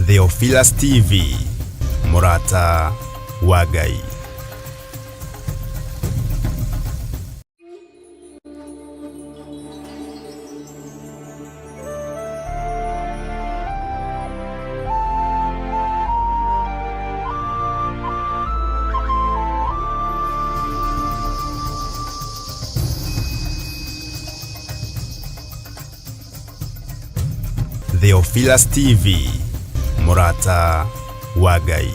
Theophilus TV, Mũrata wa Ngai. Theophilus TV, Mũrata wa Ngai.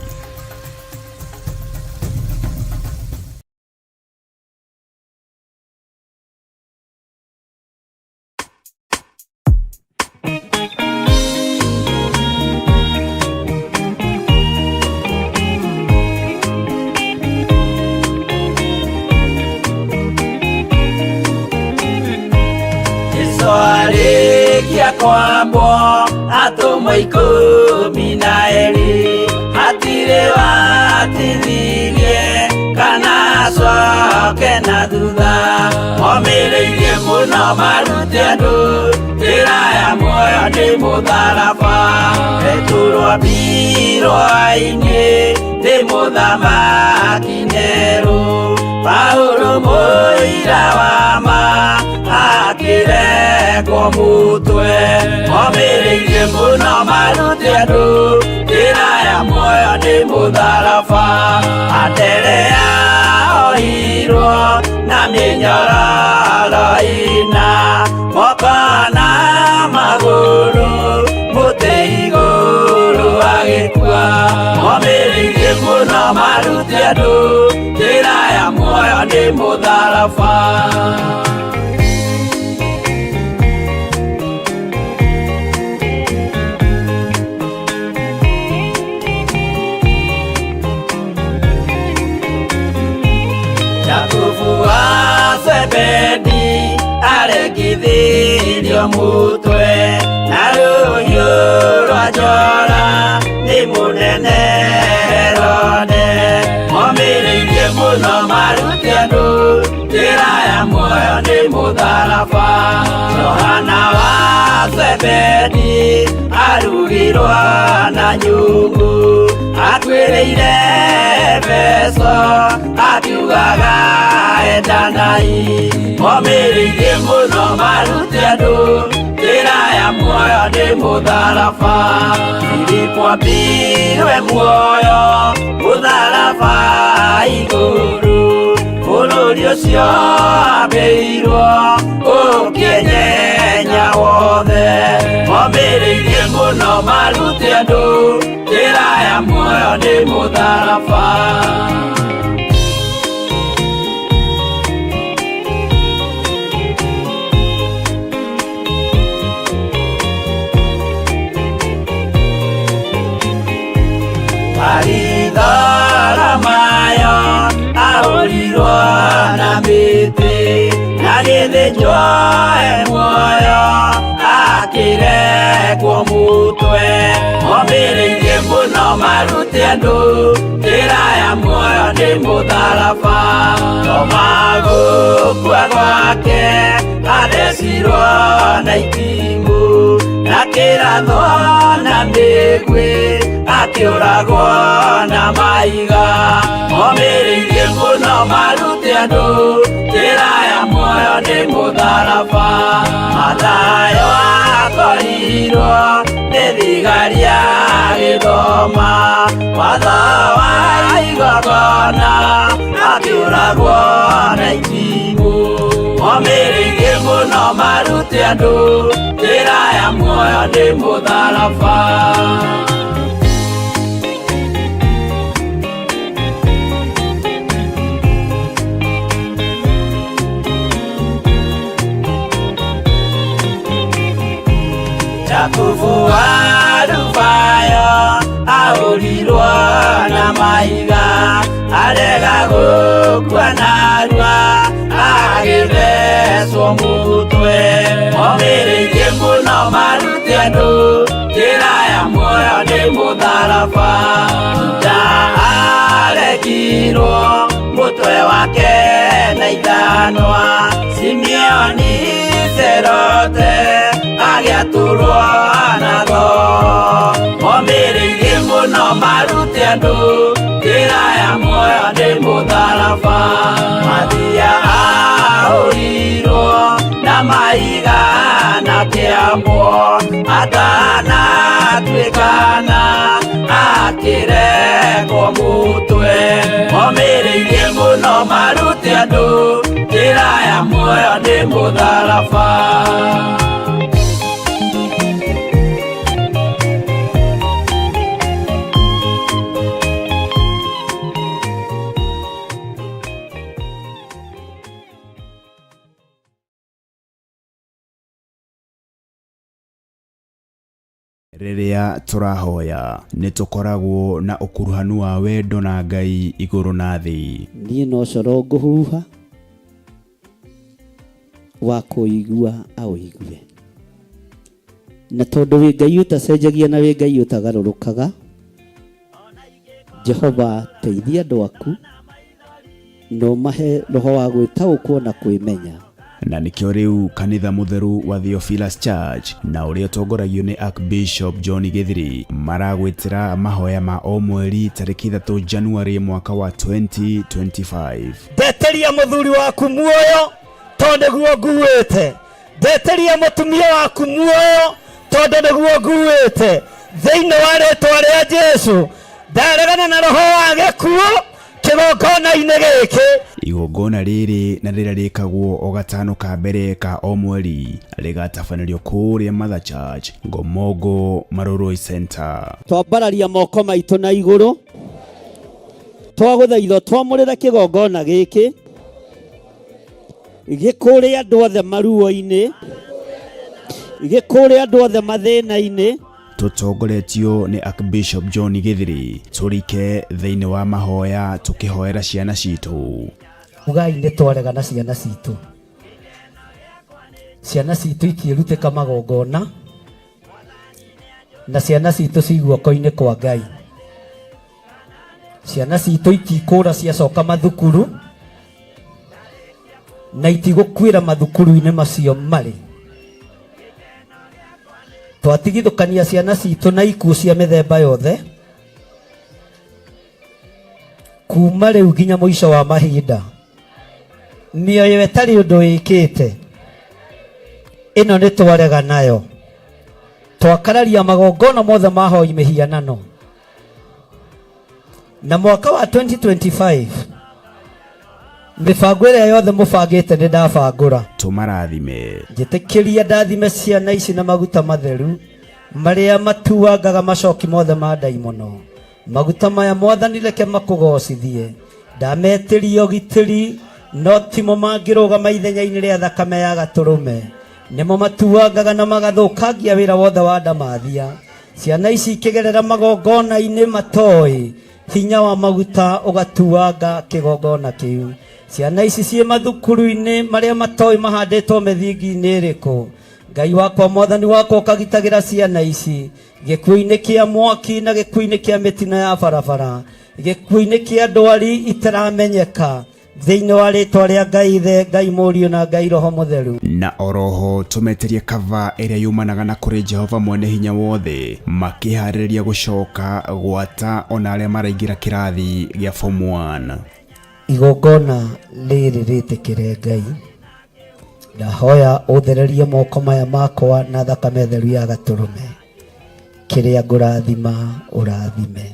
Jesu arĩkia kwambwo atũmwo 12 hatirĩ watithirie kana acoke na thutha momĩrĩirie mũno marute andũ njĩra ya muoyo nĩ mũtharaba Petero ambirwo-inĩ nĩ mũthamaki Nero Paulo mũira wa ma akĩrekwo mũtwe momĩrĩirie mũno marute andũ njĩra ya muoyo nĩ mũtharaba Anderea ohirwo na mĩnyororo ĩna moko na magũrũ mũtĩ igũrũ agĩkua momĩrĩirie mũno marute andũ njĩra ya muoyo nĩ mũtharaba. Jakubu wa Zebedi arekithirio mutwe na rũhiũ rwa njora nĩ mũnene Herode momĩrĩirie mũno marute andũ njĩra ya muoyo nĩ mũtharaba Johana wa Zebedi arugirwo na nyungu akuĩrĩire Efeso akiugaga endanai momĩrĩirie mũno marute andũ njĩra ya muoyo nĩ mũtharaba Filipo ambirwe muoyo mũtharaba igũrũ bũrũri ũcio ambĩirwo ũkĩnyenya wothe momĩrĩirie mũno marute andũ njĩra ya muoyo nĩ mũtharaba. Baritholomayo ahũrirwo na mĩtĩ na gĩthĩnjwo e muoyo akĩrekwo mũtwe momĩrĩirie mũno marute andũ njĩra ya muoyo nĩ mũtharaba Toma gũkua gwake athecirwo na itimũ na kĩrathwo na mĩguĩ akĩũragwo na mahiga momĩrĩirie mũno marute andũ njĩra ya muoyo nĩ mũtharaba Mathayo akorirwo nĩ thigari agĩthoma watho wa igongona akĩũragwo na itimũ momĩrĩirie mũno marute andũ njĩra ya muoyo nĩ mũtharaba. Jakubu wa Alufayo ahũrirwo na mahiga arega gũkua narua agĩthecwo mũtwe momĩrĩirie mũno marute andũ njĩra ya muoyo nĩ mũtharaba Juda arekirwo mũtwe wake na ithanwa Simeoni Serote agĩatũrwo na thoo momĩrĩirie Andũ njĩra ya muoyo nĩ mũtharaba. Mathiaga ahũrirwo na mahiga na kĩambwo, atanatuĩkana akĩrekwo mũtwe. Omĩrĩirie mũno marute andũ njĩra ya muoyo nĩ mũtharaba. Rĩrĩa tũrahoya nĩ tũkoragwo na ũkuruhanu wa wendo na Ngai igũrũ na thĩ. Niĩ no coro ngũhuha wa kũigua aũigue, na tondũ wĩ Ngai ũtacenjagia na wĩ Ngai ũtagarũrũkaga, Jehova teithia andũ aku na ũmahe roho wa gwĩtaũkwo na kwĩmenya. Na nĩkĩo rĩu kanitha mũtheru wa Theophilus Church na ũrĩa ũtongoragio nĩ Archbishop John Gĩthiri maragwĩtĩra mahoya ma o mweri tarĩki 3 January mwaka wa 2025. Ndeteria mũthuri waku muoyo tondũ nĩguo nguĩte, ndeteria mũtumia waku muoyo tondũ nĩguo nguĩte. Thĩinĩ wa rĩtwa rĩa Jesu ndaregana na roho wa gĩkuũ kĩgongona-inĩ gĩkĩ. Igongona rĩrĩ na rĩrĩa rĩkagwo o gatano ka mbere ka o mweri rĩgatabanĩrio kũrĩa Mother Church, Ngomongo, Marurui Center. Twambararia moko maitũ na igũrũ, twagũthaitha twamũrĩre kĩgongona gĩkĩ gĩkũrĩ andũ othe maruo-inĩ, gĩkũrĩ andũ othe mathĩna-inĩ. Tũtongoretio nĩ Archbishop John Gĩthiri, tũrike thĩinĩ wa mahoya tũkĩhoera ciana citũ. Ugai nĩ twarega na ciana citũ. Ciana citũ itiĩrutĩka magongona, na ciana citũ ci guoko-inĩ kwa Ngai. Ciana citũ itikũra ciacoka mathukuru, na itigũkuĩra mathukuru-inĩ macio marĩ. Twatigithũkania ciana citũ na ikuũ cia mĩthemba yothe kuma rĩu nginya mũico wa mahinda. Mĩoyo ĩtarĩ ũndũ ĩkĩte ĩno nĩ twarega nayo. Twakararia magongona mothe ma hoi mĩhianano. Na mwaka wa 2025 mĩbango ĩrĩa yothe mũbangĩte nĩ ndabangũra. Tũmarathime. Njĩtĩkĩria ndathime ciana ici na maguta matheru marĩa matuangaga macoki mothe ma ndaimono. Maguta maya Mwathani reke makũgocithie. Ndametĩria ũgitĩri no timo mangĩrũgama ithenya-inĩ rĩa thakame ya gatũrũme. Nĩmo matuangaga na magathũkangia wĩra wothe wa ndamathia. Ciana ici ikĩgerera magongona-inĩ matoĩ hinya wa maguta ũgatuanga kĩgongona kĩu. Ciana ici ciĩ mathukuru-inĩ marĩa matoĩ mahandĩtwo mĩthingi-inĩ ĩrĩkũ. Ngai wakwa Mwathani wakwa ũkagitagĩra ciana ici gĩkuũ-inĩ kĩa mwaki na gĩkuũ-inĩ kĩa mĩtino ya barabara, gĩkuũ-inĩ kĩa ndwari itaramenyeka, thĩinĩ wa rĩtwa rĩa Ngai Ithe, Ngai Mũriũ na Ngai Roho Mũtheru. Na oroho tũmetĩrie kava ĩrĩa yumanaga na kũrĩ Jehova mwene hinya wothe, makĩharĩrĩria gũcoka gwata ona arĩa maraingĩra kĩrathi gĩa form 1. Igongona rĩrĩ rĩtĩkĩre Ngai, ndahoya ũthererie moko maya makwa na thakame theru ya gatũrũme. Kĩrĩa ngũrathima ũrathime.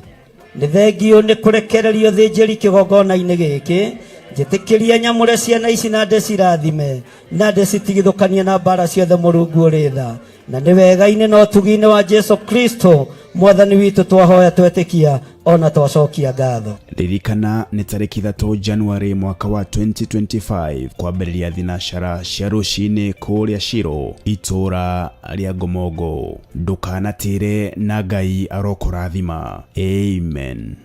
Nĩ thengiũ nĩ kũrekererio thĩnjĩri kĩgongona-inĩ gĩkĩ. Njĩtĩkĩria nyamũre ciana ici na ndĩcirathime na ndĩcitigithũkanie na mbara ciothe Mũrungu ũrĩ tha. Na nĩ wega-inĩ na ũtugi-inĩ wa Jesu Kristo Mwathani witũ twahoya twetĩkia ona twacokia ngatho. Ririkana nĩ tarĩki 3 January mwaka wa 2025 kwambĩrĩria thinacara cia rũcinĩ kũrĩa Shiro itũra rĩa Ngomongo. Ndũkanatĩre na Ngai arokũrathima. Amen.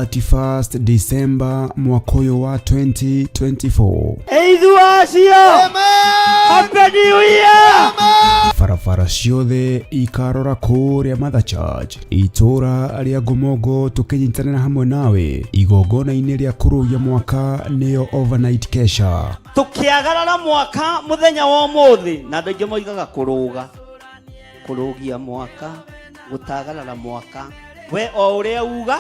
31st December mwaka ũyũ wa 2024. Eithu acio Happy New Year. Barabara ciothe ikarora kũrĩa Mother Church itũra rĩa Ngomongo, tũkĩnyitanĩra hamwe nawe igongona-inĩ rĩa kũrũgia mwaka nĩyo overnight kesha. Tukiagarara mwaka muthenya wa umuthi, na andu aingi moigaga kuruga kurugia mwaka, gutagarara mwaka, we o uria uga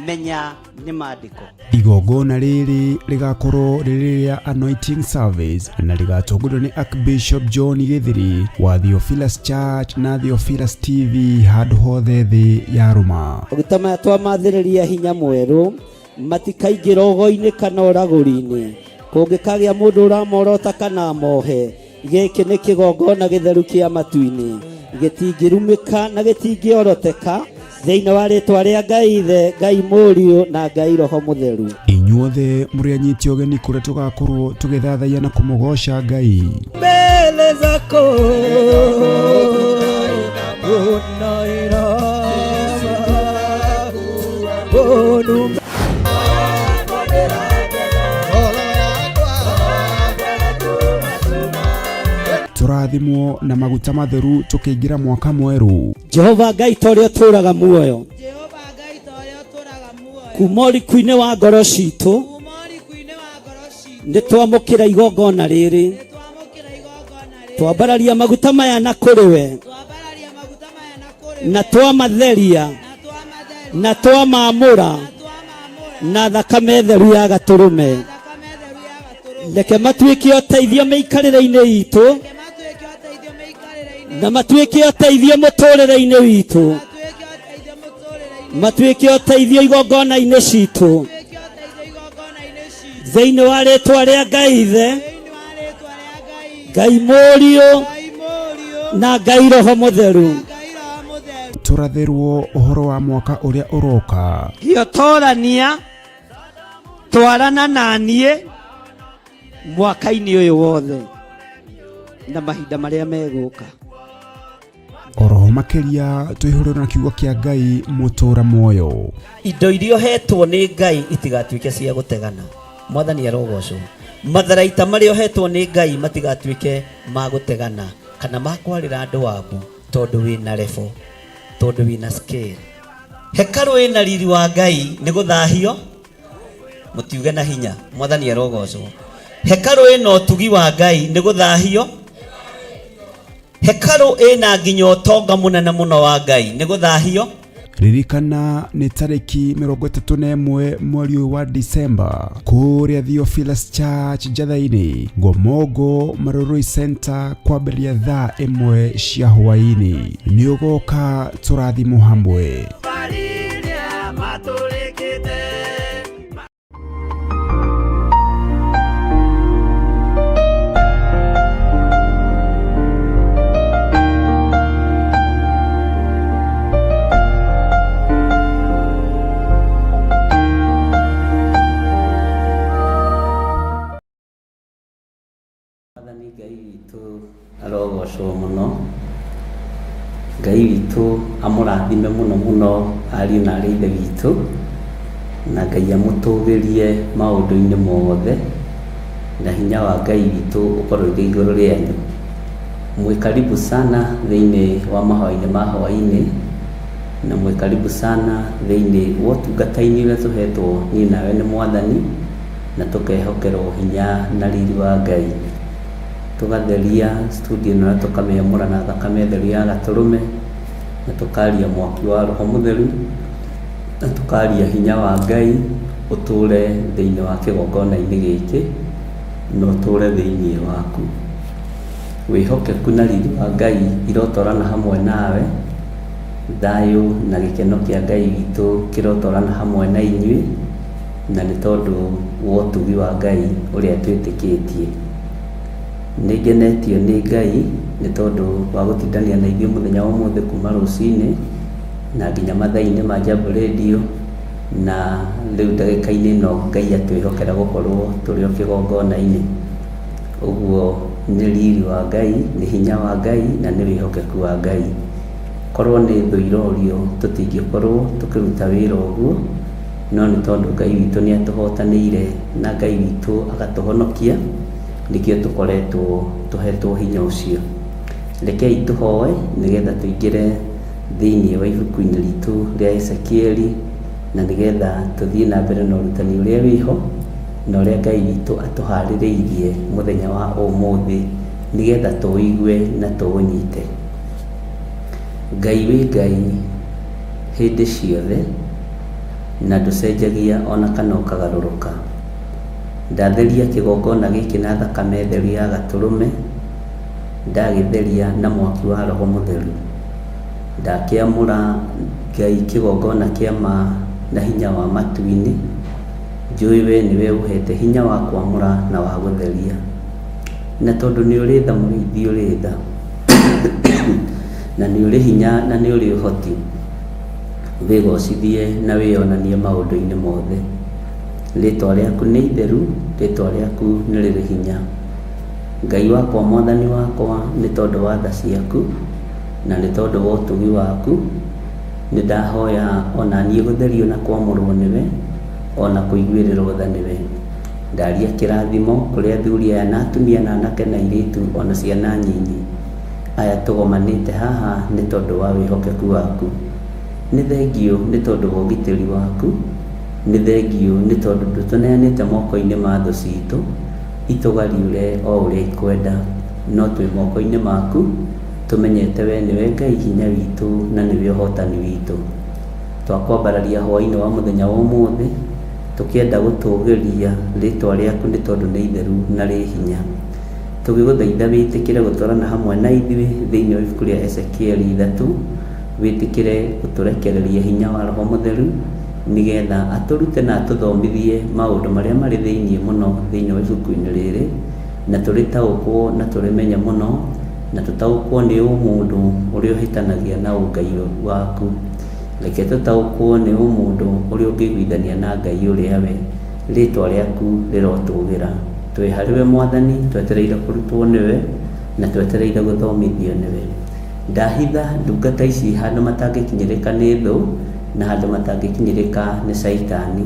menya ni mandiko. Igongona rĩrĩ rĩgakorwo rĩrĩ rĩa anointing service na rĩgatongorio nĩ Archbishop John Gĩthiri wa Theophilus Church na Theophilus TV handũ hothe thĩ ya rũma. Maguta maya twamathĩrĩria hinya mwerũ, matikaingĩra ũgo-inĩ kana ũragũri-inĩ. Kũngĩkagĩa mũndũ ũramorota kana amohe, gĩkĩ nĩ kĩgongona gĩtheru kĩa matu-inĩ, gĩtingĩrumĩka na gĩtingĩoroteka, thĩinĩ wa rĩtwa rĩa Ngai Ithe, Ngai Mũriũ na Ngai Roho Mũtheru. Inyuothe mũrĩ anyiti ũgeni kũrĩa tũgakorwo tũgĩthathaiya na kũmũgoca Ngai. Mbele zako unainama onu. Tũrathimwo na maguta matheru tũkĩingĩra mwaka mwerũ. Jehova Ngai ta ũrĩa ũtũũraga muoyo, Jehova Ngai ta ũrĩa ũtũũraga muoyo, kuma ũriku-inĩ wa ngoro citũ, kuma ũriku-inĩ wa ngoro citũ, nĩ twamũkĩra igongona rĩrĩ, nĩ twamũkĩra igongona rĩrĩ, twambararia maguta maya na kũrĩ we, twambararia maguta maya na kũrĩ na we, twamatheria na twamatheria, na twamamũra na twamamũra na thakame theru ya gatũrũme. na thakame theru ya gatũrũme. Reke matuĩke ũteithio mĩikarĩre-inĩ itũ, Reke matuĩke ũteithio mĩikarĩre-inĩ na matuĩke ũteithio mũtũrĩre-inĩ witũ, matuĩke ũteithio mũtũũrĩre-inĩ, matuĩke ũteithio igongona-inĩ citũ, matuĩke ũteithio igongona-inĩ citũ, thĩinĩ wa rĩtwa rĩa Ngai Ithe, thĩinĩ wa rĩtwa rĩa Ngai, Ngai Mũriũ Ngai Mũriũ na Ngai Roho Mũtheru. na Ngai Roho Mũtheru. Tũrathĩrwo ũhoro wa mwaka ũrĩa ũroka. Gĩotorania twarana na niĩ mwaka-inĩ ũyũ wothe na mahinda marĩa megũka. Oroho makĩria tũihũrĩrwo na kiugo kĩa Ngai mũtũra muoyo. Indo iria ũhetwo nĩ Ngai itigatuĩke cia gũtegana. Mwathani arogocwo. Matharaita marĩa ũhetwo nĩ Ngai matigatuĩke ma gũtegana kana ma kwarĩra andũ wabu, tondũ wĩna level, tondũ wĩna scale. Hekarũ ĩna riri wa Ngai nĩ gũthahio, mũtiuge na hinya. Mwathani arogocwo. Hekarũ ĩna ũtugi wa Ngai nĩ gũthahio. Hekarũ ĩna nginya ũtonga mũnene mũno wa Ngai nĩ gũthahio. Ririkana nĩ tarĩki 31 mweri ũyũ wa Disemba kũrĩa Theophilus Church Njatha-inĩ, Ngomongo Marurui Center, kwambĩrĩria thaa 1 cia hwaĩ-inĩ. Nĩ ũgoka tũrathimwo hamwe. Mwathani Ngai witũ arogocwo mũno. Ngai witũ amũrathime mũno mũno ariũ na arĩ ithe witũ, na Ngai amũtũgĩrie maũndũ-inĩ mothe, na hinya wa Ngai witũ ũkorwo ũrĩ igũrũ rĩanyu. Mwĩ karibu sana thĩinĩ wa mahoya-inĩ ma hwaĩ-inĩ, na mwĩ karibu sana thĩinĩ wa ũtungata-inĩ ũrĩa tũhetwo niĩ nawe nĩ Mwathani, na tũkehokerwo hinya na riri wa Ngai. Tũgatheria studio ĩno na tũkamĩamũra na thakame theru ya gatũrũme, na tũkaria mwaki wa Roho Mũtheru, na tũkaria hinya wa Ngai ũtũre thĩinĩ wa kĩgongona-inĩ gĩkĩ, na ũtũre thĩinĩ waku. Wĩhokeku na riri wa Ngai irotwarana hamwe nawe, thayũ na gĩkeno kĩa Ngai witũ kĩrotwarana hamwe na inyuĩ, na nĩ tondũ wa ũtugi wa Ngai ũrĩa twĩtĩkĩtie. Nĩ ngenetio nĩ Ngai nĩ tondũ wa gũtindania na ithuĩ mũthenya wa ũmũthĩ kuma rũcinĩ na nginya mathaa-inĩ ma Jambo Radio, na rĩu ndagĩka-inĩ ĩno Ngai atwĩhokera gũkorwo tũrĩ o kĩgongona-inĩ. Ũguo nĩ riri wa Ngai, nĩ hinya wa Ngai, na nĩ wĩhokeku wa Ngai. Korwo nĩ thũ irorio tũtingĩkorwo tũkĩruta wĩra ũguo, no nĩ tondũ Ngai witũ nĩ atũhotanĩire na Ngai witũ agatũhonokia, nĩkĩo tũkoretwo tũhetwo hinya ũcio. Rekei tũhoe nĩgetha tũingĩre thĩinĩ wa ibuku-inĩ ritũ rĩa Ezekieli na nĩgetha tũthiĩ na mbere na ũrutani ũrĩa wĩho na ũrĩa Ngai witũ atũharĩrĩirie mũthenya wa ũmũthĩ nĩgetha tũũigue na tũũnyite. Ngai wĩ Ngai hĩndĩ ciothe na ndũcenjagia ona kana ũkagarũrũka. Ndatheria kĩgongona gĩkĩ na thakame theru ya gatũrũme, ndagĩtheria na mwaki wa Roho Mũtheru. Ndakĩamũra Ngai kĩgongona kĩa ma na hinya wa matu-inĩ, njũĩ we nĩwe ũhete hinya wa kwamũra na wa gũtheria. Na tondũ nĩ ũrĩ tha mũrĩithi ũrĩ tha, na nĩ ũrĩ hinya na nĩ ũrĩ ũhoti, wĩgocithie na wĩyonanie maũndũ-inĩ mothe. Rĩtwa rĩaku nĩ itheru, rĩtwa rĩaku nĩ rĩrĩ hinya. Ngai wakwa mwathani wakwa, nĩ tondũ wa tha ciaku, na nĩ tondũ wa ũtugi waku, nĩ ndahoya ona niĩ gũtherio na kwamũrwo nĩwe, ona kũiguĩrĩrwo tha nĩwe. Ndaria kĩrathimo kũrĩ athuri aya na atumia na anake na airĩtu ona ciana nyinyi, aya tũgomanĩte haha nĩ tondũ wa wĩhokeku waku. Nĩ thengiũ nĩ tondũ wa ũgitĩri waku, nĩ thengiũ nĩ tondũ ndũtũneanĩte moko-inĩ ma thũ citũ, itũgariũre o ũrĩa ikwenda, no twĩ moko-inĩ maku, tũmenyete we nĩwe Ngai hinya witũ na nĩwe ũhotani witũ. Twakwambararia hwaĩ-inĩ wa mũthenya wa ũmũthĩ, tũkĩenda gũtũgĩria rĩtwa rĩaku nĩ tondũ nĩ itheru na rĩ hinya. Tũgĩgũthaitha wĩtĩkĩre gũtwarana hamwe na ithuĩ thĩinĩ wa ibuku rĩa Ezekieli 3, wĩtĩkĩre gũtũrekereria hinya wa Roho Mũtheru, nĩgetha atũrute na atũthomithie maũndũ marĩa marĩ thĩinĩ mũno thĩinĩ wa ibuku-inĩ rĩrĩ, na tũrĩtaũkwo na tũrĩmenye mũno, na tũtaũkwo nĩ ũmũndũ ũrĩa ũhĩtanagia na ũngai waku. Reke tũtaũkwo nĩ ũmũndũ ũrĩa ũngĩiguithania na Ngai ũrĩa we rĩtwa rĩaku rĩrotũgĩra. Twĩ harĩ we Mwathani, twetereire kũrutwo nĩwe, na twetereire gũthomithio nĩwe. Ndahitha ndungata ici handũ matangĩkinyĩrĩka nĩ thũ, na handũ matangĩkinyĩrĩka nĩ caitani.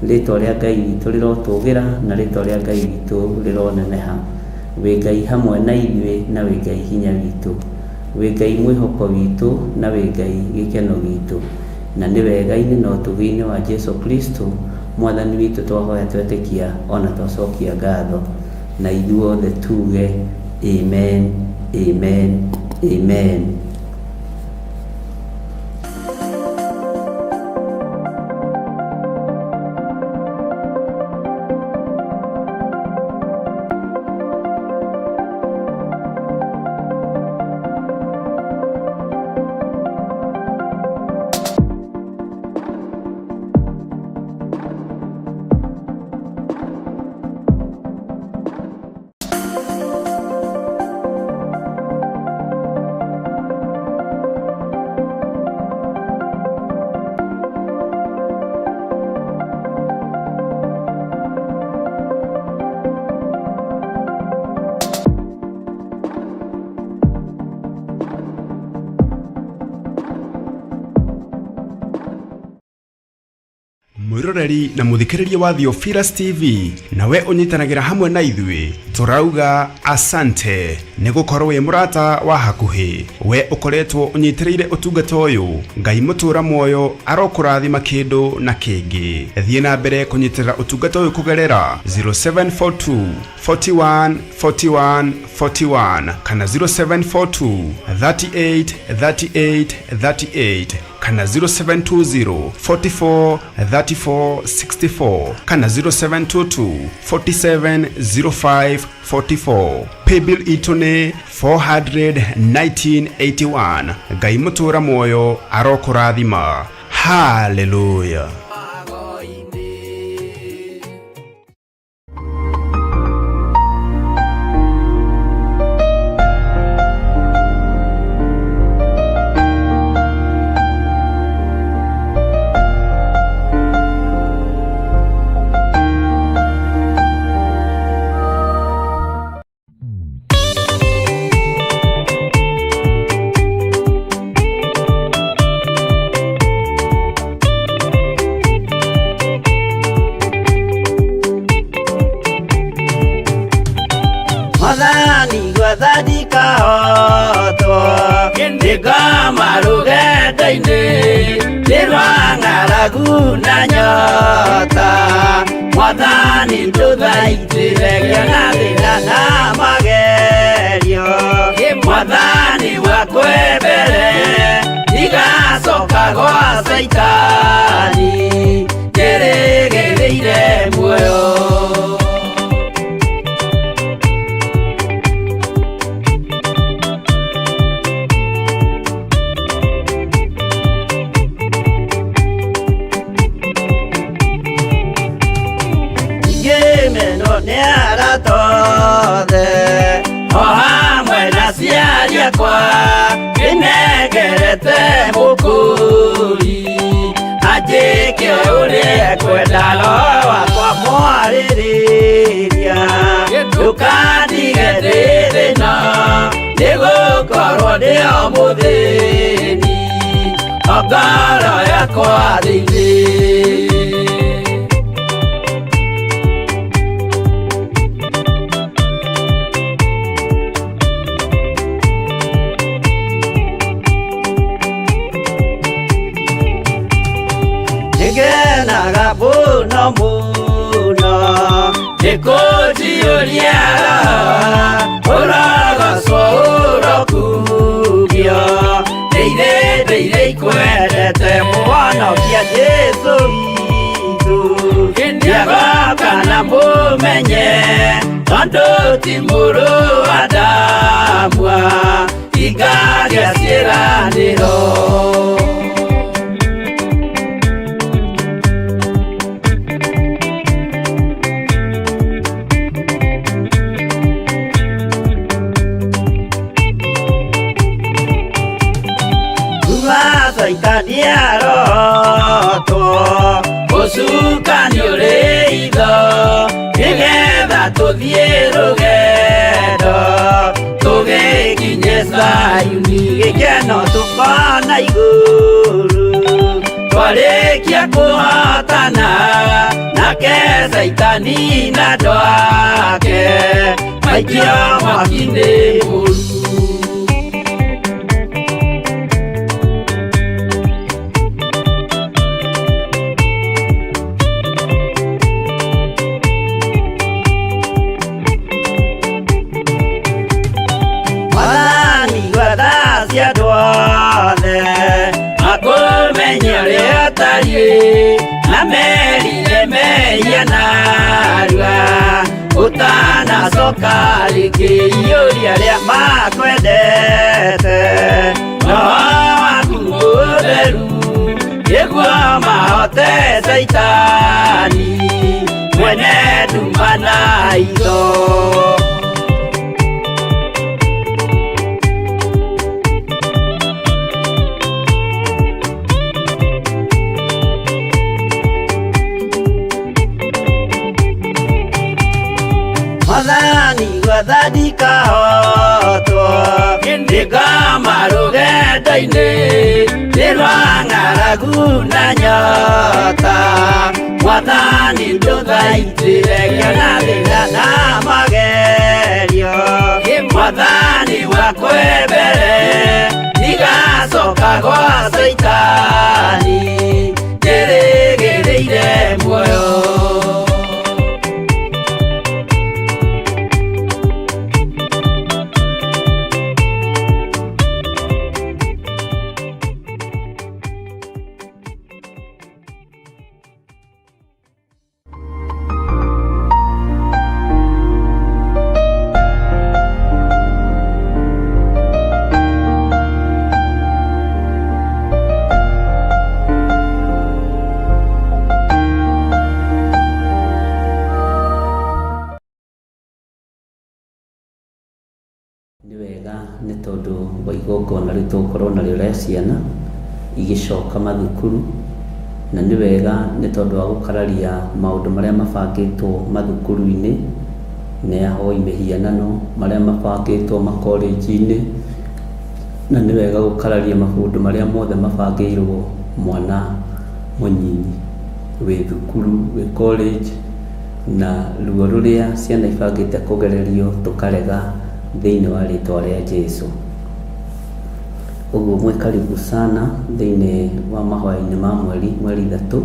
Rĩtwa rĩa Ngai witũ rĩrotũgĩra, na rĩtwa rĩa Ngai witũ rĩroneneha. Wĩ Ngai hamwe na ithuĩ, na wĩ Ngai hinya witũ. Wĩ Ngai mwĩhoko witũ, na wĩ Ngai gĩkeno gitũ. Na nĩ wega-inĩ na ũtugi-inĩ wa Jesu Kristo Mwathani witũ twahoya twetĩkia ona twacokia ngatho. Na ithuothe tuge amen, amen, amen. Mwiroreri na muthikiriria wa Theophilus TV, nawe unyitanagĩra hamwe na ithuĩ, tũrauga asante nĩ gũkorwo wĩ mũrata wa hakuhĩ. We ũkoretwo ũnyitĩrĩire ũtungata ũyũ, Ngai mũtũra muoyo arokũrathima kĩndũ na kĩngĩ. Thiĩ na mbere kũnyitĩrĩra ũtungata ũyũ kũgerera 0742 41 41 41 kana 0742 38 38 38 kana 0720 44 34 64 kana 0722 47 05 44. Paybill itũ nĩ 41981. Ngai mũtũra muoyo arokũrathima. Haleluya. Mwathani gwetha ndikahotwo Ndĩngoma rũgendo-inĩ nĩ rwa ng'aragu na nyota Mwathani ndũthaitĩre ngĩona thĩna na magerio Mwathani wakwe mbere ndigacoka gwa Caitani njĩrĩgĩrĩire muoyo. Ngĩmenwo nĩ arata othe O hamwe na aciari akwa ndĩnengerete mũkũri anjĩke ũrĩa ekwenda roho wakwa mwarĩrĩria ndũkandige ndĩ thĩna nĩgũkorwo ndĩ o mũthĩni o ngoro yakwa thĩinĩ. Nĩngenaga mũno mũno Nĩkũnjiyũria ũrogocwo ũrokugio ndĩire ndĩire ikwendete Mũhonokia Jesũ witũ nĩagoka na mũmenye tondũ ti mũrũ wa Adamu ingagĩa ciĩranĩro. Kuma Caitani arotwo Ũcukani ũrĩ itho nĩgetha tũthiĩ rũgendo tũgĩkinye Zayuni gĩkeno tũkona igũrũ twarĩkia kũhotana nake Caitani na andũ ake maikio mwaki-inĩ mũru. Mwathani gwetha cia andũ othe Makũmenye ũrĩa ũtariĩ na merire mehia narua ũtanacoka rĩngĩ iyũria arĩa makwendete roho waku mũtheru nĩguo mahote Caitani mwene nduma na itho. Mwathani gwetha ndikahotwo Ndĩngoma rũgendo-inĩ nĩ rwa ng'aragu na nyota Mwathani ndũthaitĩre ngĩona thĩna na magerio Mwathani wakwe mbere ndigacoka gwa Caitani njĩrĩgĩrĩire muoyo. Nĩ wega nĩ tondũ wa igongona rĩu tũgũkorwo narĩo rĩa ciana igĩcoka mathukuru, na nĩ wega nĩ tondũ wa gũkararia maũndũ marĩa mabangĩtwo mathukuru-inĩ nĩ ahoi mĩhianano, marĩa mabangĩtwo makolenji-inĩ, na nĩ wega gũkararia maũndũ marĩa mothe mabangĩirwo mwana mũnyinyi wĩ thukuru, wĩ college, na ruo rũrĩa ciana ibangĩte kũgererio tũkarega Thĩinĩ wa rĩtwa rĩa Jesu. Ũguo mwĩ karibu sana thĩinĩ wa mahoya-inĩ ma mweri, mweri ithatũ.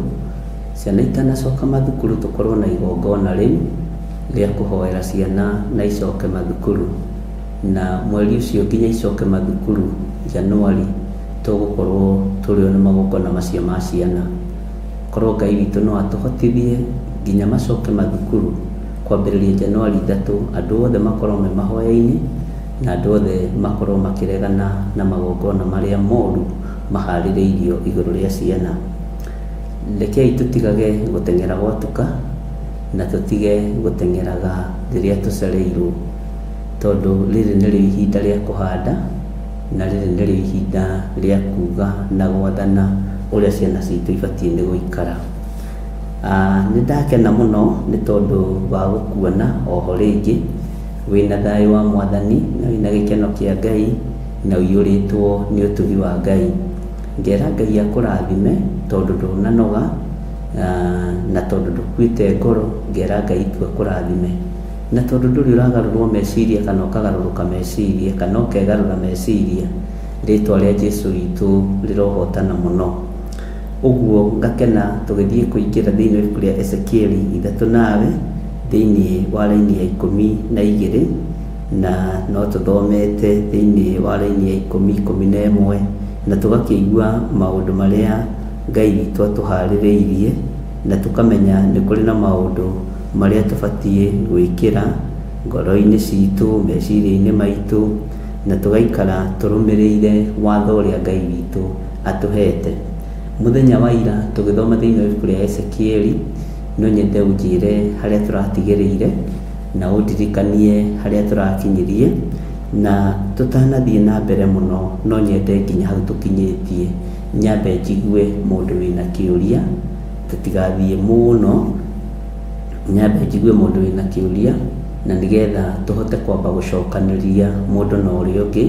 Ciana itanacoka mathukuru tũkorwo na igongona rĩu rĩa kũhoera ciana na icoke mathukuru. Na mweri ũcio nginya icoke mathukuru Januari tũgũkorwo tũrĩ o na magongona macio ma ciana. Korwo Ngai witũ no atũhotithie nginya macoke mathukuru kwambĩrĩria Januari ithatũ, andũ othe makorwo me mahoya-inĩ na andũ othe makorwo makĩregana na magongona marĩa moru maharĩrĩirio igũrũ rĩa ciana. Rekei tũtigage gũteng'era gwatuka na tũtige gũteng'eraga rĩrĩa tũcereirwo, tondũ rĩrĩ nĩrĩo ihinda rĩa kũhanda na rĩrĩ nĩrĩo ihinda rĩa kuga na gwathana ũrĩa ciana citũ ibatiĩ nĩ gũikara. Nĩ ndakena mũno nĩ tondũ wa gũkuona oho rĩngĩ wĩna thayũ wa Mwathani na wĩna gĩkeno kĩa Ngai na ũiyũrĩtwo nĩ ũtugi wa Ngai. Ngera Ngai akũrathime tondũ ndũnanoga na tondũ ndũkuĩte ngoro, ngera Ngai tu akũrathime. Na tondũ ndũrĩ ũragarũrwo meciria kana ũkagarũrũka meciria kana ũkegarũra meciria, rĩtwa rĩa Jesu witũ rĩrohotana mũno. Ũguo ngakena tũgĩthiĩ kũingĩra thĩinĩ wa ibuku rĩa Ezekieli ithatũ nawe thĩinĩ wa raini ya 12, na no tũthomete thĩinĩ wa raini ya 11, na tũgakĩigua maũndũ marĩa Ngai witũ atũharĩrĩirie, na tũkamenya nĩ kũrĩ na maũndũ marĩa tũbatiĩ gwĩkĩra ngoro-inĩ citũ, meciria-inĩ maitũ, na tũgaikara tũrũmĩrĩire watho ũrĩa Ngai witũ atũhete. Mũthenya wa ira tũgĩthoma thĩinĩ wa ibuku rĩa Ezekieli, no nyende ũnjĩre harĩa tũratigĩrĩire na ũndirikanie harĩa tũrakinyirie, na tũtanathiĩ na mbere mũno no nyende nginya hau tũkinyĩtie nyambe njigue mũndũ wĩna kĩũria, tũtigathiĩ mũno, nyambe njigue mũndũ wĩna kĩũria, na nĩgetha tũhote kwamba gũcokanĩria mũndũ na ũrĩa ũngĩ.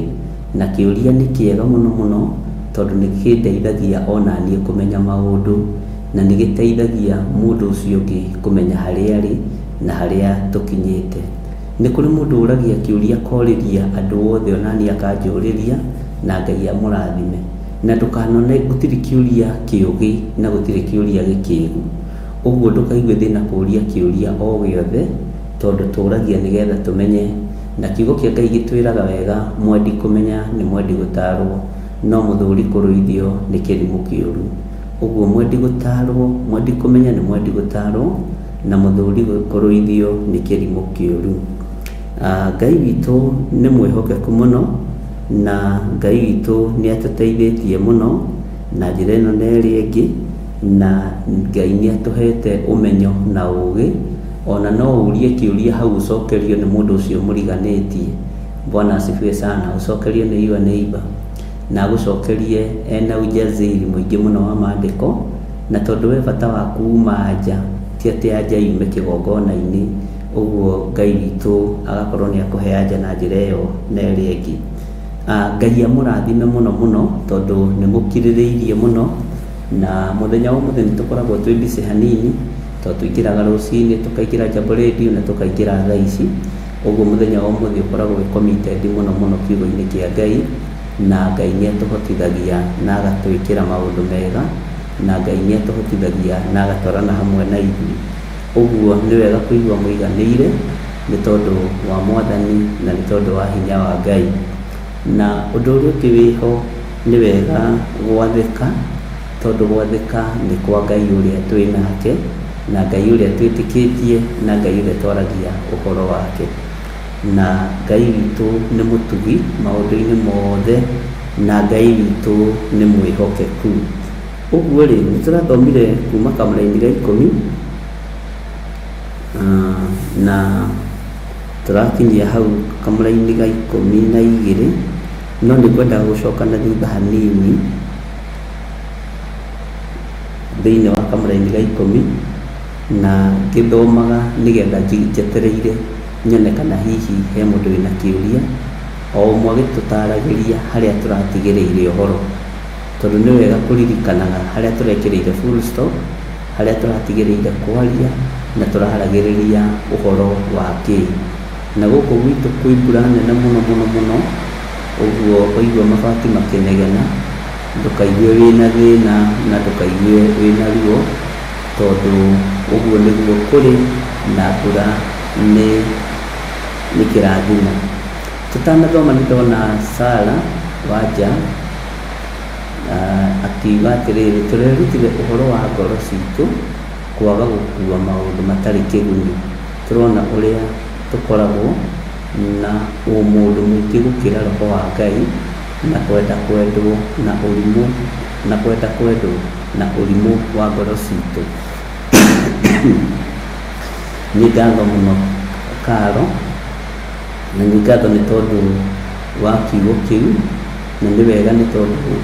Na kĩũria nĩ kĩega mũno mũno tondũ nĩ kĩndeithagia ona niĩ kũmenya maũndũ, na nĩ gĩteithagia mũndũ ũcio ũngĩ kũmenya harĩa arĩ na harĩa tũkinyĩte. Nĩ kũrĩ mũndũ ũragia kĩũria akorĩria andũ othe ona niĩ akanjũrĩria, na Ngai amũrathime. Na ndũkanone gũtirĩ kĩũria kĩũgĩ na gũtirĩ kĩũria gĩkĩgu. Ũguo ndũkaigue thĩna kũũria kĩũria o gĩothe, tondũ tũragia nĩgetha tũmenye. Na kiugo kĩa Ngai gĩtwĩraga wega, mwendi kũmenya nĩ mwendi gũtarwo, no mũthũri kũrũithio nĩ kĩrimũ kĩũru. Ũguo mwendi gũtarwo, mwendi kũmenya nĩ mwendi gũtarwo, na mũthũri kũrũithio nĩ kĩrimũ kĩũru. Ngai witũ nĩ mwĩhokeku mũno, na Ngai witũ nĩ atũteithĩtie mũno na njĩra ĩno na ĩrĩa ĩngĩ, na Ngai nĩ atũhete ũmenyo na ũgĩ. Ona no ũrie kĩũria hau ũcokerio nĩ mũndũ ũcio mũriganĩtie. Bwana asifiwe sana. Ũcokerio nĩ your neighbor, na agũcokerie ena ujasiri mũingĩ mũno wa maandĩko, na tondũ we bata waku uma nja, ti atĩ anja yume kĩgongona-inĩ. Ũguo Ngai witũ agakorwo nĩ akũhe anja na njĩra ĩyo na ĩrĩa ĩngĩ. Ngai amũrathime mũno mũno tondũ nĩ mũkirĩrĩirie mũno, na mũthenya wa ũmũthĩ nĩ tũkoragwo twĩ busy hanini, tondũ tũingĩraga rũcinĩ, tũkaingĩra Jambo Radio na tũkaingĩra thaa ici. Ũguo mũthenya wa ũmũthĩ ũkoragwo wĩ committed mũno mũno kiugo-inĩ kĩa Ngai, na Ngai nĩ atũhotithagia na agatwĩkĩra maũndũ mega, na Ngai nĩ atũhotithagia na agatwarana hamwe na ithuĩ. Ũguo nĩ wega kũigua mũiganĩire nĩ tondũ wa Mwathani na nĩ tondũ wa hinya wa Ngai. Na ũndũ ũrĩa ũngĩ wĩho nĩ wega gwathĩka, tondũ gwathĩka nĩ kwa Ngai ũrĩa twĩ nake, na Ngai ũrĩa twĩtĩkĩtie, na Ngai ũrĩa twaragia ũhoro wake. Na Ngai witũ nĩ mũtugi maũndũ-inĩ mothe, na Ngai witũ nĩ mwĩhokeku. Ũguo rĩ, nĩ tũrathomire kuma kamũraini ga 10, na tũrakinyia hau kamũraini ga 12, no nĩ ngwendaga gũcoka na thutha hanini thĩinĩ wa kamũraini ga 10, na ngĩthomaga nĩgetha njetereire nyone kana hihi he mũndũ wĩna kĩũria, o ũmwe agĩtũtaragĩria harĩa tũratigĩrĩire ũhoro, tondũ nĩ wega kũririkanaga harĩa tũrekĩrĩire full stop, harĩa tũratigĩrĩire kwaria, na tũraragĩrĩria ũhoro wa kĩ. Na gũkũ gwitũ kwĩ mbura nene mũno mũno mũno, ũguo waigua mabati makĩnegena, ndũkaigue wĩna thĩna na ndũkaigue wĩna ruo, tondũ ũguo nĩguo kũrĩ na mbura nĩ kĩrathimo. Tũtanathoma nĩ ndona Sara Wanja akiuga atĩrĩrĩ, tũrerutire ũhoro wa ngoro citũ kwaga gũkua maũndũ matarĩ kĩguni. Tũrona ũrĩa tũkoragwo na ũmũndũ mũingĩ gũkĩra roho wa Ngai na kwenda kwendwo na ũrimũ na kwenda kwendwo na ũrimũ wa ngoro citũ. Nĩ ngatho mũno Karo, na nĩ ngatho nĩ tondũ wa kiugo kĩu, na nĩ wega nĩ tondũ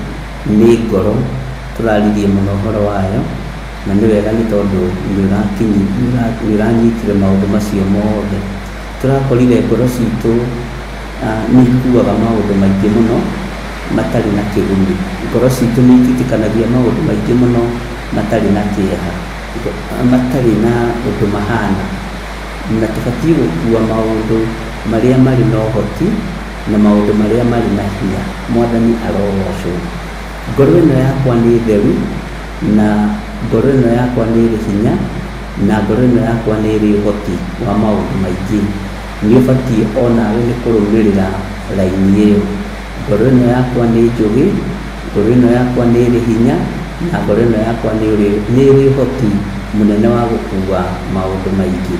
nĩ ngoro tũraririe mũno ũhoro wayo, na nĩ wega nĩ tondũ nĩ ũranyitire maũndũ macio mothe. Tũrakorire ngoro citũ nĩ ikuaga maũndũ maingĩ mũno matarĩ na kĩguni. Ngoro citũ nĩ ititikanagia maũndũ maingĩ mũno matarĩ na kĩeha, matarĩ na ũndũ mahana. Na tũbatiĩ gũkua maũndũ marĩa marĩ na ũhoti na maũndũ marĩa marĩ na hinya. Mwathani arogocwo. Ngoro ĩno yakwa nĩ theru, na ngoro ĩno yakwa nĩ ĩrĩ hinya, na ngoro ĩno yakwa nĩ ĩrĩ ũhoti wa maũndũ maingĩ. Nĩ ũbatiĩ onawe nĩ kũrũmĩrĩra raini ĩyo. Ngoro ĩno yakwa nĩ njũgĩ, ngoro ĩno yakwa nĩ ĩrĩ hinya, na ngoro ĩno yakwa nĩ ĩrĩ ũhoti mũnene wa gũkua maũndũ maingĩ.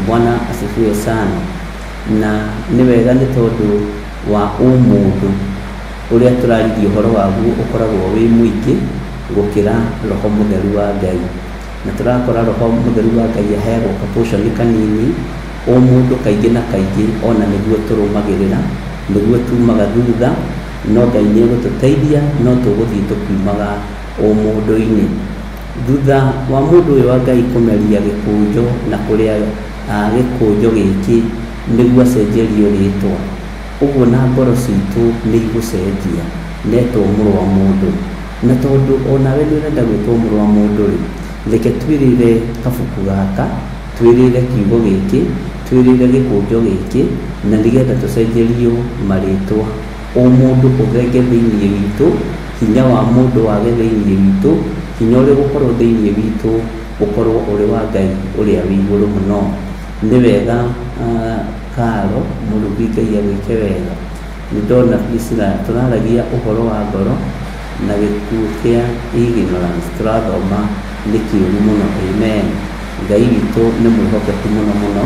Bwana asifiwe sana. Na nĩ wega nĩ tondũ wa ũmũndũ ũrĩa tũraririe ũhoro waguo ũkoragwo wĩ mũingĩ gũkĩra roho mũtheru wa Ngai. Na tũrakora roho mũtheru wa Ngai aheagwo ka portion kanini, ũmũndũ kaingĩ na kaingĩ ona nĩguo tũrũmagĩrĩra, nĩguo tumaga thutha, no Ngai nĩ egũtũteithia, no tũgũthiĩ tũkiumaga ũmũndũ-inĩ. Thutha wa mũndũ ũyũ wa Ngai kũmeria gĩkũnjo na kũrĩa gĩkũnjo gĩkĩ nĩguo acenjerio rĩtwa, ũguo na ngoro citũ nĩ igũcenjia netwo mũrũ wa mũndũ. Na tondũ onawe nĩ ũrenda gwĩtwo mũrũ wa mũndũ rĩ, reke twĩrĩre kabuku gaka, twĩrĩre kiugo gĩkĩ, twĩrĩre gĩkũnjo gĩkĩ, na nĩgetha tũcenjerio marĩtwa. Ũmũndũ ũthenge thĩinĩ witũ, hinya wa mũndũ wage thĩinĩ witũ, hinya ũrĩa ũgũkorwo thĩinĩ witũ ũkorwo ũrĩ wa Ngai ũrĩa wĩ igũrũ mũno. Nĩ wega Karo mũrugi Ngai agwĩke wega. Nĩ ndona Priscilla tũraragia ũhoro wa ngoro na gĩkuũ kĩa ignorance, tũrathoma nĩ kĩũru mũno. Amen. Ngai witũ nĩ mwĩhokeku mũno mũno,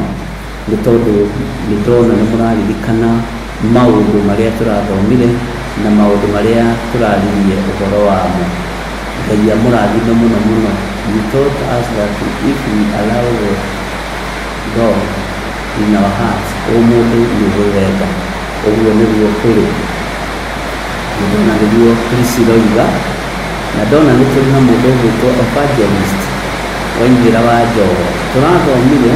nĩ tondũ nĩ ndona nĩ mũraririkana maũndũ marĩa tũrathomire na maũndũ marĩa tũraririe ũhoro wamo. Ngai amũrathime mũno mũno. You taught us that if we allow the God in our hearts, ũmũndũ nĩ ũgũthenga. Ũguo nĩguo kũrĩ. Ndona nĩguo Priscilla oiga, na ndona nĩ tũrĩ na mũndũ ũgwĩtwo evangelist Waithĩra wa Njogo. Tũrathomire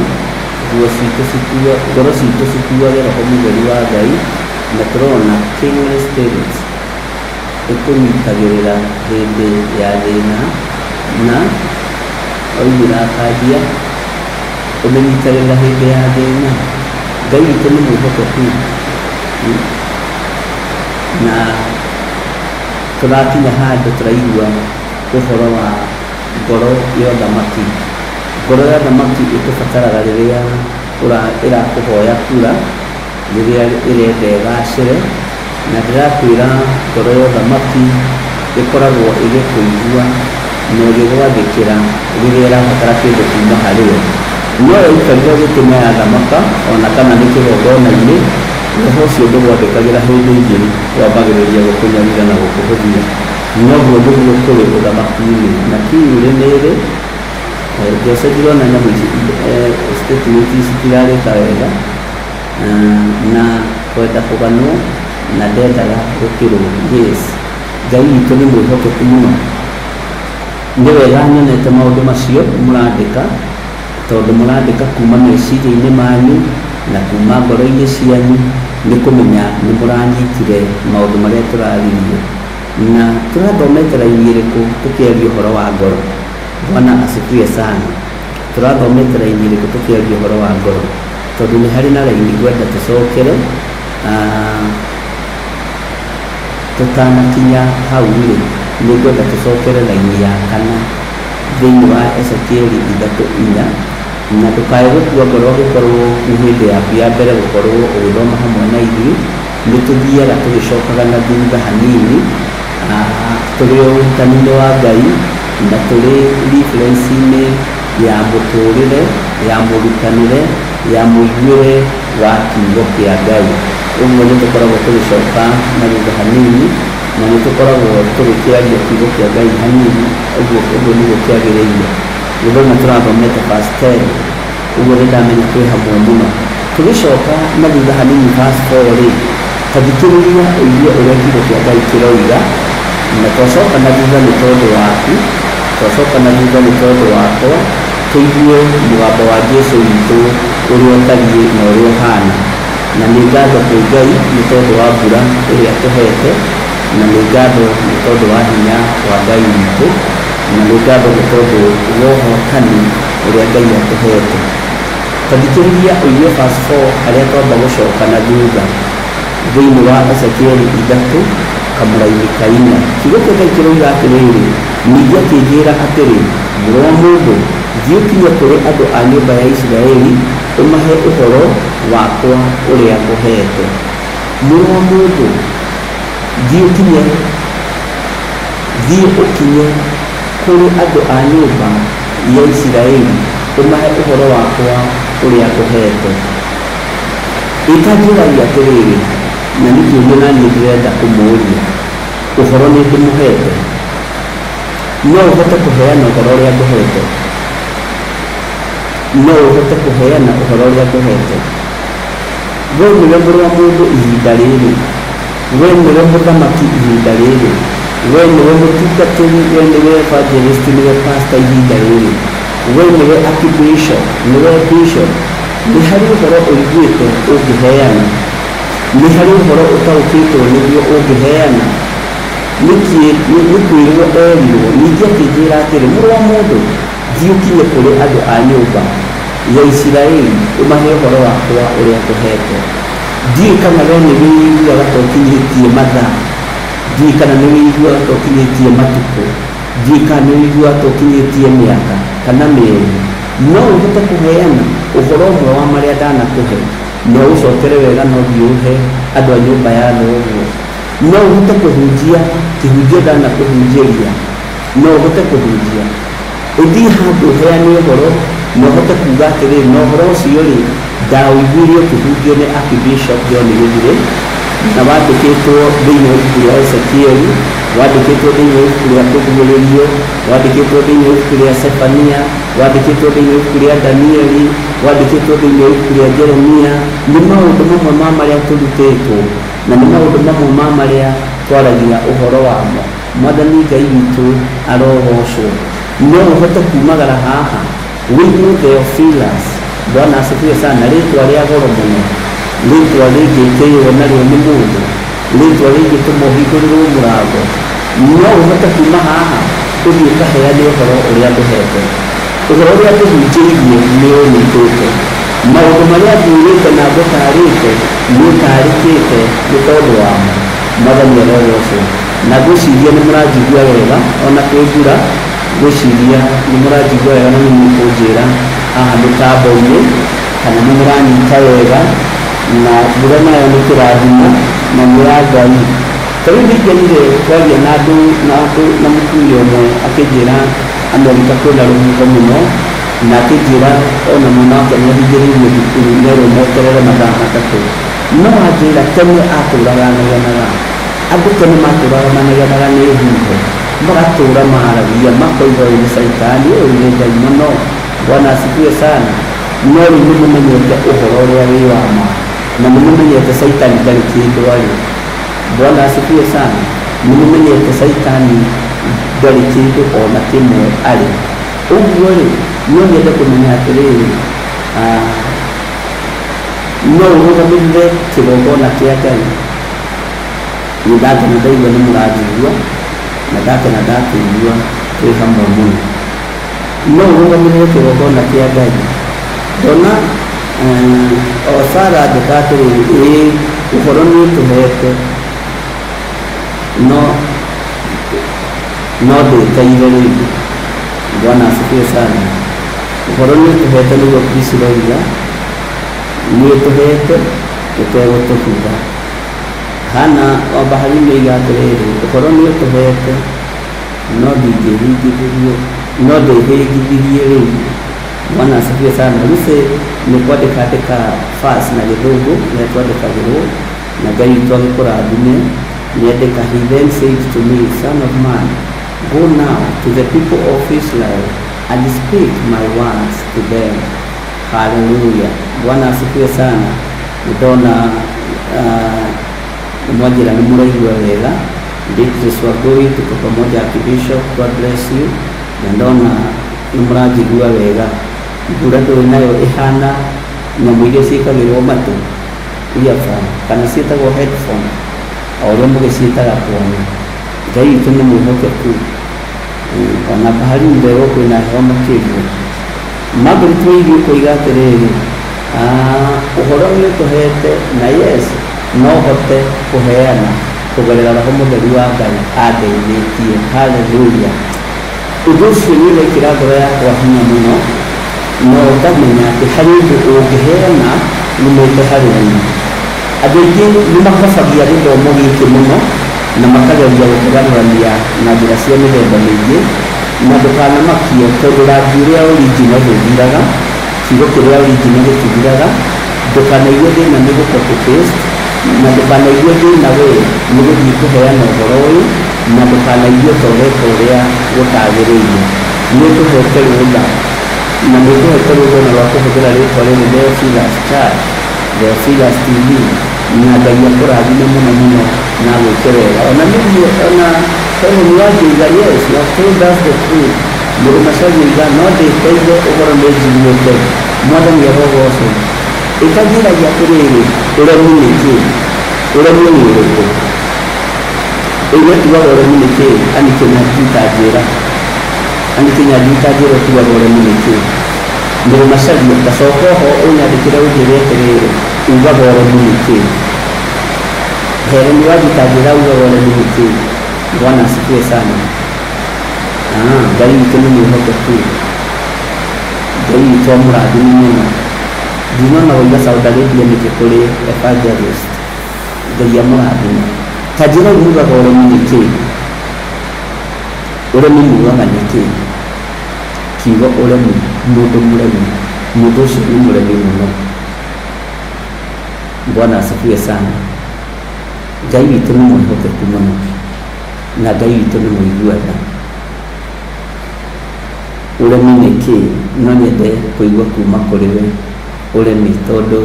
nguo citũ cikua, ngoro citũ cikuage roho mũtheru wa Ngai, na tũrona kingly spirit ĩkũnyitagĩrĩra hĩndĩ ya thĩna, na oimĩra akanjia ũmĩnyitagĩrĩra hĩndĩ ya thĩna. Ngai witũ nĩ mwĩhokeku, na tũrakinya handũ tũraigua ũhoro wa ngoro ya ũthamaki. Ngoro ya ũthamaki ĩkũbataraga rĩrĩa ĩrakũhoya kura, rĩrĩa ĩrenda ĩgacĩre, na ndĩrakwĩra ngoro ya ũthamaki ĩkoragwo ĩgĩkũigua na ĩgĩgwathĩkĩra rĩrĩa ĩrabatara kĩndũ kuma harĩ we. No yaikarire gĩtĩ na yathamaka ona kana nĩ kĩgongona-inĩ, roho ũcio ndũgwathĩkagĩra hĩndĩ ĩngĩ, wambagĩrĩria gũkũnyarira na gũkũhũthia. Noguo nĩguo kũrĩ ũthamaki-inĩ. Na kiurĩ nĩ ĩrĩ, Jose ndirona nyamũ ici, statement ici citirarĩka wega, na kwenda kũganwo na ndendaga gũkĩrwo. Yes, Ngai witũ nĩ mwĩhokeku mũno. Nĩ wega nyonete maũndũ macio mũrandĩka, tondũ mũrandĩka kuma meciria-inĩ manyu na kuma ngoro-inĩ cianyu, nĩ kũmenya nĩ mũranyitire maũndũ marĩa tũraririe. Na tũrathomete raini ĩrĩkũ tũkĩaria ũhoro wa ngoro? Bwana asifiwe sana. Tũrathomete raini ĩrĩkũ tũkĩaria ũhoro wa ngoro? Tondũ nĩ harĩ na raini ngwenda tũcokere. Tũtanakinya hau rĩ, nĩ ngwenda tũcokere raini ya kana thĩinĩ wa Ezekieli 3:4. Na ndũkae gũkua ngoro angĩkorwo nĩ hĩndĩ yaku ya mbere gũkorwo ũgĩthoma hamwe na ithuĩ. Nĩ tũthiaga tũgĩcokaga na thutha hanini, tũrĩ ũrutani-inĩ wa Ngai na tũrĩ reference-inĩ ya mũtũrĩre, ya mũrutanĩre, ya mũiguĩre wa kiugo kĩa Ngai. Ũguo nĩ tũkoragwo tũgĩcoka na thutha hanini na nĩ tũkoragwo tũgĩkĩaria kiugo kĩa Ngai hanini. Ũguo ũguo nĩguo kĩagĩrĩire. Gũthoma tũrathomete verse 10. Ũguo nĩ ndamenya twĩ hamwe mũno. Tũgĩcoka na thutha hanini verse 4 rĩ, ta thikĩrĩria ũigue ũrĩa kiugo kĩa Ngai kĩroiga. Na twacoka na thutha nĩ tondũ waku, twacoka na thutha nĩ tondũ wakwa, tũigue mũgambo wa Jesu witũ ũrĩa ũtariĩ na ũrĩa ũhana. Na nĩ ngatho kwĩ Ngai nĩ tondũ wa mbura ĩrĩa tũhete, na nĩ ngatho nĩ tondũ wa hinya wa Ngai witũ, na nĩ ngatho nĩ tondũ wa ũhotani ũrĩa Ngai atũhete. Ta thikĩrĩria ũigue verse 4 harĩa twamba gũcoka na thutha thĩinĩ wa Ezekieli 3 kamũraini ka 4. Kiugo kĩa Ngai kĩroiga atĩrĩrĩ, ningĩ akĩnjĩra atĩrĩ, mũrũ wa mũndũ, thiĩ ũkinye kũrĩ andũ a nyũmba ya Isiraeli, ũmahe ũhoro wakwa ũrĩa ngũhete. Mũrũ wa mũndũ, thiĩ ũkinye, thiĩ ũkinye kũrĩ andũ a nyũmba ya Isiraeli, ũmahe ũhoro wakwa ũrĩa ngũhete. Ĩtanjũragia atĩrĩrĩ, na nĩ kĩũria na niĩ ndĩrenda kũmũũria, ũhoro nĩ ndĩmũhete? No ũhote kũheana ũhoro ũrĩa ngũhete? No ũhote kũheana ũhoro ũrĩa ngũhete? We nĩwe mũrũ wa mũndũ ihinda rĩrĩ, we nĩwe mũthamaki ihinda rĩrĩ, we nĩwe mũtungatĩri, we nĩwe evangelist, nĩwe pastor ihinda rĩrĩ, we nĩwe archbishop, nĩwe bishop. Nĩ harĩ ũhoro ũiguĩte ũngĩheana? Nĩ harĩ ũhoro ũtaũkĩtwo nĩguo ũngĩheana? Nĩ kwĩrwo erirwo. Ningĩ akĩnjĩra atĩrĩ, mũrũ wa mũndũ, thiĩ ũkinye kũrĩ andũ a nyũmba ya Isiraeli, ũmahe ũhoro wakwa ũrĩa ngũhete. Ndiũĩ kana we nĩ wĩiguaga ta ũkinyĩtie mathaa, ndiũĩ kana nĩ wĩiguaga ta ũkinyĩtie matukũ, ndiũĩ kana nĩ wĩiguaga ta ũkinyĩtie mĩaka kana mĩeri. No ũhote kũheana ũhoro ũmwe wa marĩa ndanakũhe, no ũcokere wega no thiĩ ũhe andũ a nyũmba ya thoguo. No ũhote kũhunjia kĩhunjio ndanakũhunjĩria, no ũhote kũhunjia ũthiĩ handũ ũheane ũhoro na ũhote kuga atĩrĩrĩ, na ũhoro ũcio rĩ, ndaũiguire ũkĩhunjio nĩ Archbishop John Gĩthirĩ, na wandĩkĩtwo thĩinĩ wa ibuku rĩa Ezekieli, wandĩkĩtwo thĩinĩ wa ibuku rĩa Kũguũrĩrio, wandĩkĩtwo thĩinĩ wa ibuku rĩa Sefania, wandĩkĩtwo thĩinĩ wa ibuku rĩa Danieli, wandĩkĩtwo thĩinĩ wa ibuku rĩa Jeremia. Nĩ maũndũ mamwe ma marĩa tũrutĩtwo, na nĩ maũndũ mamwe ma marĩa twaragia ũhoro wamo. Mwathani Ngai witũ arogocwo. No ũhote kumagara haha wĩigue Theophilus, Bwana asifiwe sana, rĩtwa rĩa goro mũno, rĩtwa rĩngĩtĩĩo narĩo nĩ mũndũ, rĩtwa rĩngĩtũma ũhingũrĩrwo mũrango. No ũhote kuma haha ũthiĩ ũkaheane ũhoro ũrĩa ngũhete. Ũhoro ũrĩa ngũhunjĩirie nĩ ũnyitĩte. Maũndũ marĩa ngwĩrĩte na ngũtarĩte nĩ ũtarĩkĩte nĩ tondũ wamo. Mwathani arogocwo. Na ngwĩciria nĩ mũranjigua wega ona kwĩ mbura, ngwĩciria nĩ mũranjigua wega na nĩ mũkũnjĩra haha mĩtambo-inĩ kana nĩ mũranyita wega. Na mbura nayo nĩ kĩrathimo na nĩ ya Ngai. Ta rĩu ndingenire kwaria na andũ na andũ na mũtumia ũmwe akĩnjĩra Amerika kwĩna rũhuho mũno, na akĩnjĩra ona mwana wake nĩ ahingĩrĩirio thukuru nerwo meterere mathaa 3. No anjĩra tene atũraga anegenaga. Andũ tene matũraga manegenaga nĩ huho, magatũra maragia makoiga ũyũ nĩ caitani, ũyũ nĩ ndaimono. Bwana asifiwe sana. No rĩu nĩ mũmenyete ũhoro ũrĩa wĩ wa ma, na nĩ mũmenyete caitani ndarĩ kĩndũ arĩ. Bwana asifiwe sana. Nĩ mũmenyete caitani ndarĩ kĩndũ ona kĩmwe arĩ. Ũguo rĩ, no nyende kũmenya atĩrĩrĩ, no ũrũgamĩrĩre kĩgongona kĩa Ngai. Nĩ ndakena ndaigua nĩ mũranjigua, na ndakena ndakĩigua twĩ hamwe mũno. No ũrũgamĩrĩre kĩgongona kĩa Ngai. Ndona O Sara andĩka atĩrĩrĩ, ĩĩ ũhoro nĩ ũtũhete no no ndĩteire rĩu. Bwana asifiwe sana. Ũhoro nĩ ũtũhete nĩguo Priscilla oiga, nĩ ũtũhete ũtegũtũhitha. Hana wa Baharini oiga atĩrĩrĩ, ũhoro nĩ ũtũhete no ndingĩhingithĩrio, no ndĩhĩngithirie rĩu. Bwana asifiwe sana. Lucy nĩ kwandĩka andĩka verse na gĩthũngũ ĩrĩa twandĩkagĩrwo na Ngai witũ agĩkũrathime. Nĩandĩka, he then said to me, son of man, go now to the people of Israel and speak my words to them. Hallelujah. Bwana asifiwe sana. Nĩndona mwanjĩra nĩ mũraigua wega. Beatrice Wangui, tuko pamoja Archbishop, God bless you. Na ndona nĩ mũranjigua wega. Mbura ndũĩ nayo ĩhana nyamũ iria ciĩkagĩrwo matũ, earphone, kana ciĩtagwo headphone, o ũrĩa mũgĩciĩtaga kwanyu. Ngai witũ nĩ mwĩhokeku. Ona bahari nderwo kwĩna heho makĩria. Margaret Wairia ũkoiga atĩrĩrĩ, ũhoro nĩ ũtũhete na yes no hote kũheana kũgerera Roho Mũtheru wa Ngai andeithĩtie. Hallelujah. Ũndũ ũcio nĩ ũrekĩra ngoro yakwa hinya mũno na ũkamenya atĩ harĩ ũndũ ũngĩheana umĩte harĩ we. Andũ aingĩ nĩ makobagia gĩthomo gĩkĩ mũno na makageria gũkĩgarũrania na njĩra cia mĩthemba mĩingĩ, na ndũkanamakio tondũ rangi ũrĩa original ndũthiraga, kiugo kĩrĩa original gĩtithiraga. Ndũkanaigue thĩna nĩ gũ copy paste, na ndũkanaigue thĩna we nĩ gũthiĩ kũheana ũhoro ũyũ, na ndũkanaigue ta ũreka ũrĩa gũtagĩrĩire. Nĩ ũtũhete rũtha, na nĩ ũtũhete rũtha ona rwa kũhũthĩra rĩtwa rĩrĩ Theophilus Church, Theophilus TV, na Ngai akũrathime mũno mũno na agwĩke wega. Ona niĩ ona Helen Wanjĩiga, yes, you have told us the truth. Mũrũ Macharia oiga no ndĩteire ũhoro nĩ njiguĩte. Mwathani arogocwo. Ĩkanjĩragia atĩrĩrĩ, ũremi nĩ kĩ? Ũremi nĩ ũrĩkũ? Ĩrĩa tugaga ũremi nĩ kĩ? Ani Kĩnyanjui ta njĩra. Ani Kĩnyanjui ta njĩra ũtugaga ũremi nĩ kĩ? Mũrũ Macharia, tacoka oho ũnyandĩkĩre ũnjĩre atĩrĩrĩ, ugaga ũremi nĩ kĩ? Helen Wanji ta njĩra ugaga ũremi nĩ kĩ? Bwana asifiwe sana. Ngai witũ nĩ mwĩhokeku. Ngai witũ amũrathime mũno. Ndinona woiga Saudi Arabia nĩkĩ kũrĩ evangelist. Ngai amũrathime. Ta njĩra ugaga ũremi nĩ kĩ? Ũremi mugaga nĩ kĩ? Kiugo ũremi, mũndũ mũremi, mũndũ ũcio nĩ mũremi mũno. Bwana asifiwe sana. Ngai witũ nĩ mwĩhokeku mũno na Ngai witũ nĩ mũigua tha. Ũremi nĩ kĩ? No nyende kũigua kuma kũrĩ we ũremi, tondũ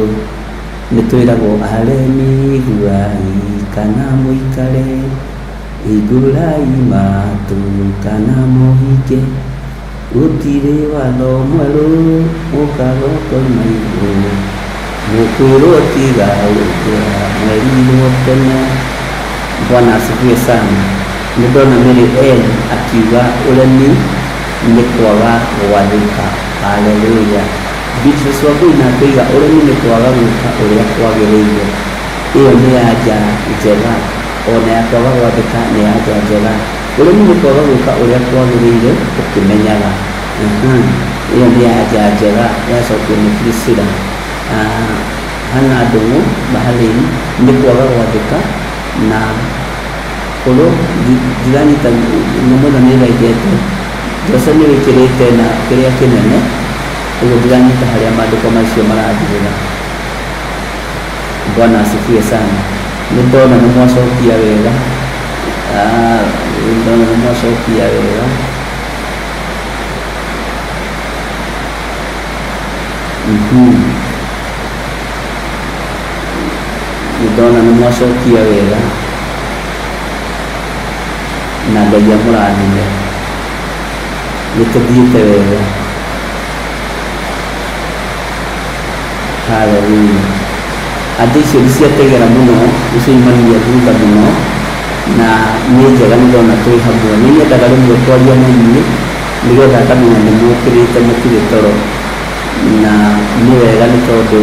nĩ twĩragwo aremi iguai kana mũikare, hingũrai matũ kana mũhinge, gũtirĩ watho mwerũ ũkaga ũkoima igũrũ, mũkwĩrwo tiga ũrĩa mwerirwo tene. Bwana asifiwe sana. Nĩ ndona Mary Ann akiuga ũremi nĩ kwaga gwathĩka. Haleluya. Beatrice Wangui nake oiga ũremi nĩ kwaga gwĩka ũrĩa kwagĩrĩire. Ĩyo nĩ anja njega, ona ya kwaga gwathĩka nĩ anja njega. Ũremi nĩ kwaga gwĩka ũrĩa kwagĩrĩire ũkĩmenyaga. Ĩyo nĩ anja njega yacokio nĩ Priscilla. Hana Ndũng'ũ Bahrain nĩ kwaga gwathĩka na korwo ndiranyita nyamũ ĩno nĩ ĩrengete. Jose nĩ wĩkĩrĩte na kĩrĩa kĩnene, ũguo ndiranyita harĩa maandĩko macio marathirĩra. Bwana asifiwe sana. Nĩ ndona nĩ mwacokia wega. Nĩ ndona nĩ mwacokia wega. Nĩ ndona nĩ mwacokia wega na Ngai amũrathime. Nĩ tũthiĩte wega. Haleluya. Andũ icio nĩ ciategera mũno, nĩ ciaimania thutha mũno, na nĩ njega nĩ ndona twĩ hamwe. Nĩ nyendaga rĩmwe kwaria na inyuĩ nĩgetha ngamenya nĩ mũkĩrĩte mũtirĩ toro, na nĩ wega nĩ Nĩ tondũ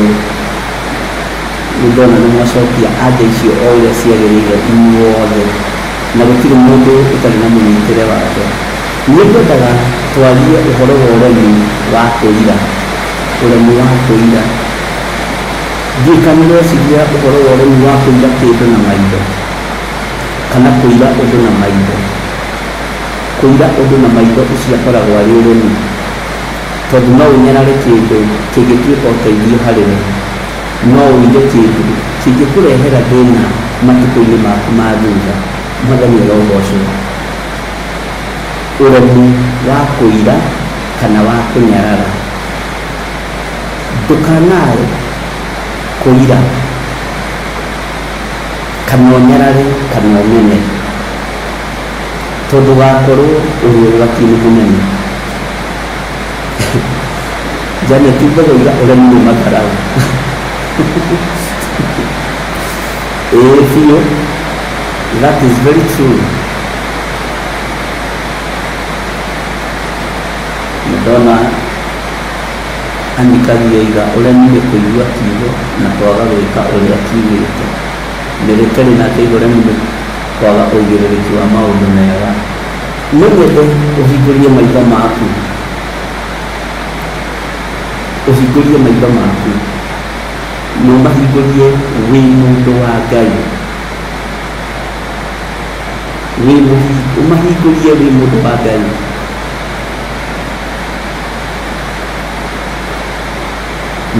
nĩ ndona nĩ mwacokia anja icio o ũrĩa ciagĩrĩire inyuothe, na gũtirĩ mũndũ ũtarĩ na mũnyitĩre wake. Nĩ ngwendaga twarie ũhoro wa ũremi wa kũira, ũremi wa kũira. Ndiũĩ kana nĩ ũreciria ũhoro wa ũremi wa kũira kĩndũ na maitho, kana kũira ũndũ na maitho. Kũira ũndũ na maitho ũcio akoragwo arĩ ũremi, tondũ no ũnyarare kĩndũ kĩngĩtuĩka ũteithio harĩ we, no ũire kĩndũ kĩngĩkũrehera thĩna matukũ-inĩ maku ma thutha. Mwathani arogocwo. Ũremi wa kũira kana wa kũnyarara. Ndũkanae kũira kana ũnyarare kana ũmene, tondũ wakorwo ũrĩ ũgwati-inĩ mũnene. Janet Mbogoira, ũremi nĩ matharaũ. Ĩĩ biũ, that is very true. Ndona Anikagia oiga ũremi nĩ kũigua kiugo na kwaga gwĩka ũrĩa kiugĩte. Mĩrĩkeri nake oiga ũremi nĩ kwaga ũigĩrĩrĩki wa maũndũ mega. No nyende ũhingũrie maitho maku, ũhingũrie maitho maku, na ũmahingũrie wĩ mũndũ wa Ngai. Ũmahingũrie wĩ mũndũ wa Ngai.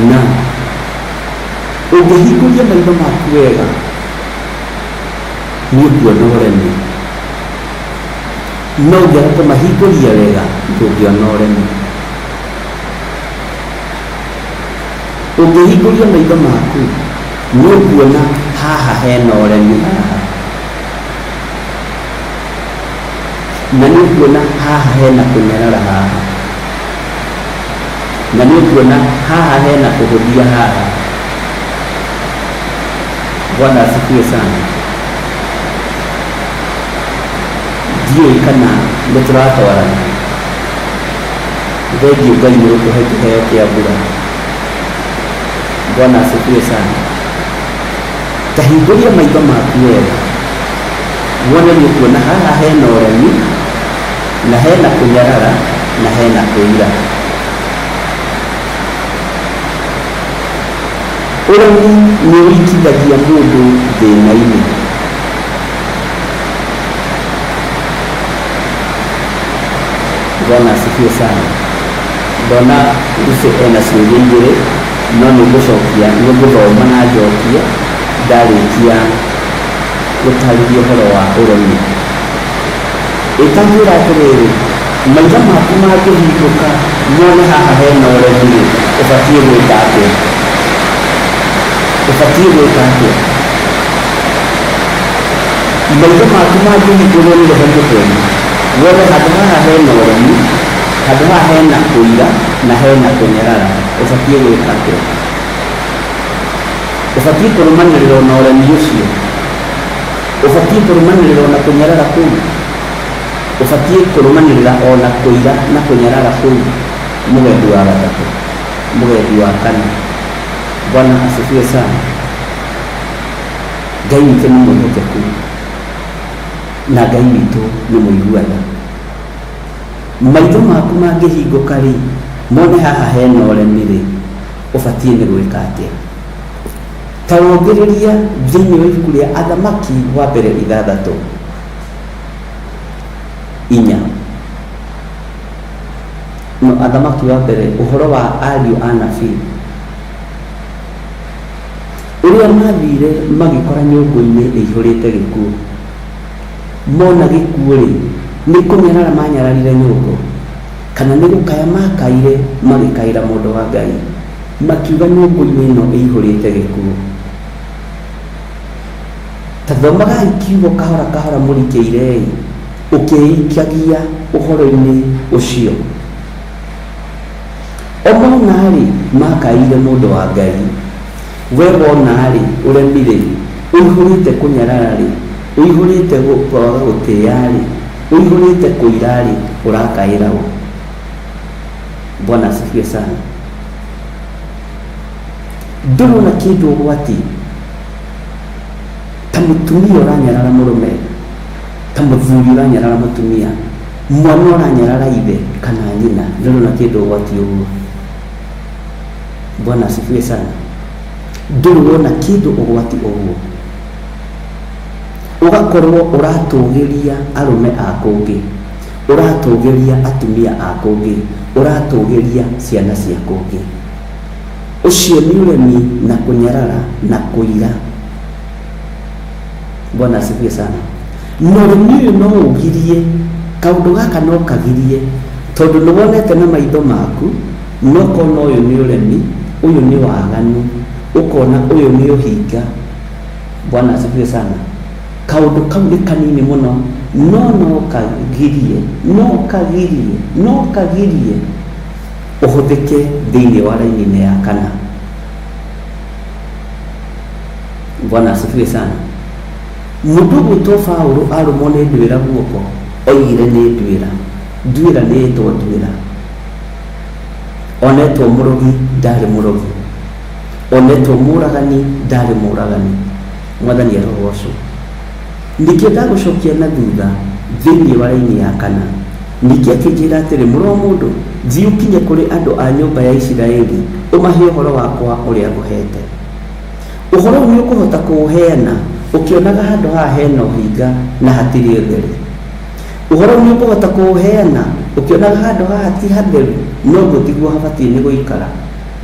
Na ũngĩhingũria maitho maku wega, nĩ ũkuona ũremi. No ũngĩaga kũmahingũria wega, ndũngĩona ũremi. Ũngĩhingũria maitho maku, nĩ ũkuona haha hena ũremi haha. Na nĩ ũkuona haha hena kũnyarara haha. Na nĩ ũkuona haha hena kũhũthia haha. Bwana asifiwe sana. Ndiũĩ kana nĩ tũratwarana. Thengiũ Ngai nĩ gũkũhe kĩheo kĩa mbura. Bwana asifiwe sana. Ta hingũria maitho maku wega, wone nĩ ũkuona haha hena ũremi, na hena kũnyarara, na hena kũira. Ũremi nĩ ũrikithagia mũndũ thĩna-inĩ. Bwana asifiwe sana. Ndona Lucy ena ciũria igĩrĩ, no nĩ ngũcokia, nĩ ngũthoma na njokie ndarĩkia gũtarĩria ũhoro wa ũremi. Ĩtanjĩra atĩrĩrĩ, maitho maku mangĩhingũka mone haha hena ũremi-rĩ, ũbatiĩ gwĩka atĩa? Ũbatiĩ gwĩka atĩa? Maitho maku mangĩhingũrwo nĩ Roho Mũtheru, wone handũ haha hena ũremi, handũ haha hena kũira na hena kũnyarara, ũbatiĩ gwĩka atĩa? Ũbatiĩ kũrũmanĩrĩra na ũremi ũcio? Ũbatiĩ kũrũmanĩrĩra na kũnyarara kũu? Ũbatiĩ kũrũmanĩrĩra ona kũira na kũnyarara kũu? Mũgendi wa gatatũ, mũgendi wa kana. Bwana asifiwe sana. Ngai witũ nĩ mwĩhokeku, na Ngai witũ nĩ mũigua tha. Maitho maku mangĩhingũka rĩ, mone haha hena ũremi rĩ, ũbatiĩ nĩ gwĩka atĩa? Ta wongĩrĩria thĩinĩ wa ibuku rĩa Athamaki wa mbere ithathatũ inya. No Athamaki wa mbere, ũhoro wa ariũ a nabii ũrĩa mathire magĩkora nyũngũ-inĩ ĩihũrĩte gĩkuũ. Mona gĩkuũ rĩ, nĩ kũnyarara manyararire nyũngũ, kana nĩ gũkaya makaire magĩkaĩra mũndũ wa Ngai, makiuga nyũngũ-inĩ ĩno ĩihũrĩte gĩkuũ. Ta thomagai kiugo kahora kahora mũrikĩire-ĩ, ũkĩikagia ũhoro-inĩ ũcio. O mona-rĩ, makaĩire mũndũ wa Ngai. We wona-rĩ, ũremi-rĩ, ũihũrĩte kũnyarara-rĩ, ũihũrĩte kwaga gũtĩĩa-rĩ, ũihũrĩte kũira-rĩ, ũrakaĩra ũ? Bwana asifiwe sana. Ndũrona kĩndũ ũgwati ta mũtumia ũranyarara mũrũme, ta mũthuri ũranyarara mũtumia, mwana ũranyarara ithe kana nyina. Ndũrona kĩndũ ũgwati ũguo. Bwana asifiwe sana. Ndũrĩ wona kĩndũ ũgwati ũguo, ũgakorwo ũratũgĩria arũme a kũngĩ, ũratũgĩria atumia a kũngĩ, ũratũgĩria ciana cia kũngĩ. Ũcio nĩ ũremi na kũnyarara na kũira. Bwana asifiwe sana. Na ũremi ũyũ no ũgirie kaũndũ gaka, no kagirie, tondũ nĩ wonete na maitho maku, no kona ũyũ nĩ ũremi, ũyũ nĩ waganu, ũkona ũyũ nĩ ũhinga. Bwana asifiwe sana. Kaũndũ kau nĩ kanini mũno, no no kagirie, no kagirie, no kagirie ũhũthĩke thĩinĩ wa raini-inĩ ya kana. Bwana asifiwe sana. Mũndũ ũgwĩtwo Paũlũ arũmwo nĩ nduĩra guoko, oigire nĩ nduĩra. Nduĩra nĩ ĩtwo nduĩra. Onetwo mũrogi, ndarĩ mũrogi. Onetwo mũragani, ndarĩ mũragani. Mwathani arogocwo. Nĩkĩo ndagũcokia na thutha thĩinĩ wa raini ya kana. Ningĩ akĩnjĩra atĩrĩ, mũrũ wa mũndũ, thiĩ ũkinye kũrĩ andũ a nyũmba ya Isiraeli, ũmahe ũhoro wakwa ũrĩa ngũheete. Ũhoro ũyũ nĩ ũkũhota kũũheana ũkĩonaga handũ haha hena ũhinga na hatirĩ ũtheru. Ũhoro ũyũ nĩ ũkũhota kũũheana ũkĩonaga handũ haha ti hatheru, no ũguo tiguo habatiĩ nĩ gũikara.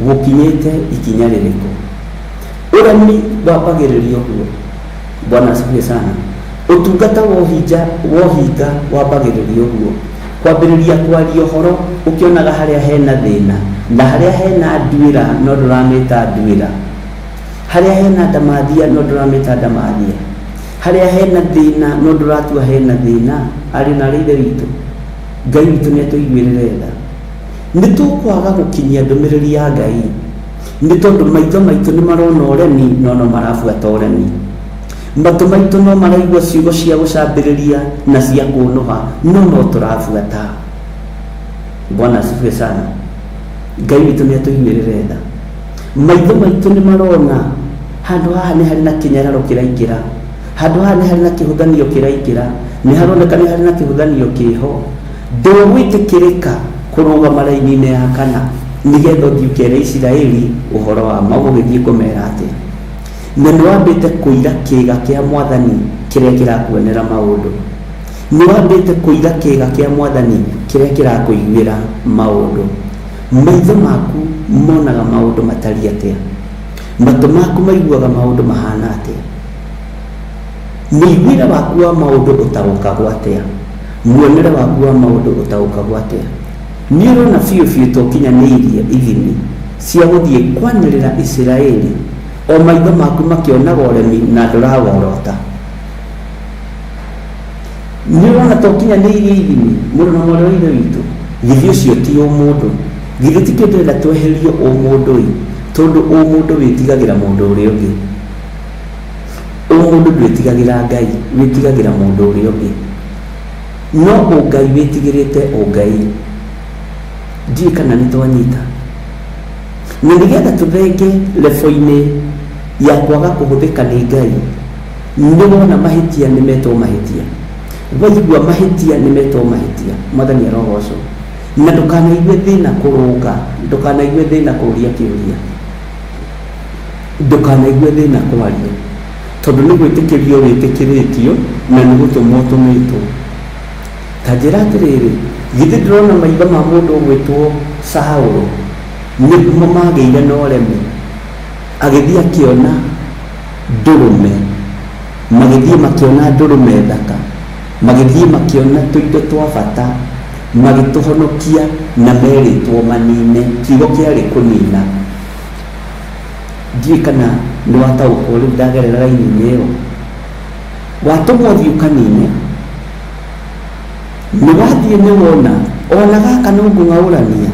Gũkinyĩte ikinya rĩrĩkũ? Ũremi wambagĩrĩria ũguo. Bwana asifiwe sana. Ũtungata wa ũhinja wa ũhinga wambagĩrĩria ũguo, kwambĩrĩria kwaria ũhoro ũkĩonaga harĩa hena thĩna na harĩa hena nduĩra no ndũramĩta nduĩra, harĩa hena ndamathia no ndũramĩta ndamathia, harĩa hena thĩna no ndũratua hena thĩna. Ariũ na arĩ Ithe witũ, Ngai witũ nĩ atũiguĩrĩre tha. Nĩ tũkwaga gũkinyia ndũmĩrĩri ya Ngai nĩ tondũ maitho maitũ nĩ marona ũremi no no marabuata ũremi. Matũ maitũ no maraigua ciugo cia gũcambĩrĩria na cia kũnũha no no tũrabuata. Bwana asifiwe sana. Ngai witũ nĩ atũiguĩrĩre tha. Maitho maitũ nĩ marona handũ haha nĩ harĩ na kĩnyararo kĩraingĩra, handũ haha nĩ harĩ na kĩhũthanio kĩraingĩra, nĩ haroneka nĩ harĩ na kĩhũthanio kĩho. Ndũgwĩtĩkĩrĩka kũrũgama raini-inĩ ya kana nĩgetha ũthiĩ ũkere Isiraeli ũhoro wa ma. Ũgũgĩthiĩ kũmera atĩa? Na nĩ wambĩte kũira kĩĩga kĩa Mwathani kĩrĩa kĩrakuonera maũndũ. Nĩ wambĩte kũira kĩĩga kĩa Mwathani kĩrĩa kĩrakũiguĩra maũndũ. Maitho maku monaga maũndũ matariĩ atĩa? Matũ maku maiguaga maũndũ mahana atĩa? Mũiguĩre waku wa maũndũ ũtaũkagwo atĩa? Muonere waku wa maũndũ ũtaũkagwo atĩa? Nĩ ũrona biũ biũ ta ũkinyanĩirie ithimi cia gũthiĩ kwanĩrĩra Isiraeli o maitho maku makĩonaga ũremi na ndũraworota? Nĩ ũrona ta ũkinyanĩirie ithimi, mũrũ na mwarĩ wa Ithe witũ? Githĩ ũcio ti ũmũndũ? Githĩ ti kĩo ndĩrenda tweherio ũmũndũ-ĩ? Tondũ ũmũndũ wĩtigagĩra mũndũ ũrĩa ũngĩ. Ũmũndũ ndwĩtigagĩra Ngai, wĩtigagĩra mũndũ ũrĩa ũngĩ. No ũngai wĩtigĩrĩte ũngai. Ndiũĩ kana nĩ twanyita. Na nĩgetha tũthenge lebo-inĩ ya kwaga kũhũthĩka nĩ Ngai, nĩ wona mahĩtia nĩ metwo mahĩtia, waigua mahĩtia nĩ metwo mahĩtia. Mwathani arogocwo. Na ndũkanaigue thĩna kũrũnga, ndũkanaigue thĩna kũũria kĩũria, ndũkanaigue thĩna kwaria, tondũ nĩ gwĩtĩkĩrio wĩtĩkĩrĩtio na nĩ gũtũmwo ũtũmĩtwo. Ta njĩra atĩrĩrĩ, githĩ ndũrona maitho ma mũndũ ũgwĩtwo Saũlũ nĩmo magĩire na ũremi, agĩthiĩ akĩona ndũrũme, magĩthiĩ makĩona ndũrũme thaka, magĩthiĩ makĩona tũindo twa bata, magĩtũhonokia na merĩtwo manine, kiugo kĩarĩ kũnina. Ndiũĩ kana nĩ wataũkwo rĩu ndagerera raini-inĩ ĩyo. Watũmwo ũthiĩ ũkanine, nĩ wathiĩ nĩ wona ona gaka no ngũng'aũrania,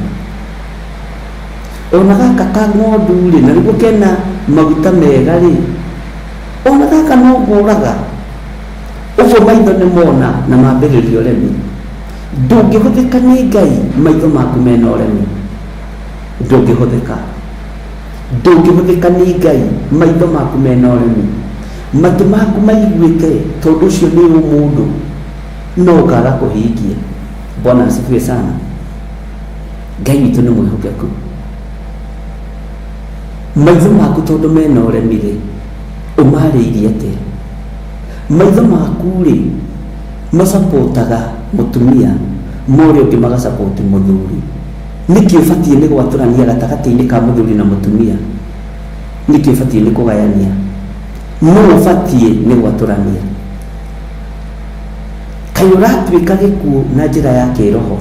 ona gaka ka ng'ondu rĩ, na nĩguo kena maguta mega rĩ, ona gaka no ngũraga. Ũguo maitho nĩ mona na mambĩrĩria ũremi. Ndũngĩhũthĩka nĩ Ngai maitho maku mena ũremi. Ndũngĩhũthĩka. Ndũngĩhũthĩka nĩ Ngai maitho maku mena ũremi, matũ maku maiguĩte, tondũ ũcio nĩ ũmũndũ, no ũkaga kũhingia. Bwana asifiwe sana. Ngai witũ nĩ mwĩhokeku. Maitho maku tondũ mena ũremi rĩ, ũmarĩirie atĩa? Maitho maku rĩ, macapotaga mũtumia, ma ũrĩa ũngĩ magacapoti mũthuri. Nĩkĩ ũbatiĩ nĩ gwatũrania gatagatĩ-inĩ ka mũthuri na mũtumia? Nĩkĩ ũbatiĩ nĩ kũgayania? Nũ ũbatiĩ nĩ gwatũrania? Kaĩ ũratuĩka gĩkuũ na njĩra ya kĩroho?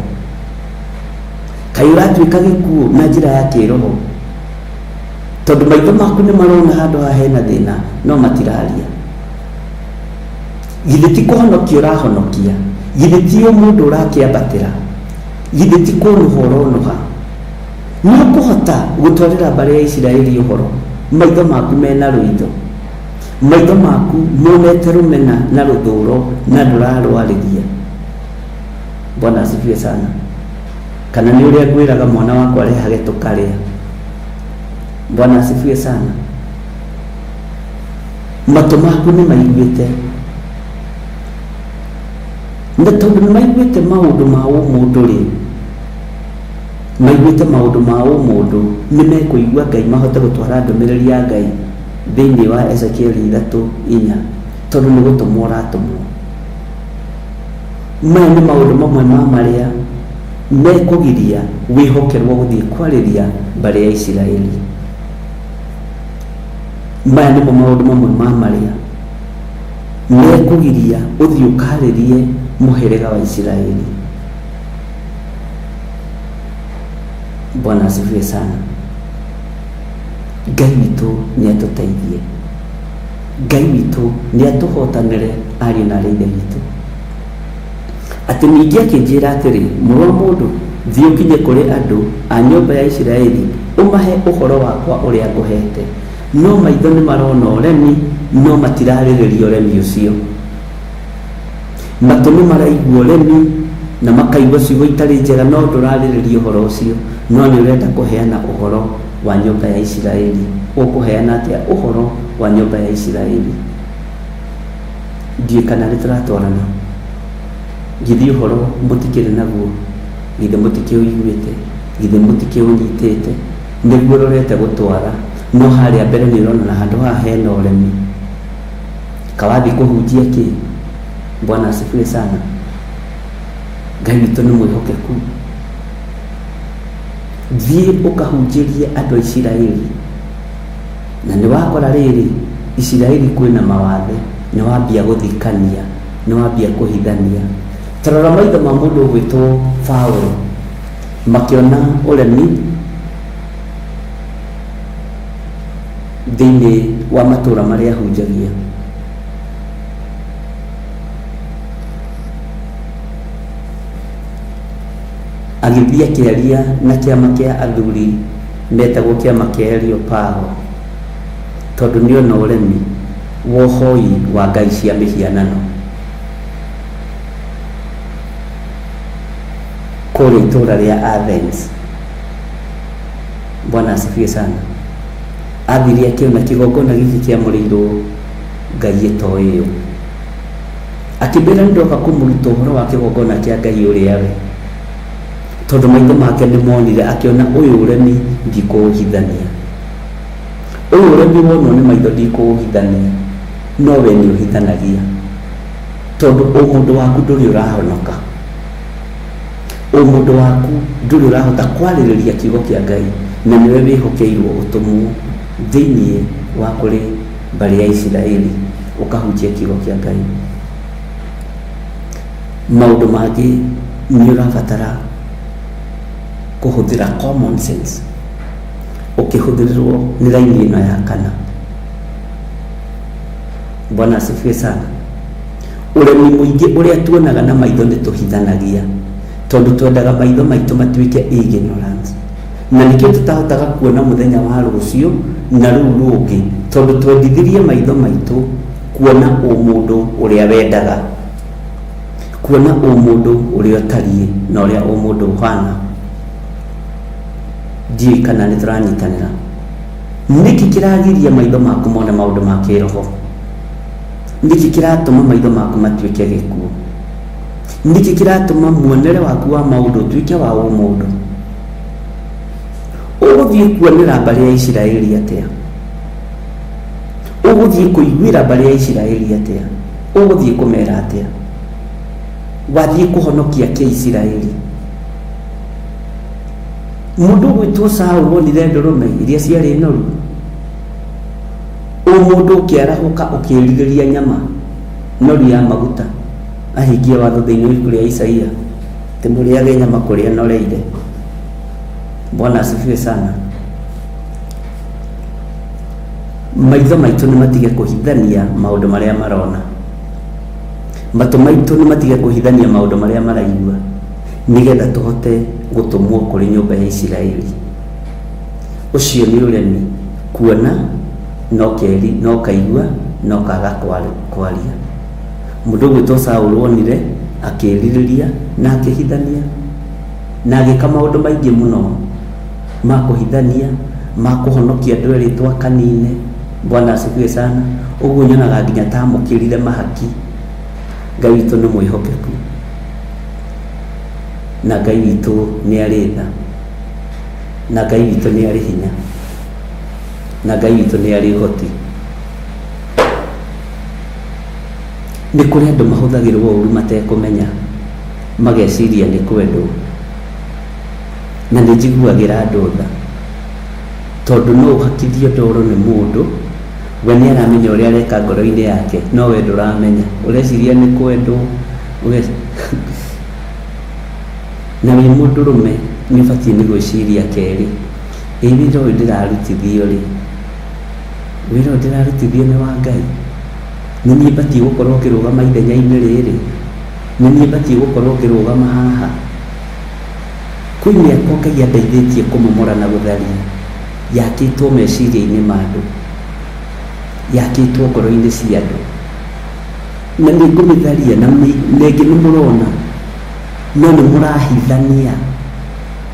Kaĩ ũratuĩka gĩkuũ na njĩra ya kĩroho? Tondũ maitho maku nĩ marona handũ haha hena thĩna, no matiraria. Githĩ ti kũhonokia ũrahonokia? Githĩ ti ũmũndũ ũrakĩambatĩra? Githĩ ti kũnũha ũronũha? Nĩ ũkũhota gũtwarĩra mbarĩ ya Isiraeli ũhoro maitho maku mena rũitho? Maitho maku monete rũmena na rũthũro na ndũrarwarĩria. Bwana asifiwe sana. Kana nĩ ũrĩa ngwĩraga mwana wakwa rehage tũkarĩa. Bwana asifiwe sana. Matũ maku nĩ maiguĩte, na tondũ nĩ maiguĩte maũndũ ma ũmũndũ rĩ, maiguĩte maũndũ ma ũmũndũ, nĩ mekũigua Ngai mahote gũtwara ndũmĩrĩri ya Ngai thĩinĩ wa Ezekieli 3:4, tondũ nĩ gũtũmwo ũratũmwo. Maya nĩ maũndũ mamwe ma marĩa mekũgiria wĩhokerwo gũthiĩ kwarĩria mbarĩ ya Isiraeli. Maya nĩmo maũndũ mamwe ma marĩa mekũgiria ũthiĩ ũkarĩrie mũhĩrĩga wa Isiraeli. Bwana asifiwe sana. Ngai witũ nĩ atũteithie, Ngai witũ nĩ atũhotanĩre ariũ na arĩ ithe witũ. Atĩ ningĩ akĩnjĩra atĩrĩ, mũrũ wa mũndũ, thiĩ ũkinye kũrĩ andũ a nyũmba ya Isiraeli, ũmahe ũhoro wakwa ũrĩa ngũheete. No maitho nĩ marona ũremi, no matirarĩrĩria ũremi ũcio. Matũ nĩ maraigua ũremi na makaigua ciugo itarĩ njega, no ndũrarĩrĩria ũhoro ũcio. No nĩ ũrenda kũheana ũhoro wa nyũmba ya Isiraeli. Ũkũheana atĩa ũhoro wa nyũmba ya Isiraeli? Ndiũĩ kana nĩ tũratwarana. Githĩ ũhoro mũtikĩrĩ naguo? Githĩ mũtikĩũiguĩte? Githĩ mũtikĩũnyitĩte? Nĩguo ũrorete gũtwara, no harĩa mbere nĩ ũrona na handũ haha hena ũremi. Kawathiĩ kũhunjia kĩ? Bwana asifiwe sana. Ngai witũ nĩ mwĩhokeku. Thiĩ ũkahunjĩrie andũ a Isiraeli. Na nĩ wakora rĩrĩ, Isiraeli kwĩna mawathe, nĩ wambia gũthikania, nĩ wambia kũhithania. Ta rora maitho ma mũndũ ũgwĩtwo Paũlũ, makĩona ũremi thĩinĩ wa matũũra marĩa ahunjagia. Agĩthiĩ akĩaria na kĩama kĩa athuri metagwo kĩama kĩa Areopago, tondũ nĩona ũremi wa ũhoi wa ngai cia mĩhianano kũrĩa itũũra rĩa Athens. Bwana asifiwe sana. Athire akĩona kĩgongona gĩkĩ kĩamũrĩirwo ngai ĩtoĩyo, akĩmbĩra nĩ ndoka kũmũruta ũhoro wa kĩgongona kĩa ngai ũrĩa we, tondũ maitho make nĩ monire, akĩona ũyũ ũremi ndikũũhithania, ũyũ ũremi wonwo nĩ maitho ndikũũhithania, no we nĩ ũhithanagia, tondũ ũmũndũ waku ndũrĩ ũrahonoka, ũmũndũ waku ndũrĩ ũrahota kwarĩrĩria kiugo kĩa Ngai, na nĩwe wĩhokeirwo ũtũmwo thĩinĩ wa kũrĩ mbarĩ ya Isiraeli ũkahunjia kiugo kĩa Ngai. Maũndũ mangĩ nĩ ũrabatara kũhũthĩra common sense ũkĩhũthĩrĩrwo nĩ raini ĩno ya kana. Bwana asifiwe sana. Ũremi mũingĩ ũrĩa tuonaga na maitho nĩ tũhithanagia, tondũ twendaga maitho maitũ matuĩke ignorance, na nĩkĩo tũtahotaga kuona mũthenya wa rũciũ na rũu rũngĩ, tondũ twendithirie maitho maitũ kuona ũmũndũ ũrĩa wendaga, kuona ũmũndũ ũrĩa ũtariĩ na ũrĩa ũmũndũ ũhana. Ndiũĩ kana nĩ tũranyitanĩra. Nĩkĩ kĩragiria maitho maku mone maũndũ ma kĩroho? Nĩkĩ kĩratũma maitho maku matuĩke gĩkuũ? Nĩkĩ kĩratũma muonere waku wa maũndũ ũtuĩke wa ũmũndũ? Ũgũthiĩ kuonera mbarĩ ya Isiraeli atĩa? Ũgũthiĩ kũiguĩra mbarĩ ya Isiraeli atĩa? Ũgũthiĩ kũmera atĩa? Wathiĩ kũhonokia kĩ Isiraeli? Mũndũ ũgwĩtwo Saũlũ onire ndũrũme iria ciarĩ noru. Ũmũndũ ũkĩarahũka ũkĩĩrirĩria nyama noru ya maguta ahingie watho thĩinĩ wa ibuku rĩa Isaia atĩ mũrĩage nyama kũrĩa noreire. Bwana asifiwe sana. Maitho maitũ nĩ matige kũhithania maũndũ marĩa marona. Matũ maitũ nĩ matige kũhithania maũndũ marĩa maraigua nĩgetha tũhote gũtũmwo kũrĩ nyũmba ya Isiraeli. Ũcio nĩ ũremi kuona no keri no kaigua no kaga kwaria. Mũndũ ũgwĩtwo Saũlũ onire akĩĩrirĩria na akĩhithania na agĩka maũndũ maingĩ mũno ma kũhithania ma kũhonokia andũ erĩtwo akanine. Bwana asifiwe sana. Ũguo nyonaga nginya ta amũkĩrire mahaki. Ngai witũ nĩ mwĩhokeku na Ngai witũ nĩ arĩ tha na Ngai witũ nĩ arĩ hinya na Ngai witũ nĩ arĩ ũhoti. Nĩ kũrĩ andũ mahũthagĩrwo ũru matekũmenya mageciria nĩ kwendwo, na nĩ njiguagĩra andũ tha tondũ no ũhakithio ndoro nĩ mũndũ we nĩ aramenya ũrĩa areka ngoro-inĩ yake no we ndũramenya, ũreciria nĩ kwendwo na wĩ mũndũrũme nĩ ũbatiĩ nĩ gwĩciria kerĩ, ĩ wĩra ũyũ ndĩrarutithio rĩ, wĩra ũyũ ndĩrarutithio nĩ wa Ngai? Nĩ niĩ batiĩ gũkorwo ngĩrũgama ithenya-inĩ rĩrĩ? Nĩ niĩ batiĩ gũkorwo ngĩrũgama haha? Kwĩ mĩako Ngai andeithĩtie kũmomora na gũtharia, yakĩtwo meciria-inĩ ma andũ, yakĩtwo ngoro-inĩ cia andũ, na nĩ ngũmĩtharia na rĩngĩ nĩ mũrona no nĩ mũrahithania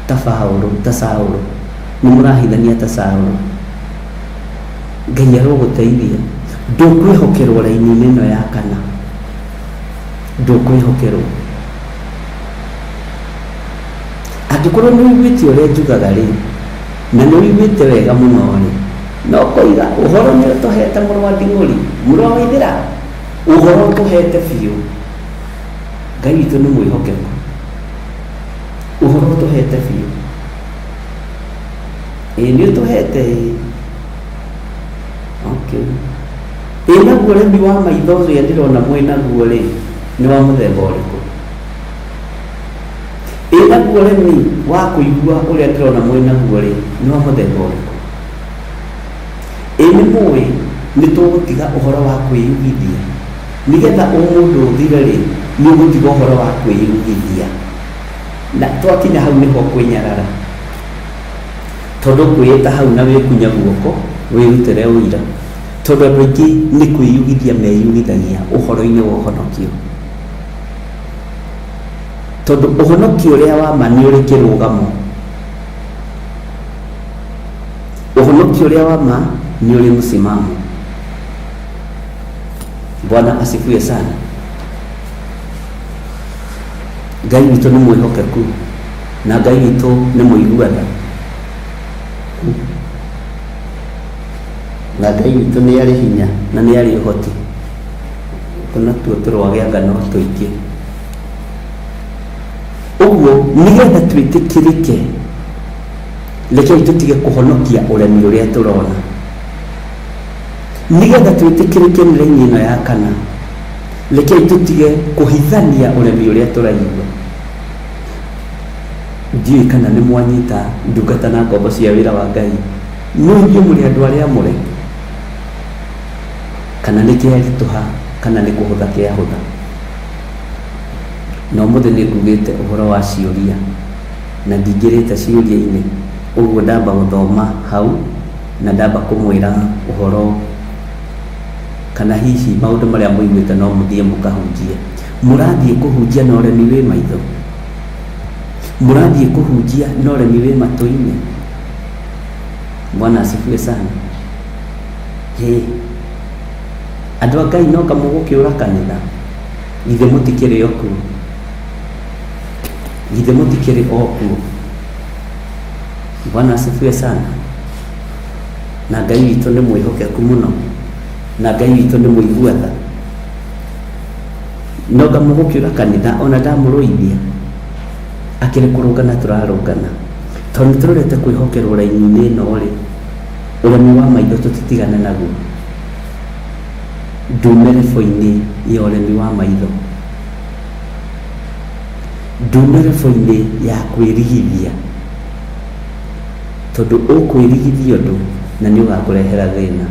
ta Paũlũ, ta Saũlũ, nĩ mũrahithania ta Saũlũ. Ngai arogũteithia. Ndũkwĩhokerwo raini-inĩ ĩno ya kana, ndũkwĩhokerwo. Angĩkorwo nĩ ũiguĩte ũrĩa njugaga rĩ, na nĩ ũiguĩte wega mũno rĩ, no koiga ũhoro nĩ ũtũhete mũrũ wa Nding'ũri, mũrũ wa Waithĩra, ũhoro ũtũhete biũ. Ngai witũ nĩ mwĩhokeku, ũhoro ũtũhete biũ. Ĩĩ nĩ ũtũhete ĩĩ. Okay. Ĩ naguo ũremi wa maitho ũrĩa ndĩrona mwĩ naguo rĩ, nĩ wa mũthemba ũrĩkũ? Ĩ naguo ũremi wa kũigua ũrĩa ndĩrona mwĩ naguo rĩ, nĩ wa mũthemba ũrĩkũ? Ĩ nĩ mũĩ nĩ tũgũtiga ũhoro wa kwĩyugithia? Nĩgetha ũmũndũ ũthire rĩ, nĩ ũgũtiga ũhoro wa kwĩyugithia. Na twakinya hau nĩho kwĩnyarara. Tondũ ũkwĩĩta hau na wĩkunye guoko wĩrutĩre ũira. Tondũ andũ aingĩ nĩ kwĩyugithia meyugithagia ũhoro-inĩ wa ũhonokio. Tondũ ũhonokio ũrĩa wa ma nĩ ũrĩ kĩrũgamo. Ũhonokio ũrĩa wa ma nĩ ũrĩ msimamo. Bwana asifiwe sana. Ngai witũ nĩ mwĩhokeku na Ngai witũ nĩ mũigua tha. Na Ngai witũ nĩ arĩ hinya na nĩ arĩ ũhoti. Tũkũ natuo tũrwage anga no tũingĩ. Ũguo nĩgetha twĩtĩkĩrĩke, rekei tũtige kũhonokia ũremi ũrĩa tũrona. Nĩgetha twĩtĩkĩrĩke nĩ raini ĩno ya kana, rekei tũtige kũhithania ũremi ũrĩa tũraigua. Ndiũĩ kana nĩ mwanyita ndungata na ngombo cia wĩra wa Ngai, no inyuĩ mũrĩ andũ arĩa amũre? Kana nĩ kĩaritũha kana nĩ kũhũtha kĩahũtha? Na ũmũthĩ nĩ ngugĩte ũhoro wa ciũria na ndingĩrĩte ciũria-inĩ, ũguo ndamba gũthoma hau na ndamba kũmwĩra ũhoro kana hihi maũndũ marĩa mũiguĩte no mũthiĩ mũkahunjie. Mũrathiĩ kũhunjia na ũremi wĩ maitho? Mũrathiĩ kũhunjia na ũremi wĩ matũ-inĩ? Bwana asifiwe sana. Hĩ, andũ a Ngai no kamũgũkĩũra kanitha, githĩ mũtikĩrĩ o kuo? Githĩ mũtikĩrĩ o kuo? Bwana asifiwe sana. Na Ngai witũ nĩ mwĩhokeku mũno, na Ngai witũ nĩ mũigua tha. No ngamũgũkĩũra kanitha ona ndamũrũithia, akĩrĩ kũrũngana tũrarũngana, tondũ nĩ tũrorete kwĩhokerwo raini-inĩ ĩno rĩ, ũremi wa maitho tũtitigane naguo. Ndume rebo-inĩ ya ũremi wa maitho, ndume rebo-inĩ ya kwĩrigithia, tondũ ũkwĩrigithia ũndũ na nĩ ũgakũrehera thĩna.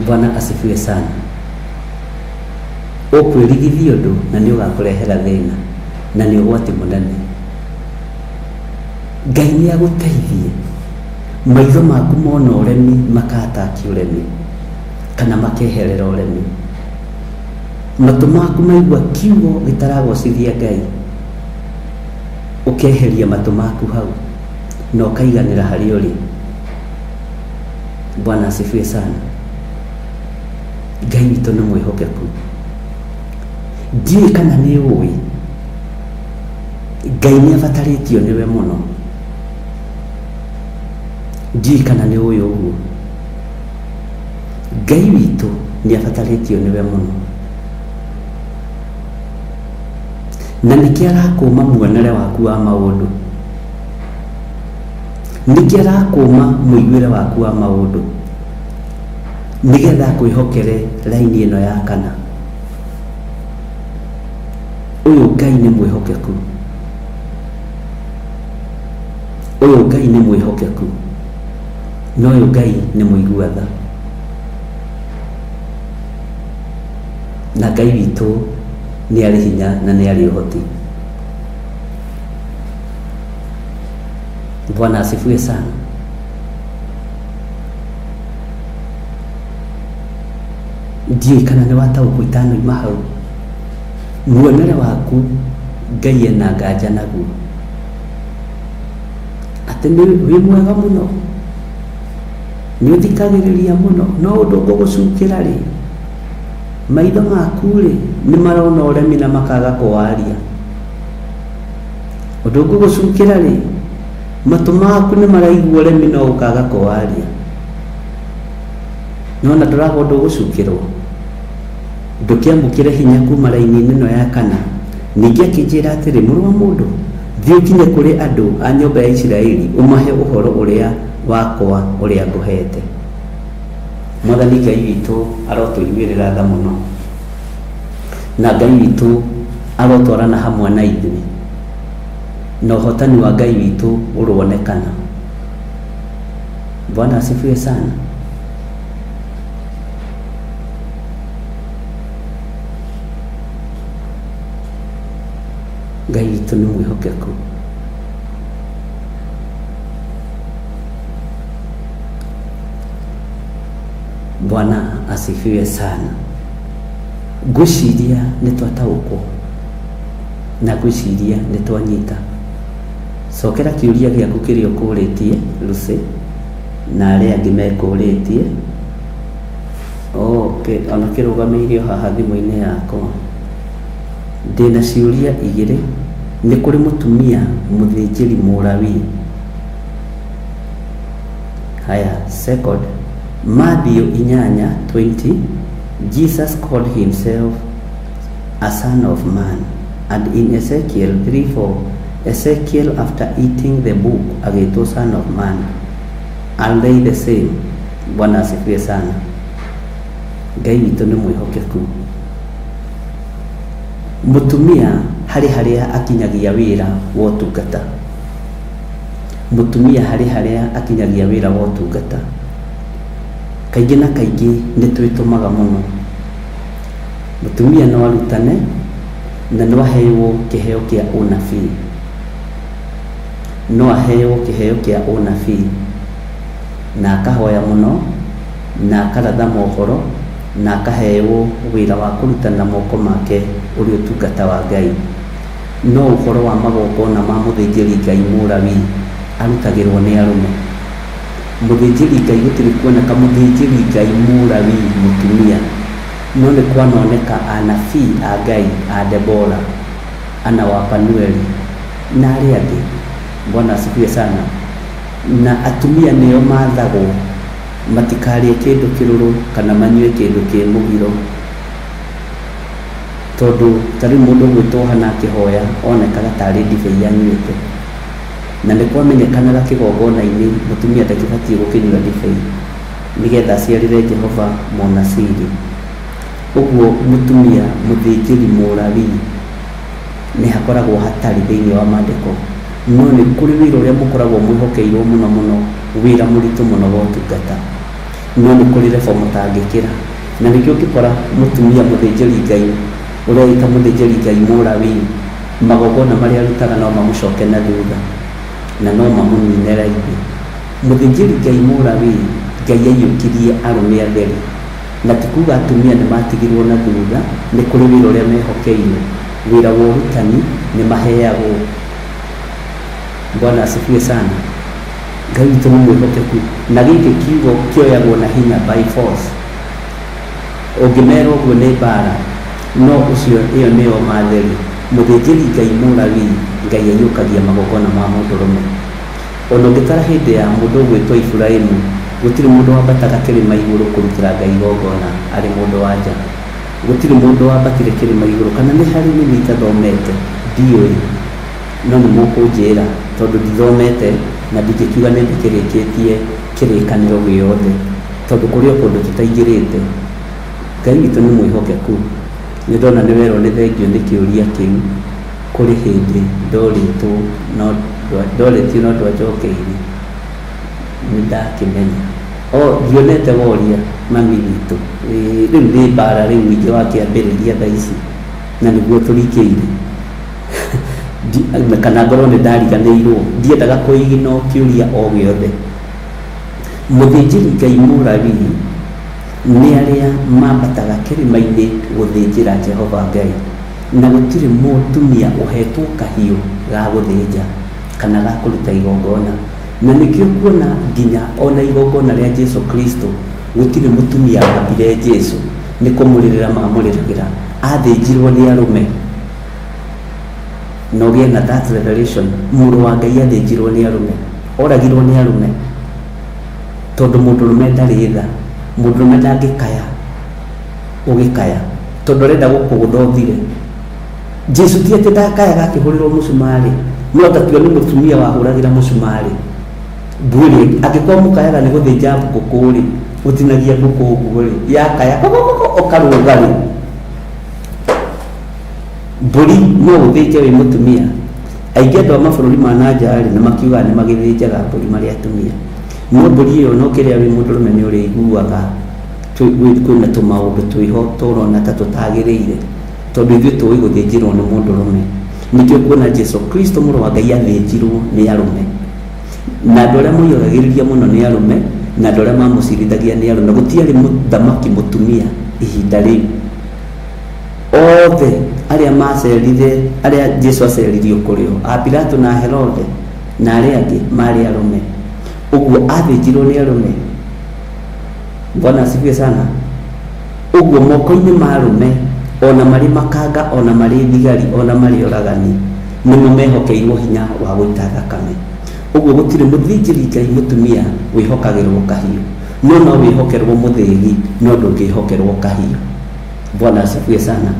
Bwana asifiwe sana. Ũkwĩrigithia ũndũ na nĩ ũgakũrehera thĩna, na nĩ ũgwati mũnene. Ngai nĩ agũteithie maitho maku mona ũremi makataki ũremi kana makeherera ũremi. Matũ maku maigua kiugo gĩtaragocithia Ngai, ũkeheria matũ maku hau na ũkaiganĩra harĩa ũrĩ. Bwana asifiwe sana. Ngai witũ nĩ mwĩhokeku. Ndiũĩ kana nĩ ũĩ Ngai nĩ abatarĩtio nĩwe mũno. Ndiũĩ kana nĩ ũĩ ũguo. Ngai witũ nĩ abatarĩtio nĩwe mũno. Na nĩkĩo arakũma muonere waku wa maũndũ. Nĩkĩo arakũma mũiguĩre waku wa maũndũ, nĩgetha akwĩhokere raini ĩno ya kana. Ũyũ Ngai nĩ mwĩhokeku. Ũyũ Ngai nĩ mwĩhokeku. Na ũyũ Ngai nĩ mũigua tha. Na Ngai witũ nĩ arĩ hinya na nĩ arĩ ũhoti. Bwana asifiwe sana. Ndiũĩ kana nĩ wataũkwo itanoima hau. Muonere waku Ngai ena nganja naguo, atĩ nĩ wĩ mwega mũno, nĩ ũthikagĩrĩria mũno, no ũndũ ngũgũcukĩra rĩ, maitho maku rĩ nĩ marona ũremi na makaga kũwaria. Ũndũ ngũgũcukĩra rĩ, matũ maku nĩ maraigua ũremi no ũkaga kũwaria. Nĩwona ndũraga ũndũ ũgũcukĩrwo? Ndũkĩamũkĩre hinya kuma raini-inĩ ĩno ya kana. Ningĩ akĩnjĩra atĩrĩ, Mũrũ wa mũndũ, thiĩ ũkinye kũrĩ andũ a nyũmba ya Isiraeli, ũmahe ũhoro ũrĩa wakwa ũrĩa ngũheete. Mwathani Ngai witũ arotũiguĩrĩra tha mũno, na Ngai witũ arotwarana hamwe na ithuĩ, na ũhotani wa Ngai witũ ũroonekana. Bwana asifiwe sana. Ngai witũ nĩ mwĩhokeku. Bwana asifiwe sana. Ngwĩciria nĩ twataũkwo na ngwĩciria nĩ twanyita. Cokera kĩũria gĩaku kĩrĩa ũkũrĩtie Lucy na arĩa angĩ mekũrĩtie. Okay, ona kĩrũgamĩire o haha thimũ-inĩ yakwa. Ndĩna ciũria igĩrĩ. Nĩ kũrĩ mũtumia mũthĩnjĩri Mũlawii? Haya, second, Matthew 8:20, Jesus called himself a son of man. And in Ezekiel 3:4, Ezekiel after eating the book agĩtwo son of man. Are they the same? Bwana asifiwe sana. Ngai witũ nĩ mwĩhokeku. Mũtumia harĩ harĩa akinyagia wĩra wa ũtungata. Mũtumia harĩ harĩa akinyagia wĩra wa ũtungata. Kaingĩ na kaingĩ nĩ twĩtũmaga mũno. Mũtumia no arutane na no aheo kĩheo kĩa ũnabii. No aheo kĩheo kĩa ũnabii na akahoya mũno na akaratha mohoro na akaheo wĩra wa kũrutana moko make ũrĩ ũtungata wa Ngai. No ũhoro wa magongona ma mũthĩnjĩri Ngai Mũlawii arutagĩrwo nĩ arũme. Mũthĩnjĩri Ngai gũtirĩ kuoneka mũthĩnjĩri Ngai Mũlawii mũtumia, no nĩ kwanoneka anabii a Ngai a Debora, Ana wa Panueli na arĩa angĩ. Bwana asifiwe sana. Na atumia nĩo mathagwo matikarĩe kĩndũ kĩrũrũ kana manyue kĩndũ kĩ mũgiro, tondũ ta rĩu mũndũ ũgwĩtwo Hana akĩhoya onekaga tarĩ ndibei anyuĩte, na nĩ kwamenyekanaga kĩgongona-inĩ mũtumia ndakĩbatiĩ gũkĩnyua ndibei nĩgetha aciarĩre Jehova mũnasiri. Ũguo mũtumia mũthĩnjĩri Mũlawii nĩ hakoragwo hatarĩ thĩinĩ wa maandĩko, no nĩ kũrĩ wĩra ũrĩa mũkoragwo mwĩhokeirwo mũno mũno, wĩra mũritũ mũno wa ũtungata, no nĩ kũrĩ level mũtangĩkĩra. Na nĩkĩo ũngĩkora mũtumia mũthĩnjĩri Ngai ũreĩta mũthĩnjĩri Ngai Mũlawii, magongona marĩa arutaga no mamũcoke na thutha na no mamũnine raithi. Mũthĩnjĩri Ngai Mũlawii, Ngai aiyũkirie arũme atheri, na ti kuga atumia nĩ matigirwo na thutha, nĩ kũrĩ wĩra ũrĩa mehokeirwo, wĩra wa ũrutani nĩ maheagwo. Bwana asifiwe sana. Ngai witũ nĩ mwĩhokeku, na gĩkĩ kiugo kĩoyagwo na hinya by force. Ũngĩmera ũguo nĩ mbara, no ũcio ĩyo nĩyo matheri. Mũthĩnjĩri Ngai Mũlawii, Ngai aiyũkagia magongona ma mũndũrũme. Ona ũngĩtara hĩndĩ ya mũndũ ũgwĩtwo Iburahĩmu, gũtirĩ mũndũ wambataga kĩrĩma igũrũ kũrutĩra Ngai igongona arĩ mũndũ wa nja. Gũtirĩ mũndũ wambatire kĩrĩma igũrũ, kana nĩ harĩ nini itathomete, ndiũĩ, no nĩ mũkũnjĩra tondũ ndithomete na ndingĩkiuga nĩ ndĩkĩrĩkĩtie kĩrĩkanĩro gĩothe, tondũ kũrĩ o kũndũ tũtaingĩrĩte. Ngai witũ nĩ mwĩhokeku. Nĩ ndona nĩ werwo nĩ thengio nĩ kĩũria kĩu, kũrĩ hĩndĩ ndorĩtwo no ndorĩtio no ndwanjokeirie, nĩ ndakĩmenya. O ndionete woria mami witũ, rĩu nĩ mbara rĩu ningĩ wakĩambĩrĩria thaa ici na nĩguo tũrikĩire. Kana ngorwo nĩ ndariganĩirwo, ndiendaga kũigino kĩũria o gĩothe. Mũthĩnjĩri Ngai Mũlawii nĩ arĩa mambataga kĩrĩma-inĩ gũthĩnjĩra Jehova Ngai, na gũtirĩ mũtumia ũhetwo kahiũ ga gũthĩnja kana ga kũruta igongona. Na nĩkĩo kuona nginya ona igongona rĩa Jesu Kristo gũtirĩ mũtumia wambire Jesu, nĩ kũmũrĩrĩra mamũrĩragĩra, athĩnjirwo nĩ arũme. Na ũgĩe na that revelation, mũrũ wa Ngai athĩnjirwo nĩ arũme, oragirwo nĩ arũme, tondũ mũndũrũme ndarĩ tha, mũndũrũme ndangĩkaya ũgĩkaya, tondũ arenda gũkũgũtha ũthire. Jesu ti atĩ ndakayaga akĩhũrĩrwo mũcumarĩ, no tatua nĩ mũtumia wahũragĩra mũcumarĩ. Mbuĩ angĩkorwo mũkayaga nĩ gũthĩnja ngũkũ rĩ, ũtinagia ngũkũ ũguo rĩ, yakaya kokokoko ũkarũga rĩ. Mbũri no ũthĩnje wĩ mũtumia. Aingĩ andũ a mabũrũri ma na nja rĩ, nĩ makiugaga nĩ magĩthĩnjaga mbũri marĩ atumia. No mbũri ĩyo no kĩrĩa wĩ mũndũrũme nĩ ũrĩiguaga kwĩna tũmaũndũ twĩho tũrona ta tũtagĩrĩire, tondũ ithuĩ tũĩ gũthĩnjĩrwo nĩ mũndũrũme. Nĩkĩo kuona Jesu Kristo mũrũ wa Ngai athĩnjirwo nĩ arũme. Na andũ arĩa moigagĩrĩria mũno nĩ arũme, na andũ arĩa mamũcirithagia nĩ arũme. Gũtiarĩ mũthamaki mũtumia ihinda rĩu. Othe arĩa macerire, arĩa Jesu aceririo kũrĩ o, a Pilato na Herode na arĩa angĩ marĩ arũme. Ũguo athĩnjirwo nĩ arũme. Bwana asifiwe sana. Ũguo moko-inĩ ma arũme, ona marĩ makanga, ona marĩ thigari, ona marĩ oragani, nĩmo mehokeirwo hinya wa gũita thakame. Ũguo gũtirĩ mũthĩnjĩri Ngai mũtumia wĩhokagĩrwo kahiũ, no no wĩhokerwo mũthĩgi, no ndũngĩhokerwo kahiũ. Bwana asifiwe sana.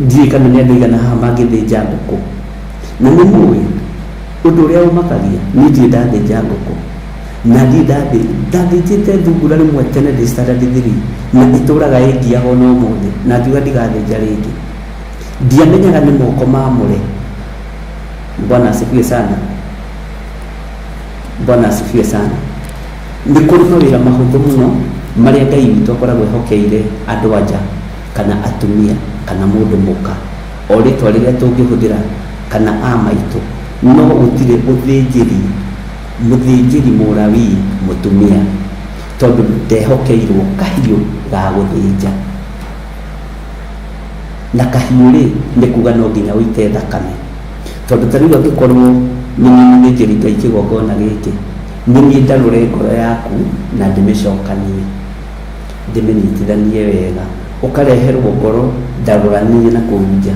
Ndiũĩ kana nĩ andũ aigana haha mangĩthĩnja ngũkũ. Na nĩ mũĩ ũndũ ũrĩa ũmakagia, niĩ ndirĩ ndathĩnja ngũkũ. Na ndirĩ ndathĩnjĩte thungura rĩmwe tene ndĩ standard 3, na ĩtũraga ĩngiaga ona ũmũthĩ, na ngiuga ndigathĩnja rĩngĩ. Ndiamenyaga nĩ moko mamũre. Bwana asifiwe sana. Bwana asifiwe sana. Nĩ kũrĩ mawĩra mahũthũ mũno marĩa Ngai witũ akoragwo ehokeire andũ anja kana atumia kana mũndũ mũka, o rĩtwa rĩrĩa tũngĩhũthĩra kana a maitũ, no gũtirĩ ũthĩnjĩri mũthĩnjĩri Mũlawii mũtumia, tondũ ndehokeirwo kahiũ ga gũthĩnja. Na kahiũ rĩ, nĩ kuga no nginya ũite thakame, tondũ ta rĩu angĩkorwo nĩ niĩ mũthĩnjĩri Ngai kĩgongona gĩkĩ, nĩ niĩ ndarũre ngoro yaku na ndĩmĩcokanie, ndĩmĩnyitithanie wega. Ũkareherwo ngoro ndarũranie na kũu nja,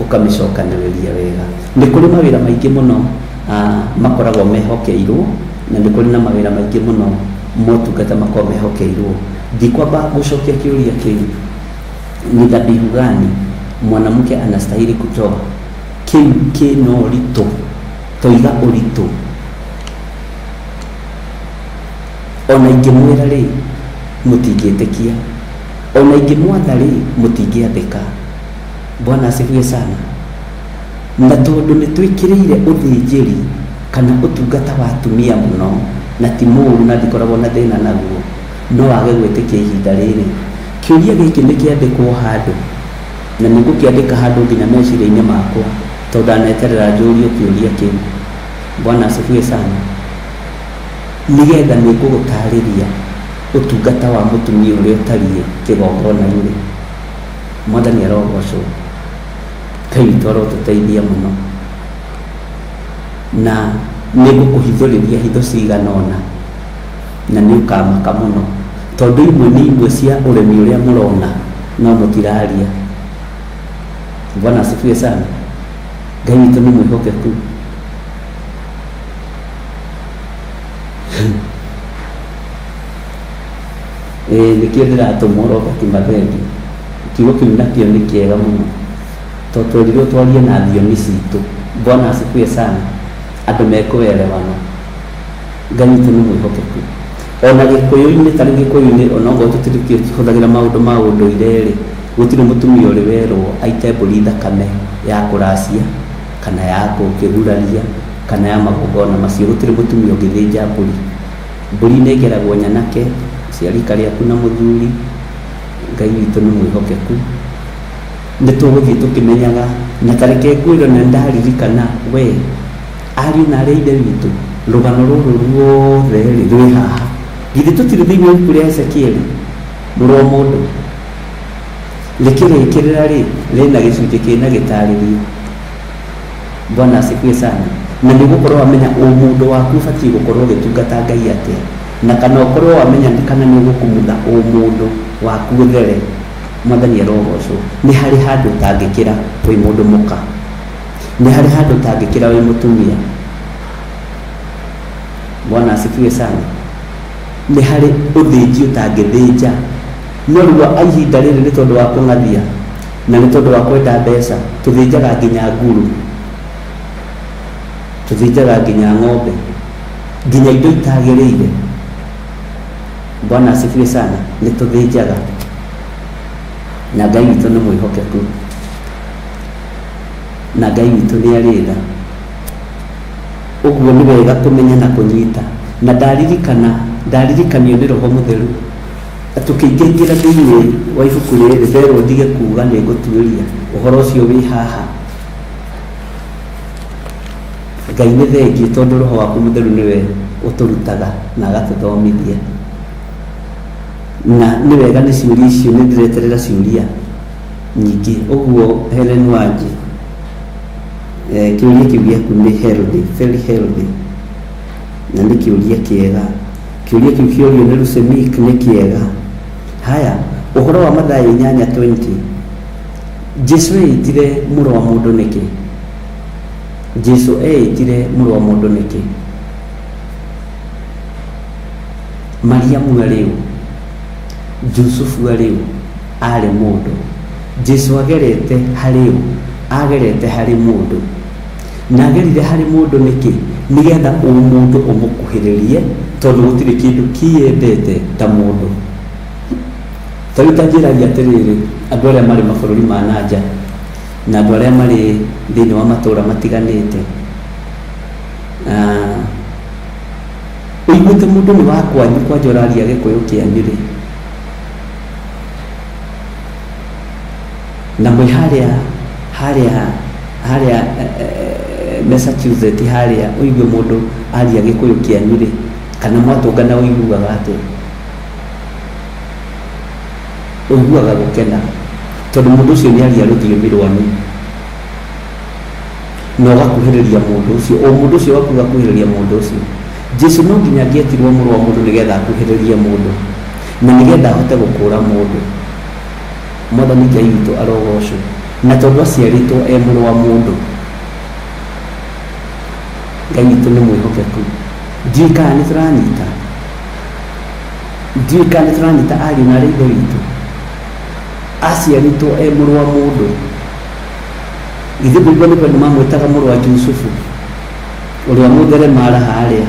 ũkamĩcokanĩrĩria wega. Nĩ kũrĩ mawĩra maingĩ mũno makoragwo mehokeirwo, na nĩ kũrĩ na mawĩra maingĩ mũno motungata makoragwo mehokeirwo. Ndikwamba gũcokia kĩũria kĩu, ni dhabihu gani mwanamke anastahili kutoa? Kĩu kĩna ũritũ, toiga ũritũ. Ona ingĩmwĩra rĩ, mũtingĩtĩkia. Ona ingĩmwatha rĩ, mũtingĩathĩka. Bwana asifiwe sana. Na tondũ nĩ twĩkĩrĩire ũthĩnjĩri kana ũtungata wa atumia mũno, na ti mũũru na ndikoragwo na thĩna naguo, no wage gwĩtĩkia ihinda rĩrĩ. Kĩũria gĩkĩ nĩ kĩandĩkwo handũ, na nĩ ngũkĩandĩka handũ nginya meciria-inĩ makwa, tondũ ndaneterera njũrio kĩũria kĩu. Bwana asifiwe sana. Nĩgetha nĩ ngũgũtarĩria ũtungata wa mũtumia ũrĩa ũtariĩ kĩgongona-inĩ. Mwathani arogocwo. Ngai witũ arotũteithia mũno. Na nĩ ngũkũhithũrĩria hitho cigana ũna, na nĩ ũkamaka mũno, tondũ imwe nĩ imwe cia ũremi ũrĩa mũrona no mũtiraria. Bwana asifiwe sana. Ngai witũ nĩ mwĩhokeku. Ĩĩ nĩkĩo ndĩratũmwo Robert Mathendi. Kiugo kĩu nakĩo nĩ kĩega mũno, tondũ twerirwo twarie na thiomi citũ. Bwana asifiwe sana. Andũ mekũelewana. Ngai witũ nĩ mwĩhokeku. Ona Gĩkũyũ-inĩ, ta rĩu Gĩkũyũ-inĩ ona okorwo tũtirĩhũthagĩra maũndũ ma ũndũire-rĩ, gũtirĩ mũtumia ũrĩ werwo aite mbũri thakame ya kũracia kana ya gũkĩguraria kana ya magongona macio. Gũtirĩ mũtumia ũngĩthĩnja mbũri. Mbũri ĩnengeragwo nyanake cia rika rĩaku na mũthuri. Ngai witũ nĩ mwĩhokeku. Nĩ tũgũthiĩ tũkĩmenyaga, na ta reke ngwĩre na nĩndaririkana we, ariũ na arĩ a ithe witũ, rũgano rũrũ ruothe rĩ, rwĩ haha. Githĩ tũtirĩ thĩinĩ wa ibuku rĩa Ezekieli, mũrũ wa mũndũ? Rĩkĩrĩkĩrĩra rĩ, rĩna gĩcunjĩ kĩna gĩtarĩrio. Bwana asifiwe sana. Na nĩ ũgũkorwo wamenya ũmũndũ waku ũbatiĩ gũkorwo ũgĩtungata Ngai atĩa, na kana ũkorwo wamenya kana nĩ ũgũkumutha ũmũndũ waku ũthere. Mwathani arogocwo. Nĩ harĩ handũ ũtangĩkĩra wĩ mũndũ mũka. Nĩ harĩ handũ ũtangĩkĩra wĩ mũtumia. Bwana asifiwe sana. Nĩ harĩ ũthĩnji ũtangĩthĩnja. No rĩu ihinda rĩrĩ nĩ tondũ wa kũng'athia na nĩ tondũ wa kwenda mbeca, tũthĩnjaga nginya nguru, tũthĩnjaga nginya ng'ombe, nginya indo itagĩrĩire. Bwana asifiwe sana. Nĩ tũthĩnjaga. Na Ngai witũ nĩ mwĩhokeku. Na Ngai witũ nĩ arĩ tha. Ũguo nĩ wega kũmenya na kũnyita. Na ndaririkana, ndaririkanio nĩ Roho Mũtheru, tũkĩingaingĩra thĩinĩ wa ibuku rĩrĩ, nderwo ndige kuga nĩ ngũtuĩria ũhoro ũcio wĩ haha. Ngai nĩ thengiũ tondũ Roho waku Mũtheru nĩwe ũtũrutaga na agatũthomithia. Na nĩ wega nĩ ciũria icio, nĩ ndĩreterera ciũria nyingĩ. Ũguo Helen Wanji, kĩũria kĩu gĩaku nĩ healthy, very healthy. Na nĩ kĩũria kĩega. Kĩũria kĩu kĩorio nĩ Lusemik nĩ kĩega. Haya, ũhoro wa Mathayo 8:20. Jesu eĩtire mũrũ wa mũndũ nĩkĩ? Jesu eĩtire mũrũ wa mũndũ nĩkĩ? Mariamu arĩ ũ? Jusufu arĩ ũ? Arĩ mũndũ. Jesu agerete harĩ ũ? Agerete harĩ mũndũ. Na agerire harĩ mũndũ nĩkĩ? Nĩgetha ũmũndũ ũmũkuhĩrĩrie, tondũ gũtirĩ kĩndũ kĩendete ta mũndũ. Ta rĩu ta njĩragia atĩrĩrĩ, andũ arĩa marĩ mabũrũri ma na nja, na andũ arĩa marĩ thĩinĩ wa matũũra matiganĩte, ũiguĩte mũndũ nĩ wa kwanyu kwanja ũraria Gĩkũyũ kĩanyu rĩ, na mwĩ harĩa harĩa harĩa Massachusetts harĩa ũigue mũndũ aria Gĩkũyũ kĩanyu rĩ, kana mwatũngana ũiguaga atĩa? Ũiguaga gũkena. Tondũ mũndũ ũcio nĩ aria rũthiomi rwanyu na ũgakuhĩrĩria mũndũ ũcio, o mũndũ ũcio waku ũgakuhĩrĩria mũndũ ũcio. Jesu no nginya angĩetirwo mũrũ wa mũndũ nĩgetha akuhĩrĩrie mũndũ na nĩgetha ahote gũkũra mũndũ. Mwathani Ngai witũ arogocwo. Na tondũ aciarĩtwo e mũrũ wa mũndũ, Ngai witũ nĩ mwĩhokeku. Ndiũĩ kana nĩ tũranyita, ndiũĩ kana nĩ tũranyita ariũ na arĩ ithe witũ. Aciarĩtwo e mũrũ wa mũndũ. Ithuĩ ndũigua nĩ kwenda mamwĩtaga mũrũ wa Jusufu ũrĩa mũtheremara harĩa,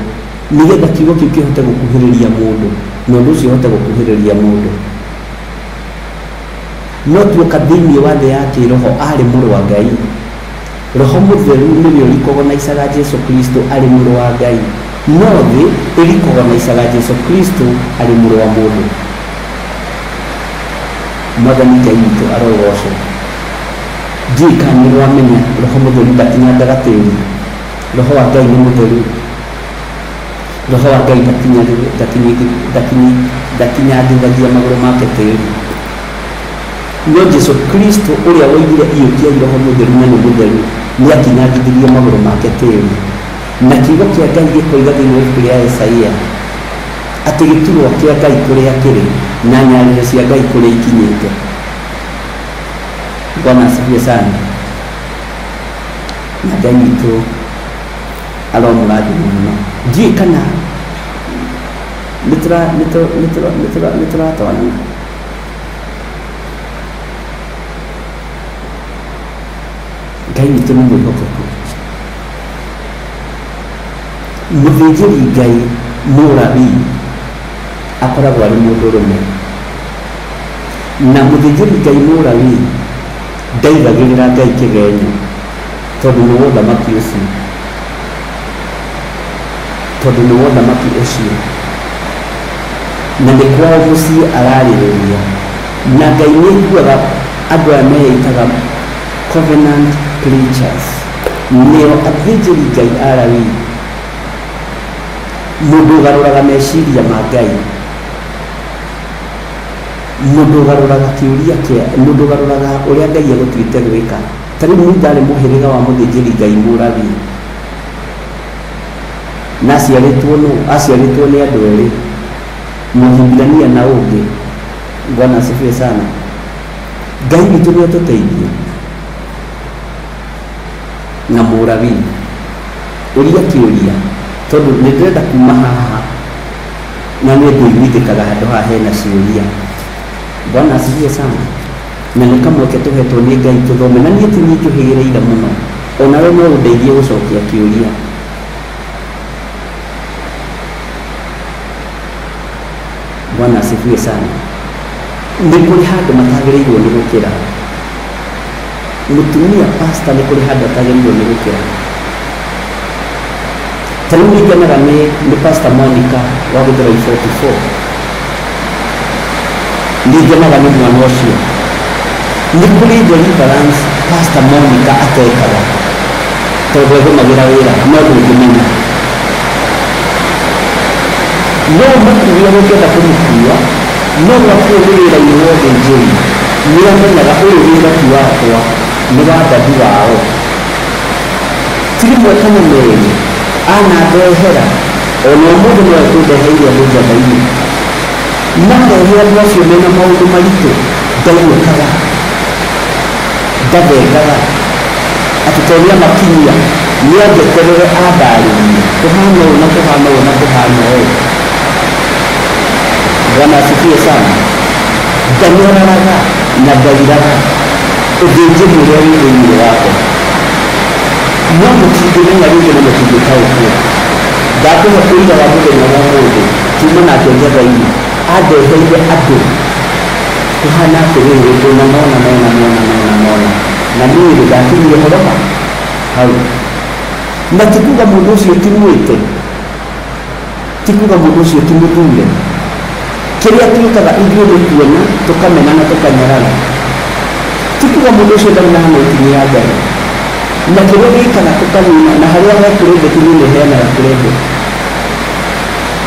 nĩgetha kiugo kĩu kĩhote gũkuhĩrĩria mũndũ na ũndũ ũcio ũhote gũkuhĩrĩria mũndũ. No tuoka thĩinĩ wa thĩ ya kĩroho arĩ mũrũ wa Ngai. Roho Mũtheru nĩwe ũrikogonaicaga Jesu Kristo arĩ mũrũ wa Ngai, no thĩ ĩrikogonaicaga Jesu Kristo arĩ mũrũ wa mũndũ. Mwathani Ngai witũ arogocwo. Ndiũĩ kana nĩ ũramenya Roho Mũtheru ndakinyangaga tĩri. Roho wa Ngai nĩ mũtheru. Roho wa Ngai ndakinyangithagia magũrũ make tĩri. No Jesu Kristo ũrĩa woigire iyũkiai Roho Mũtheru na nĩ mũtheru, nĩ akinyangithirie magũrũ make tĩri. Na kiugo kĩa Ngai gĩkoiga thĩinĩ wa ibuku rĩa Isaia atĩ gĩturwa kĩa Ngai kũrĩa kĩrĩ na nyarĩrĩ cia Ngai kũrĩa ikinyĩte. Bwana asifiwe sana. Na Ngai witũ aromũrathima mũno. Ndiũĩ kana nĩ tũratwarana. Ngai witũ nĩ mwĩhokeku. Mũthĩnjĩri Ngai mũrabii akoragwo arĩ mũndũrũme, na mũthĩnjĩri Ngai mũrabii ndaigagĩrĩra Ngai kĩgenyo tondũ nĩ wa ũthamaki ũcio, tondũ nĩ wa ũthamaki ũcio na nĩ kwao mũciĩ ararĩrĩria. Na Ngai nĩ aiguaga andũ aya meĩtaga covenant preachers, nĩo athĩnjĩri Ngai Alawii, mũndũ ũgarũraga meciria ma Ngai, mũndũ ũgarũraga kĩũria kĩa, mũndũ ũgarũraga ũrĩa Ngai egũtuĩte gwĩka. Ta rĩu Musa arĩ mũhĩrĩga wa mũthĩnjĩri Ngai mũrabii, na aciarĩtwo nũ? Aciarĩtwo nĩ andũ erĩ, Mũhibirania na ũngĩ. Bwana asifiwe sana. Ngai witũ nĩ atũteithie. Na mũrabii ũria kĩũria, tondũ nĩ ndĩrenda kuma haha na nĩ ngũiguithĩkaga handũ haha hena ciũria. Bwana asifiwe sana. Na nĩ kamweke tũhetwo nĩ Ngai tũthome, na niĩ ti niĩ njũhĩgĩrĩire mũno, onawe no ũndeithie gũcokia kĩũria. Bwana asifiwe sana. Nĩ kũrĩ handũ matagĩrĩirwo nĩ gũkĩra. Mũtumia pastor nĩ kũrĩ handũ atagĩrĩirwo nĩ gũkĩra. Ta rĩu nĩ ngenaga nĩ Pastor Monica wa Gĩthũrai 44. Nĩ ngenaga nĩ mwana ũcio. Nĩ kũrĩ deliverance Pastor Monica atekaga tondũ agũmagĩra wĩra no ndũngĩmenya. No ũmũkuue ũngĩenda kũmũkua, no gwakinya nĩ wĩra-inĩ wa ũthĩnjĩri, nĩ amenyaga ũyũ wĩra ti wakwa, nĩ wa ndathi wao. Ti rĩmwe kana merĩ anandehera, ona ũmũthĩ no ekũndeheire andũ njaga-inĩ. Narehe andũ acio mena maũndũ maritũ, ndainũkaga, ndathengaga, atĩ tondũ nĩ amakinyia, nĩ anjeterere andarĩrie, kũhana ũũ na kũhana ũũ na kũhana ũũ. Bwana asifiwe sana. Ndanyararaga na ndairaga ũthĩnjĩri ũrĩa wĩ thĩinĩ wakwa. No mũtingĩmenya rĩngĩ na mũtingĩtaũkwo. Ndakũhe ũira wa mũthenya wa ũmũthĩ, tuma nake njaga-inĩ, andeheire andũ kũhana atĩrĩrĩ, ndĩna nona nona nona nona nona, na niĩ rĩ ndakinyire ũhoro ha hau. Na ti kuga mũndũ ũcio ti mwĩte, ti kuga mũndũ ũcio ti mũthure. Kĩrĩa twĩkaga ithuĩ nĩ kuona tũkamena na tũkanyarara. Ti kuga mũndũ ũcio ndarĩ na anointing ya Ngai. Na kĩrĩa gĩkaga tũkanina, na harĩa he credit niĩ nĩ heanaga credit.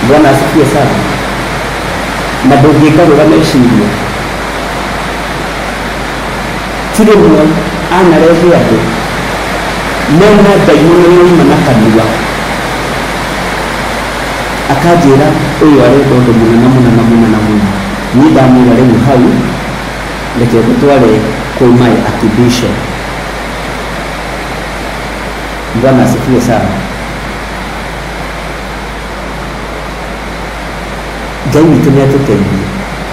Bwana asifiwe sana. Na ndũngĩngarũra meciria. Ti rĩmwe anarehe andũ mena ndaimono yoima na kanua, akanjĩra ũyũ arenda ũndũ mũna na mũna na mũna na mũna. Niĩ ndamwĩra rĩu hau reke ngũtware kwĩ my archbishop. Bwana asifiwe sana. Ngai witũ nĩ atũteithie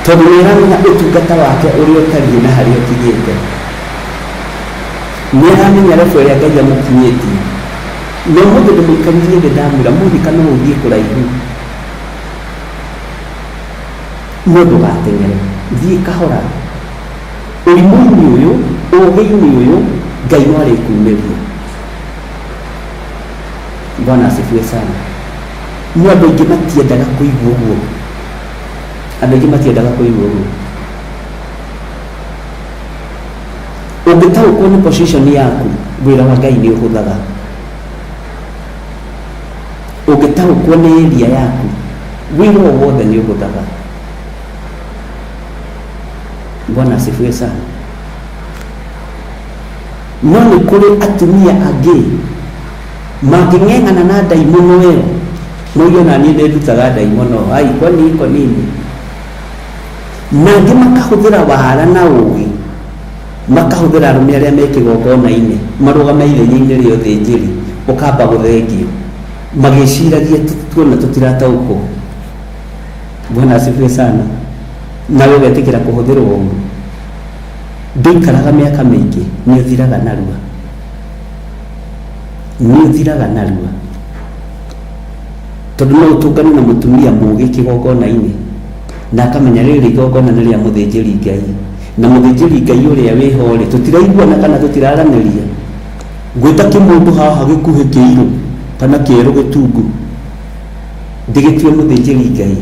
tondũ nĩ aramenya ũtungata wake ũrĩa ũtariĩ na harĩa ũkinyĩte. Nĩ aramenya level ĩrĩa Ngai amũkinyĩtie. Na ũmũthĩ ndĩmũikaririe thĩ ndamwĩra Monica no ũthiĩ kũraihu no ndũgateng'ere, thiĩ kahora. Ũrimũ-inĩ ũyũ, ũũgĩ-inĩ ũyũ, Ngai no arĩkumĩria. Bwana asifiwe sana. No andũ aingĩ matiendaga kũigua ũguo. Andũ aingĩ matiendaga kũigua ũguo. Ũngĩtaũkwo nĩ position yaku, wĩra wa Ngai nĩ ũhũthaga. Ũngĩtaũkwo nĩ area yaku, wĩra o wothe nĩ ũhũthaga. Bwana asifiwe sana. No nĩ kũrĩ atumia angĩ mangĩng'eng'ana na ndaimono ĩyo mauge ona niĩ nĩ ndutaga ndaimono, ai kwani iko nini? Na angĩ makahũthĩra wara na ũgĩ, makahũthĩra arũme arĩa me kĩgongona-inĩ marũgame ithenya-inĩ rĩa ũthĩnjĩri, ũkamba gũthengio magĩciragia tuona tũtirataũkwo. Bwana asifiwe sana. Nawe ũgetĩkĩra kũhũthĩrwo ũru, ndũikaraga mĩaka mĩingĩ, nĩ ũthiraga narua, nĩ ũthiraga narua, tondũ no ũtũngane na mũtumia mũgĩ kĩgongona-inĩ na akamenya rĩrĩ igongona nĩ rĩa mũthĩnjĩri Ngai, na mũthĩnjĩri Ngai ũrĩa wĩho rĩ, tũtiraiguana kana tũtiraranĩria. Ngwĩta kĩmũndũ haha gĩkuhĩ kĩirũ kana kĩerũ gĩtungu, ndĩgĩtue mũthĩnjĩri Ngai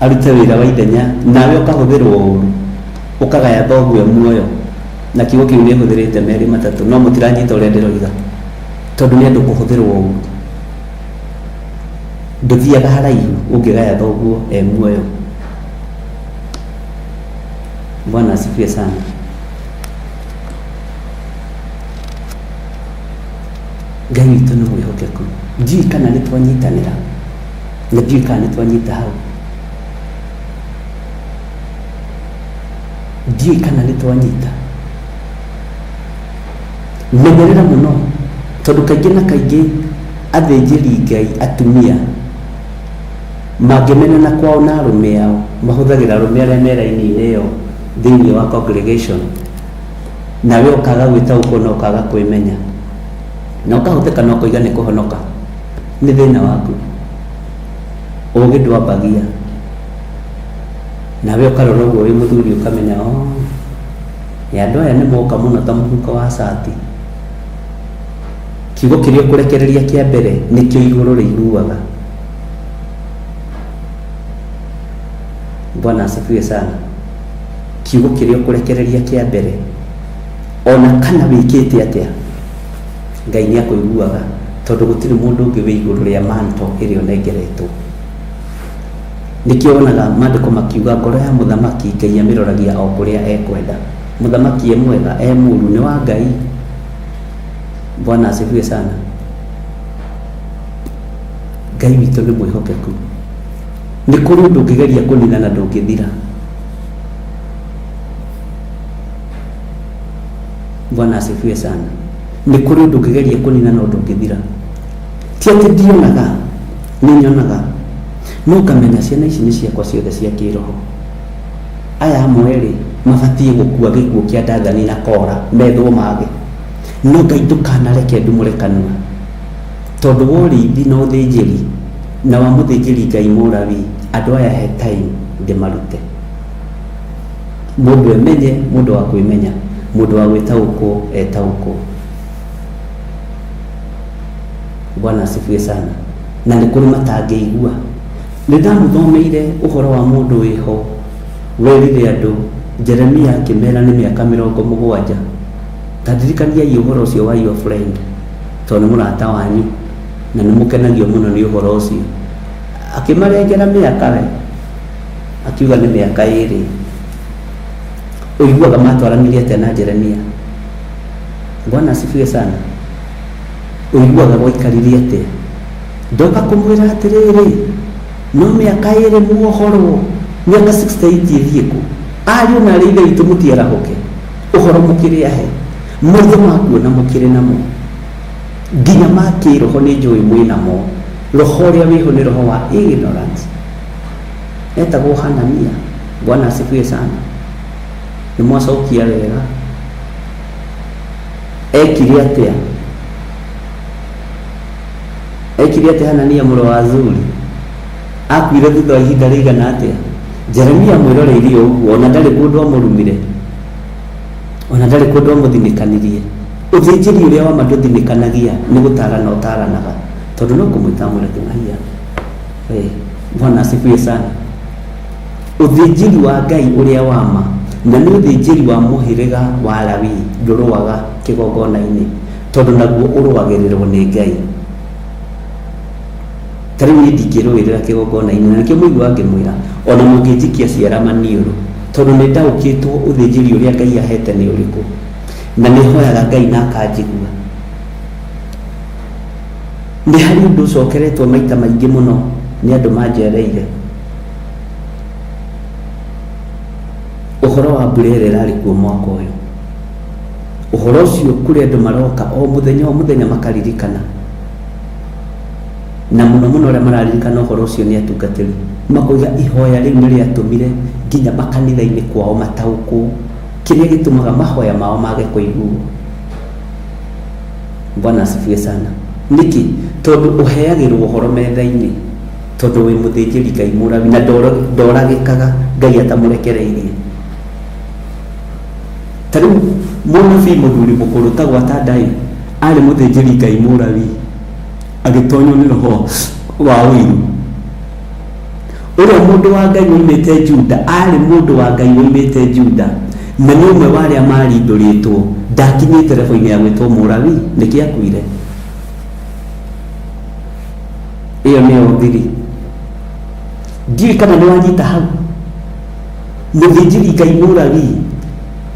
arute wĩra wa ithenya, nawe ũkahũthĩrwo ũru, ũkagaya thoguo muoyo. Na kiugo kĩu nĩ hũthĩrĩte merĩ matatũ, no mũtiranyita ũrĩa ndĩroiga, tondũ nĩ andũ kũhũthĩrwo ũru. Ndũthiaga haraihu ũngĩgaya thoguo e muoyo. Bwana asifiwe sana. Ngai witũ nĩ mwĩhokeku. Ndiũĩ kana nĩ twanyitanĩra, na ndiũĩ kana nĩ twanyita hau. Ndiũĩ kana nĩ twanyita. Menyerera mũno, tondũ kaingĩ na kaingĩ athĩnjĩri Ngai atumia mangĩmenana kwao na arũme ao, mahũthagĩra arũme arĩa me raini-inĩ ĩyo thĩinĩ wa congregation, nawe ũkaga gwĩtaũkwo na ũkaga kwĩmenya, na ũkahũthĩka na ũkoiga nĩ kũhonoka. Nĩ thĩna waku. Ũgĩ ndwambagia. Nawe ũkarora ũguo wĩ mũthuri ũkamenya, oh, ya andũ aya nĩ moka mũno ta mũhuko wa cati. Kiugo kĩrĩa ũkũrekereria kĩa mbere nĩkĩo igũrũ rĩiguaga. Bwana asifiwe sana. Kiugo kĩrĩa ũkũrekereria kĩa mbere, ona kana wĩkĩte atĩa, Ngai nĩ akũiguaga, tondũ gũtirĩ mũndũ ũngĩ wĩ igũrũ rĩa manto ĩrĩa ũnengeretwo. Nĩkĩo wonaga maandĩko makiuga ngoro ya mũthamaki Ngai amĩroragia o kũrĩa ekwenda. Mũthamaki e mwega, e mũru, nĩ wa Ngai. Bwana asifiwe sana. Ngai witũ nĩ mwĩhokeku. Nĩ kũrĩ ũndũ ũngĩgeria kũnina na ndũngĩthira. Bwana asifiwe sana. Nĩ kũrĩ ũndũ ũngĩgeria kũnina na ndũngĩthira. Ti atĩ ndionaga, nĩ nyonaga, no ngamenya ciana ici nĩ ciakwa ciothe cia kĩroho. Aya amwe rĩ, mabatiĩ gũkua gĩkuũ kĩa Dathani na Kora, methwo mage. No Ngai ndũkanareke ndumũre kanua, tondũ wa ũrĩithi na ũthĩnjĩri na wa mũthĩnjĩri Ngai Mũlawi, andũ aya he time ndĩmarute. Mũndũ emenye, mũndũ wa kwĩmenya, mũndũ wa gwĩtaũkwo etaũkwo. Bwana asifiwe sana. Na nĩ kũrĩ matangĩigua. Nĩ ndamũthomeire ũhoro wa mũndũ wĩho werire andũ, Jeremia akĩmera nĩ mĩaka 70. Ta ndirikaniai ũhoro ũcio wa your friend, tondũ nĩ mũrata wanyu na nĩ mũkenagio mũno nĩ ũhoro ũcio. Akĩmarengera mĩaka we, akiuga nĩ mĩaka 2. Ũiguaga matwaranirie atĩa na Jeremia? Bwana asifiwe sana. Ũiguaga gwaikarire atĩa? Ndoka kũmwĩra atĩrĩrĩ, no mĩaka ĩrĩ muohorwo, mĩaka 68 ĩthiĩ kũ? Ariũ na arĩ ithe witũ mũtiarahũke, ũhoro mũkĩrĩ ahe, maitho ma kuona mũkĩrĩ namo, nginya ma kĩroho nĩ njũĩ mwĩ namo. Roho ũrĩa wĩho nĩ roho wa ignorance, etagwo Hanania. Bwana asifiwe sana. Nĩ mwacokia wega. Ekire atĩa? Ekire atĩa Hanania mũrũ wa Azuri? Akuire thutha wa ihinda rĩigana atĩa? Jeremia mwĩroreirie o ũguo, ona ndarĩ kũndũ amũrumire, ona ndarĩ kũndũ amũthinĩkanirie. Ũthĩnjĩri ũrĩa wa ma ndũthinĩkanagia, nĩ gũtarana ũtaranaga, tondũ no kũmwĩta amwĩra kĩmahia. We, Bwana asifiwe sana. Ũthĩnjĩri wa Ngai ũrĩa wa ma, na nĩ ũthĩnjĩri wa mũhĩrĩga wa Lawi, ndũrũaga kĩgongona-inĩ, tondũ naguo ũrũagĩrĩrwo nĩ Ngai. Ta rĩu niĩ ndingĩrũĩrĩra kĩgongona-inĩ, na nĩkĩo mũiguaga ngĩmwĩra, ona mũngĩnjikia ciara maniũrũ, tondũ nĩ ndaũkĩtwo ũthĩnjĩri ũrĩa Ngai ahete nĩ ũrĩkũ, na nĩ hoyaga Ngai na akanjigua. Nĩ harĩ ũndũ ũcokeretwo maita maingĩ mũno nĩ andũ manjereire, ũhoro wa mbura ĩrĩa ĩrarĩ kuo mwaka ũyũ. Ũhoro ũcio kũrĩ andũ maroka o mũthenya o mũthenya makaririkana, na mũno mũno arĩa mararirikana ũhoro ũcio nĩ atungatĩri, makoiga ihoya rĩu nĩ rĩatũmire nginya makanitha-inĩ kwao mataũkwo kĩrĩa gĩtũmaga mahoya mao mage kũiguo. Bwana asifiwe sana. Nĩkĩ? Tondũ ũheagĩrwo ũhoro metha-inĩ, tondũ wĩ mũthĩnjĩri Ngai mũrawi na ndoragĩkaga Ngai atamũrekereirie. Ta rĩu mũnabii mũthuri mũkũrũ ta gwata Ndai arĩ mũthĩnjĩri Ngai mũrawi, agĩtonywo nĩ roho wa ũiru. Ũrĩa mũndũ wa Ngai woimĩte Juda aarĩ mũndũ wa Ngai woimĩte Juda, na nĩ ũmwe wa arĩa maarindũrĩtwo. Ndakinyĩte level-inĩ ya gwĩtwo Mũlawi, nĩkĩ akuire? Ĩyo nĩyo thiri. Ndiũĩ kana nĩ wanyita hau. Mũthĩnjĩri Ngai Mũlawi,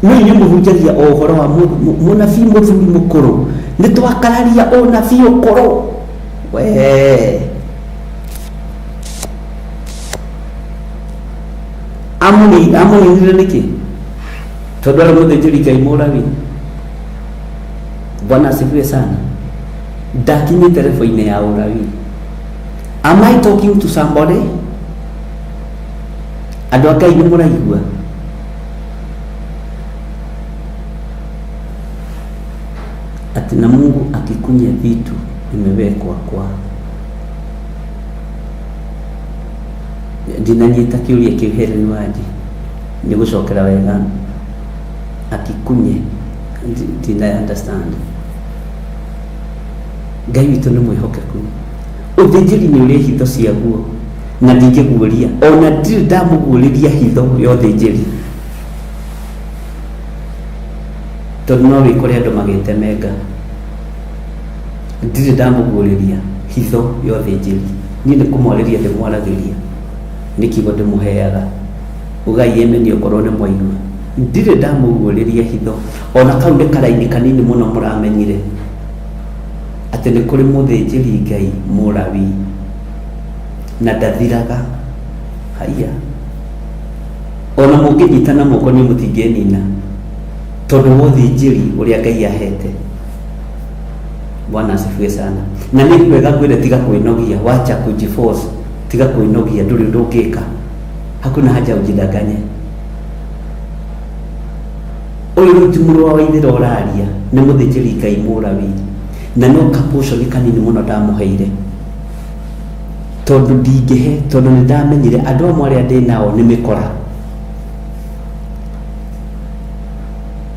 no inyuĩ mũhunjagia o ũhoro wa mũnabii mũthuri mũkũrũ. Nĩ twakararia ũnabii ũkũrũ. Wee. Amũninire nĩkĩ? Tondũ arĩ mũthĩnjĩri Ngai Mũlawi. Bwana asifiwe sana. Ndakinyĩte level-inĩ ya ũlawi. Am I talking to somebody? Andũ a Ngai nĩ mũraigua? Ati na Mungu akikunya vitu imewekwa kwa ndinanyita kĩũria kĩu Helen Wanji nĩ gũcokera wega akikunye ndina understand. Ngai witũ nĩ mwĩhokeku, ũthĩnjĩri nĩ ũrĩ hitho ciaguo na ndingĩguũria, ona ndirĩ ndamũguũrĩria hitho ya ũthĩnjĩri, tondũ no wĩkore andũ magĩtemenga. Ndirĩ ndamũguũrĩria hitho ya ũthĩnjĩri, niĩ nĩ kũmwarĩria ndĩmwaragĩria, nĩ kiugo ndĩmũheaga. Ugai ameni okorwo nĩ mwaigua. Ndirĩ ndamũguũrĩria hitho, ona kau nĩ karaini kanini mũno mũramenyire atĩ nĩ kũrĩ mũthĩnjĩri Ngai Mũlawi na ndathiraga. Haiya, ona mũngĩnyitana moko niĩ mũtingĩnina, tondũ wa ũthĩnjĩri ũrĩa Ngai ahete. Bwana asifiwe sana. Na nĩ kwega ngwĩre tiga kwĩnogia, wacha kujiforce, tiga kwĩnogia, ndũrĩ ũndũ ũngĩka. Hakuna haja ujidanganye. Ũyũ rĩu ti mũrũ wa Waithĩra ũraria, nĩ mũthĩnjĩri Ngai Mũlawi, na no ka portion kanini mũno ndamũheire, tondũ ndingĩhe, tondũ nĩ ndamenyire andũ amwe arĩa ndĩ nao nĩ mĩkora.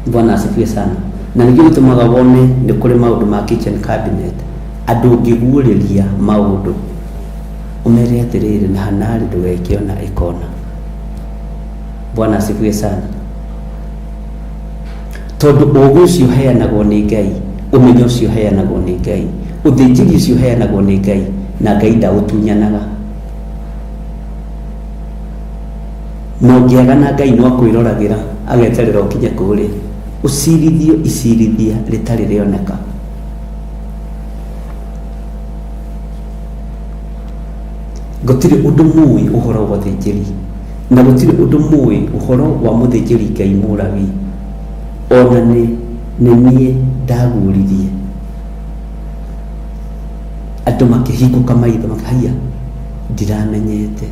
Bwana asifiwe sana. Na nĩkĩo gĩtũmaga wone nĩ kũrĩ maũndũ ma kitchen cabinet, andũ ũngĩguũrĩria maũndũ ũmere atĩrĩrĩ, na hanarĩ ndũgeke ona ĩkona. Bwana asifiwe sana. Tondũ ũgĩ ũcio ũheanagwo nĩ Ngai, ũmenyo ũcio ũheanagwo nĩ Ngai, ũthĩnjĩri ũcio ũheanagwo nĩ Ngai, na Ngai ndaũtunyanaga. Na ũngĩagana Ngai no akwĩroragĩra ageterera ũkinye kũrĩa ũcirithio icirithia rĩtarĩ rĩoneka. Gũtirĩ ũndũ mũĩ ũhoro wa ũthĩnjĩri, na gũtirĩ ũndũ mũĩ ũhoro wa mũthĩnjĩri Ngai Mũlawi, o na nĩ nĩ niĩ ndaguũririe. Andũ makĩhingũka maitho makahaiya, ndiramenyete.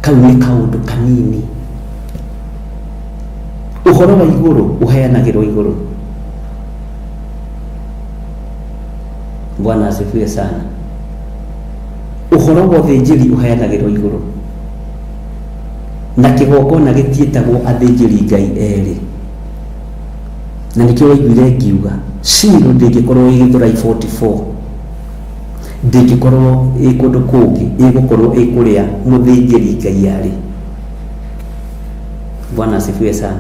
Kau nĩ kaũndũ kanini. Ũhoro wa igũrũ ũheanagĩrwo igũrũ. Bwana asifiwe sana. Ũhoro wa ũthĩnjĩri ũheanagĩrwo igũrũ. Na kĩgongona gĩtiĩtagwo athĩnjĩri Ngai erĩ. Na nĩkĩo waiguire ngiuga Shilo ndĩngĩkorwo ĩ Gĩthũrai 44, ndĩngĩkorwo ĩ kũndũ kũngĩ, ĩgũkorwo ĩ kũrĩa mũthĩnjĩri Ngai arĩ. Bwana asifiwe sana.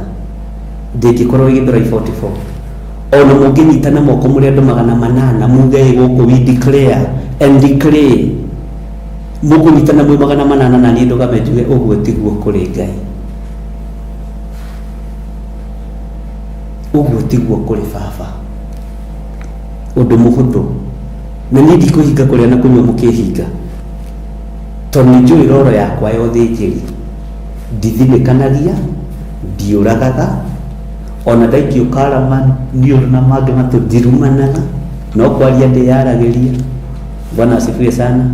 Ndĩngĩkorwo ĩ Gĩthũrai 44. Ona mũngĩnyitana moko mũrĩ andũ 800 muge ĩ gũkũ, we declare and declare, mũkũnyitana mwĩ 800 na niĩ ndũgame njuge ũguo tiguo kũrĩ Ngai, ũguo tiguo kũrĩ baba. Ũndũ mũhũthũ. Na niĩ ndikũhinga kũrĩa na kũnyua mũkĩhinga, tondũ nĩ njũĩ roro yakwa ya ũthĩnjĩri. Ndithinĩkanagia, ndiũragaga, ona ndaikio karama nĩ ũndũ na mangĩ matũ, ndirumanaga, no kwaria ndĩyaragĩria. Bwana asifiwe sana.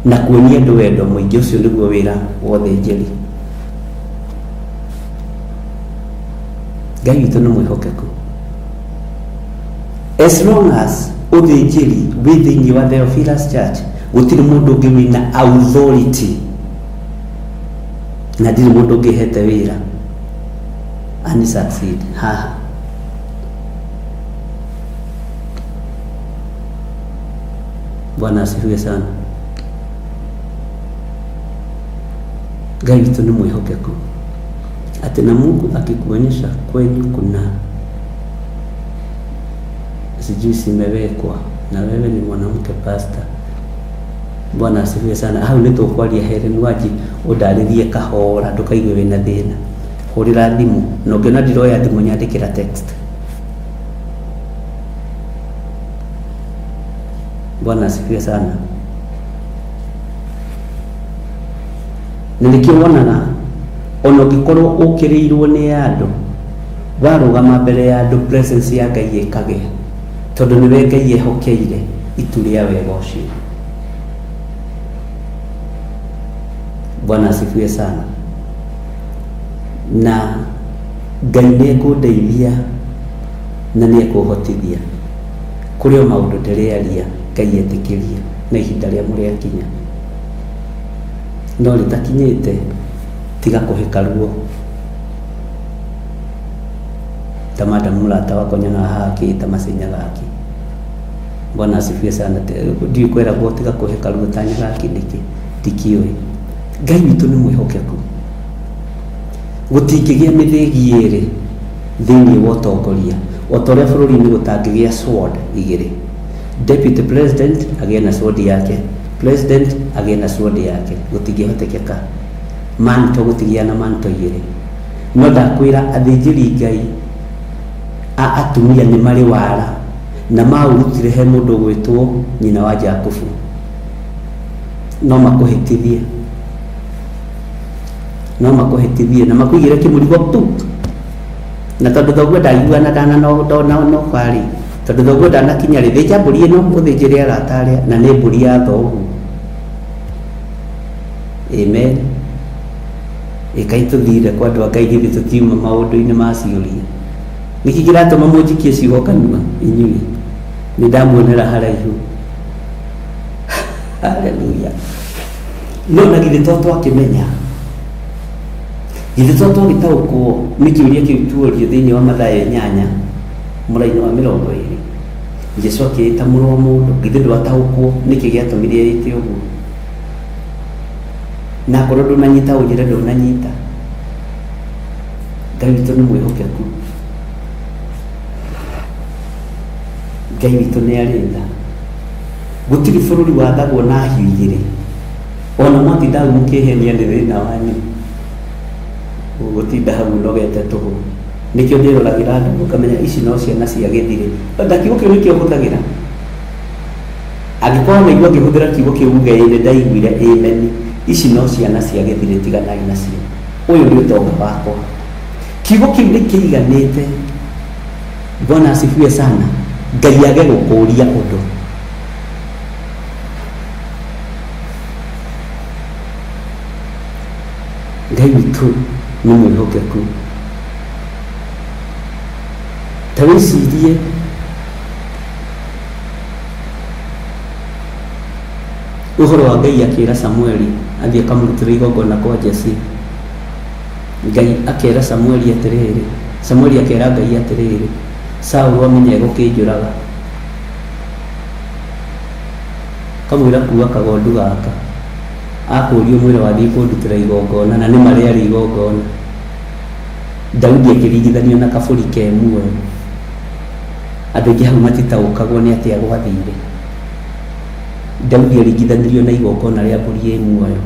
Na kuonia andũ wendo mũingĩ, ũcio nĩguo wĩra wa ũthĩnjĩri. Ngai witũ nĩ mwĩhokeku. As long as ũthĩnjĩri wĩ thĩinĩ wa Theophilus Church, gũtirĩ mũndũ ũngĩ wĩna authority, na ndirĩ mũndũ ũngĩ hete wĩra ani succeed haha. Bwana asifiwe sana. Ngai witũ nĩ mwĩhokeku. Atĩ na Mungu akikuonyesha kwenyu kuna sijui zimewekwa na wewe ni mwanamke pastor. Bwana asifiwe sana. Hau nĩ tũkwaria Helen Wanji, ũndarĩrie kahora, ndũkaigue wĩna thĩna. Hũrĩra thimũ, na ũngĩona ndiroya thimũ nyandĩkĩra text. Bwana asifiwe sana. Na nĩkĩo wonaga ona ũngĩkorwo ũkĩrĩirwo nĩ andũ, warũgama mbere ya andũ, presence ya Ngai ĩkagĩa, tondũ nĩwe Ngai ehokeire itu rĩa wega ũcio. Bwana asifiwe sana. Na Ngai nĩ ekũndeithia na nĩ ekũhotithia. Kũrĩ o maũndũ ndĩrĩaria Ngai etĩkĩrie na ihinda rĩamo rĩakinya, no rĩtakinyĩte tiga kũhĩka ruo. Ta madam mũrata wakwa nyonaga haha akĩĩta macinyagaki. Bwana asifiwe sana. Ndiũĩ kweragwo tiga kũhĩka ruo ta nyagaki nĩkĩ, ndikĩũĩ. Ngai witũ nĩ mwĩhokeku. Gũtingĩgĩa mĩthĩgi ĩrĩ thĩinĩ wa ũtongoria, o ta ũrĩa bũrũri-inĩ gũtangĩgĩa sword igĩrĩ. Deputy president agĩe na sword yake, president agĩe na sword yake, gũtingĩhotekeka. Manto gũtigĩa na manto igĩrĩ. No ndakwĩra athĩnjĩri Ngai a atumia nĩ marĩ wara, na maũrutire he mũndũ ũgwĩtwo nyina wa Jakubu. No makũhĩtithie, no makũhĩtithie na makũigĩre kĩmũrigo tu. Na tondũ thoguo ndaiguana ndananoka rĩ, tondũ thoguo ndanakinya rĩ, thĩnja mbũri ĩno ũthĩnjĩre arata arĩa, na nĩ mbũri ya thoguo. Amen. Ĩkai tũthire kwa andũ a Ngai, githĩ tũtiuma maũndũ-inĩ ma ciũria. Nĩkĩ kĩratũma mũnjikie ciugo kanua inyuĩ? Nĩ ndamuonera haraihu. Haleluya. No na githĩ to twakĩmenya, githĩ to twagĩtaũkwo nĩ kĩũria kĩu tuorio thĩinĩ wa Mathayo 8 mũraini wa 20, Jesu akĩĩta mũrũ wa mũndũ? Githĩ ndwataũkwo nĩkĩ gĩatũmire ĩte ũguo? Na akorwo ndũnanyita, ũnjĩre ndũnanyita. Ngai witũ nĩ mwĩhokeku. Ngai witũ nĩ arĩ tha. Gũtirĩ bũrũri wathagwo na hiũ igĩrĩ. Ona mwatinda hau mũkĩhenia nĩ thĩna wanyu. Ũgũtinda hau ũnogete tũhũ. Nĩkĩo ndĩroragĩra andũ ngamenya ici no ciana cia gĩthirĩ. Na kiugo kĩu nĩkĩo hũthagĩra. Angĩkorwo wanaigua ngĩhũthĩra kiugo kĩu uge ĩĩ nĩ ndaiguire amen. Ici no ciana cia gĩthirĩ tiganai nacio. Ũyũ nĩ ũtonga wakwa. Kiugo kĩu nĩ kĩiganĩte. Bwana asifiwe sana. Ngai age gũkũria ũndũ. Ngai witũ nĩ mwĩhokeku. Ta wĩcirie ũhoro wa Ngai akĩra Samueli athiĩ akamũrutĩre igongona kwa Jesii. Ngai akera Samueli atĩrĩrĩ, Samueli akera Ngai atĩrĩrĩ, Saũlũ amenya egũkĩnjũraga. Kamwĩra kua kagondu gaka. Akũria ũmwĩre wathiĩ kũndutĩra igongona, na nĩma rĩarĩ igongona. Daudi akĩringithanio na kabũri ke muoyo. Andũ aingĩ hau matitaũkagwo nĩ atĩa gwathire. Daudi aringithanirio na igongona rĩa mbũri ĩ muoyo.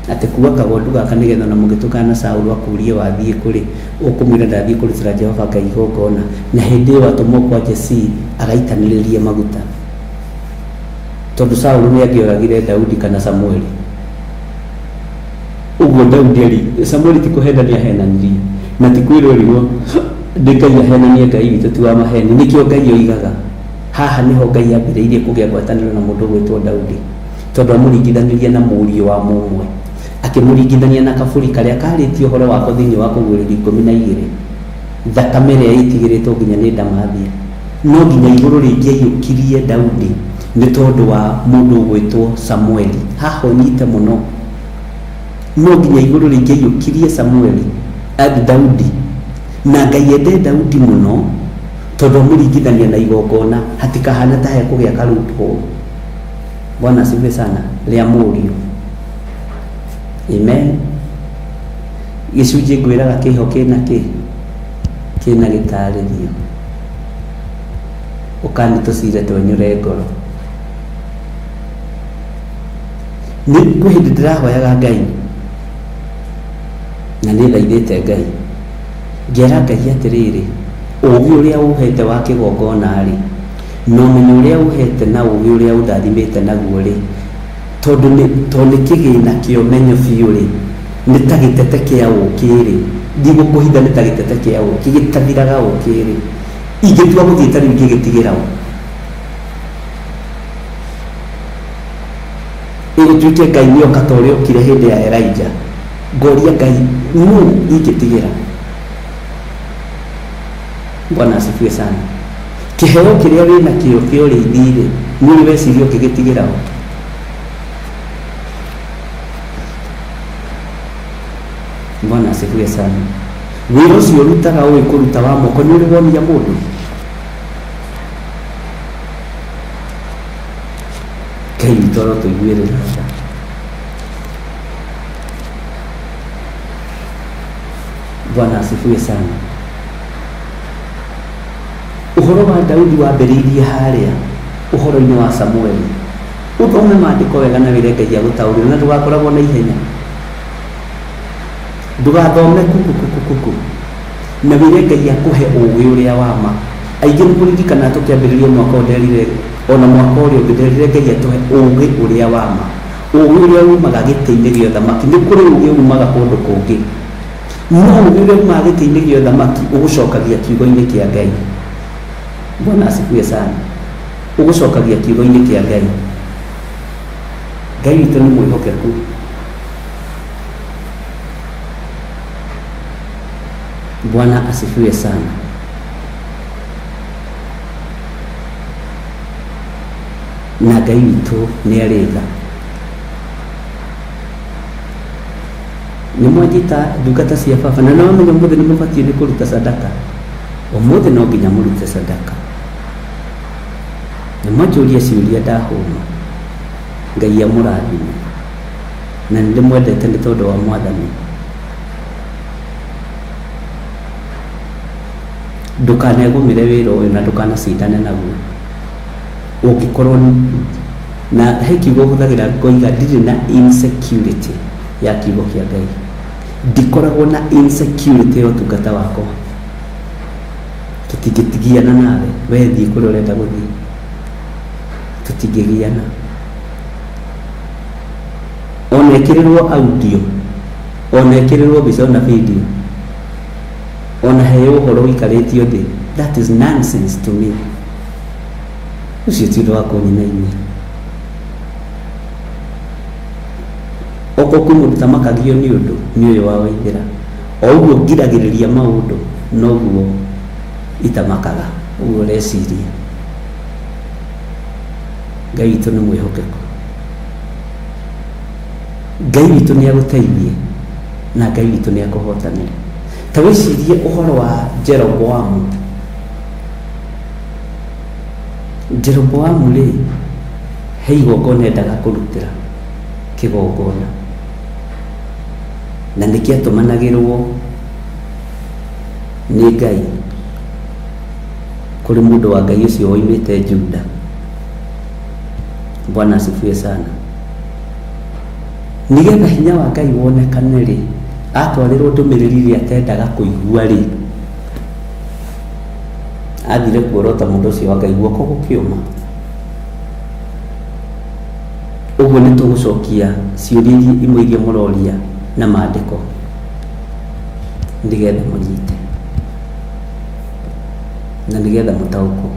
Atĩ kua kagondu gaka nĩgetha ona mũngĩtũngana na Saũlũ akũrie wathiĩ kũ rĩ, ũkũmwĩra ndathiĩ kũrutĩra Jehova Ngai igongona. Na hĩndĩ ĩyo atũmwo kwa Jesii agaitanĩrĩrie maguta. Tondũ Saũlũ nĩ angĩoragire Daudi kana Samueli. Ũguo Daudi ari, Samueli ti kũhenania ahenanirie, na ti kwĩrwo erirwo nĩ Ngai ahenanie, Ngai witũ ti wa maheni. Nĩkĩo Ngai oigaga, haha nĩho Ngai ambĩrĩirie kũgĩa ngwatanĩro na mũndũ ũgwĩtwo Daudi, tondũ amũringithanirie na mũriũ wa mũmwe, akĩmũringithania na kabũri karĩa karĩtie ũhoro wako thĩinĩ wa Kũguũrĩrio 12, thakame ĩrĩa ĩtigĩrĩtwo nginya nĩ ndamathia. No nginya igũrũ rĩngĩaiyũkirie Daudi nĩ tondũ wa mũndũ ũgwĩtwo Samueli. Haha ũnyite mũno. No nginya igũrũ rĩngĩaiyũkirie Samueli, Daudi. Na Ngai ende Daudi mũno tondũ amũringithania na igongona hatikahana ta hekũgĩa ka loophole. Bwana asifiwe sana. Rĩa mũriũ. Amen. Gĩcunjĩ ngwĩraga kĩho kĩna kĩ? Kĩna gĩtarĩrio. Ũkani tũcire twenyũre ngoro. Nĩ kwĩ hĩndĩ ndĩrahoyaga Ngai na nĩ thaithĩte Ngai ngera Ngai atĩrĩrĩ, ũgĩ ũrĩa ũhete wa kĩgongona rĩ, na ũmenyo ũrĩa ũhete na ũgĩ ũrĩa ũndathimĩte naguo rĩ, tondũ nĩ tondũ nĩ kĩgĩna kĩa ũmenyo biũ rĩ, nĩ ta gĩtete kĩa ũkĩ rĩ, ndigũkũhitha nĩ ta gĩtete kĩa ũkĩ gĩtathiraga ũkĩ rĩ, ingĩtua gũthiĩ ta rĩu ingĩgĩtigĩra ũ? Ĩgũtuĩke Ngai nĩ oka ta ũrĩa okire hĩndĩ ya Elijah, ngoria Ngai nũ ingĩtigĩra? Bwana asifiwe sana. Kĩheo kĩrĩa wĩna kĩo kĩa ũrĩithi rĩ, nĩ ũrĩ weciria ũngĩgĩtigĩra ũ? Bwana asifiwe sana. Wĩra ũcio ũrutaga ũĩ kũruta wa moko nĩ ũrĩ wonia mũndũ? Ngai witũ arotũiguĩrĩra tha. Bwana asifiwe sana. Ũhoro wa Daudi wambĩrĩirie harĩa ũhoro-inĩ wa Samueli. Ũthome maandĩko wega na wĩre Ngai agũtaũrĩre na ndũgakoragwo na ihenya. Ndũgathome kuku kuku kuku na wĩre Ngai akũhe ũgĩ ũrĩa wa ma. Aingĩ nĩ mũririkanaga tũkĩambĩrĩria mwaka ũyũ nderire ona mwaka ũrĩa ũngĩ nderire Ngai atũhe ũgĩ ũrĩa wa ma. Ũgĩ ũrĩa umaga gĩtĩ-inĩ gĩa ũthamaki. Nĩ kũrĩ ũgĩ umaga kũndũ kũngĩ. No ũgĩ ũrĩa umaga gĩtĩ-inĩ gĩa ũthamaki ũgũcokagia kiugo-inĩ kĩa Ngai. Bwana asifiwe sana. Ũgũcokagia kiugo-inĩ kĩa Ngai. Ngai witũ nĩ mwĩhokeku. Bwana asifiwe sana. Na Ngai witũ nĩ arĩ tha. Nĩ mwanjita ndungata cia baba na no menya ũmũthĩ nĩ mũbatiĩ nĩ kũruta sadaka. Ũmũthĩ no nginya mũrute sadaka. Nĩ mwanjũria ciũria ndahũma. Ngai amũrathime. Na nĩ ndĩmwendete nĩ tondũ wa Mwathani. Ndũkanegũmĩre wĩra ũyũ na ndũkanacindane naguo. Ũngĩkorwo na he kiugo hũthagĩra ngoiga ndirĩ na insecurity ya kiugo kĩa Ngai. Ndikoragwo na insecurity ya ũtungata wakwa. Tũtingĩgiana nawe, we thiĩ kũrĩa ũrenda gũthiĩ, tũtingĩgiana. Ona ĩkĩrĩrwo audio, ona ĩkĩrĩrwo mbica, ona video, ona heo ũhoro ũikarĩtio thĩ, that is nonsense to me. Ũcio ti ũndũ wa kũnyinainia. Okorwo kwĩ mũndũ tamakagio nĩ ũndũ, nĩ ũyũ wa Waithĩra. O ũguo ngiragĩrĩria maũndũ, noguo itamakaga ũguo ũreciria. Ngai witũ nĩ mwĩhokeku. Ngai witũ nĩ agũteithie na Ngai witũ nĩ akũhotanĩre. Ta wĩcirie ũhoro wa Jeroboamu. Jeroboamu rĩ, he igongona endaga kũrutĩra kĩgongona, na nĩ kĩatũmanagĩrwo nĩ Ngai kũrĩ mũndũ wa Ngai ũcio woimĩte Juda. Bwana asifiwe sana. Nĩgetha hinya wa Ngai wonekane rĩ, atwarĩrwo ndũmĩrĩri ĩrĩa atendaga kũigua rĩ, athire kuorota mũndũ ũcio wa Ngai guoko gũkĩũma. Ũguo nĩ tũgũcokia ciũria iria imwe iria mũroria na maandĩko nĩgetha mũnyite na nĩgetha mũtaũkwo.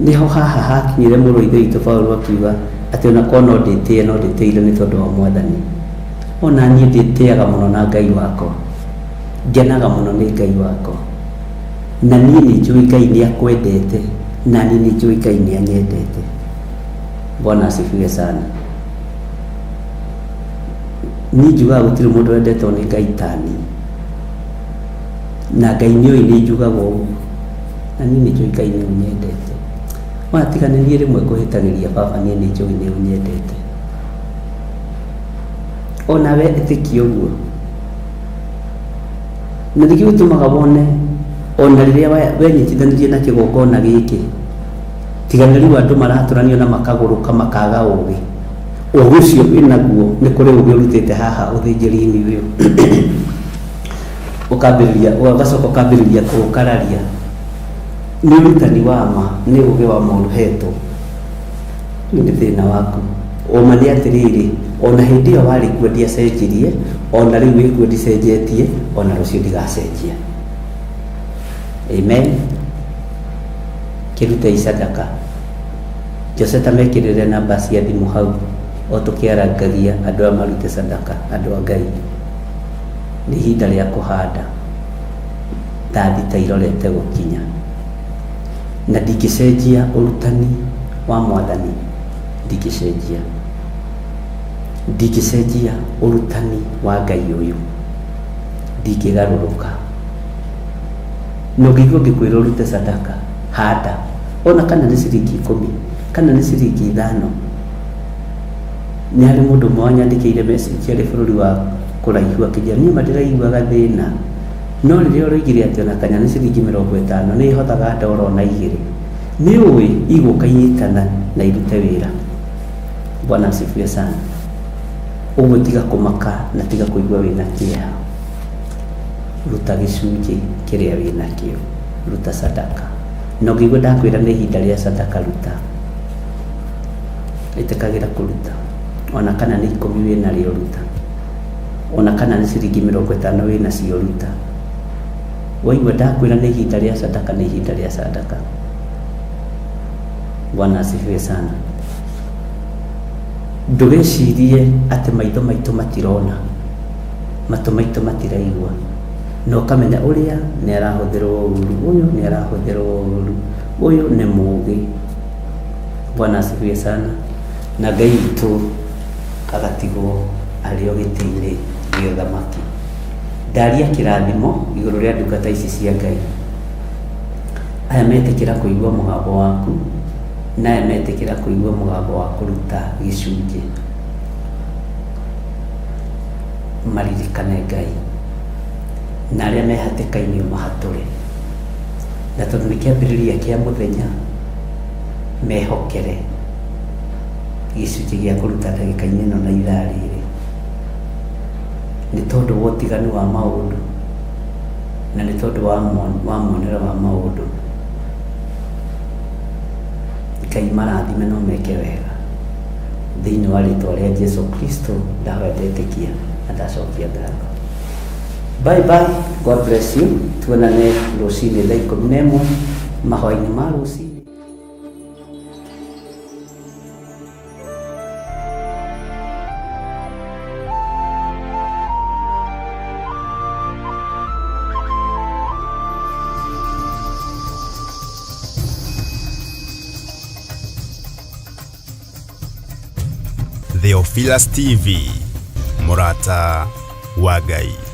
Nĩho haha hakinyire mũrũ wa ithe witũ Paulo akiuga atĩ ona korwo no ndĩtĩe, no ndĩtĩire nĩ tondũ wa Mwathani. Ona niĩ ndĩtĩaga mũno na Ngai wakwa, ngenaga mũno nĩ Ngai wakwa, na niĩ nĩ njũĩ Ngai nĩ akwendete, na niĩ nĩ njũĩ Ngai nĩ anyendete. Bwana asifiwe sana. Niĩ njugaga gũtirĩ mũndũ wendetwo nĩ Ngai ta niĩ, na Ngai nĩ oĩ nĩ njugaga ũguo, na niĩ nĩ njũĩ Ngai nĩ ũnyendete. Ona tiga nĩ niĩ rĩmwe ngũhĩtagĩria baba, niĩ nĩ njũĩ nĩ ũnyendete. Onawe ĩtĩkia ũguo. Na nĩkĩo gĩtũmaga wone ona rĩrĩa wenyitithanirie na kĩgongona gĩkĩ, tiga nĩ rĩu andũ maratũranio na makagũrũka makaga ũgĩ. Ũgĩ ũcio wĩnaguo nĩ kũrĩ ũgĩ ũrutĩte haha ũthĩnjĩri-inĩ ũyũ. Ũkambĩrĩria, ũgacoka ũkambĩrĩria kũũkararia. Nĩ ũrutani wa ma, nĩ ũgĩ wa ma ũhetwo. Rĩu nĩ thĩna waku. Ũma nĩ atĩrĩrĩ, ona hĩndĩ ĩyo warĩ kuo ndiacenjirie, ona rĩu wĩ kuo ndicenjetie, ona rũciũ ndigacenjia. Amen. Kĩrutei sadaka. Jose ta mekĩrĩre namba cia thimũ hau o tũkĩarangagia andũ aya marute sadaka, andũ a Ngai. Nĩ ihinda rĩa kũhanda. Thaa thita irorete gũkinya. Na ndingĩcenjia ũrutani wa Mwathani, ndingĩcenjia. Ndingĩcenjia ũrutani wa Ngai ũyũ, ndingĩgarũrũka. Na ũngĩigua ngĩkwĩra ũrute sadaka, handa, ona kana nĩ ciringi 10, kana nĩ ciringi 5. Nĩ harĩ mũndũ ũmwe wanyandĩkĩire message arĩ bũrũri wa kũraihu akĩnjĩra, niĩ ma ndĩraiguaga thĩna, no rĩrĩa ũroigire atĩ ona kana nĩ ciringi 50 nĩ hothaga ndora ona 2, nĩ ũĩ igũka inyitana na irute wĩra. Bwana asifiwe sana. Ũguo tiga kũmaka na tiga kũigua wĩna kĩeha. Ruta gĩcunjĩ kĩrĩa wĩnakĩo, ruta sadaka. Na ũngĩigua ndakwĩra nĩ ihinda rĩa sadaka, ruta. Ĩtĩkagĩra kũruta, ona kana nĩ 10 wĩnarĩo ruta, ona kana nĩ ciringi 50 wĩnacio ruta. Waigua ndakwĩra nĩ ihinda rĩa sadaka, nĩ ihinda rĩa sadaka. Bwana asifiwe sana. Ndũgecirie atĩ maitho maitũ matirona, matũ maitũ matiraigua, na ũkamenya ũrĩa nĩ arahũthĩrwo ũru, ũyũ nĩ arahũthĩrwo ũru, ũyũ nĩ mũũgĩ. Bwana asifiwe sana. Na Ngai witũ agatigwo arĩ o gĩtĩ-inĩ gĩa ũthamaki. Ndaria kĩrathimo igũrũ rĩa ndungata ici cia Ngai. Aya metĩkĩra kũigua mũgambo waku, na aya metĩkĩra kũigua mũgambo wa kũruta gĩcunjĩ. Maririkane Ngai. Na arĩa me hatĩka-inĩ ũmahatũre. Na tondũ nĩ kĩambĩrĩria kĩa mũthenya, mehokere. Gĩcunjĩ gĩa kũruta ndagĩka-inĩ ĩno na ithaa rĩrĩ nĩ tondũ wa ũtiganu wa maũndũ na nĩ tondũ wa wa muonere wa maũndũ. Ngai marathime no meke wega thĩinĩ wa rĩtwa rĩa Jesu Kristo. Ndahoya, ndetĩkia na ndacokia ngatho. Bye bye, God bless you. Tuonane rũcinĩ thaa 11 mahoya-inĩ ma rũcinĩ. Theophilus TV, mũrata wa Ngai.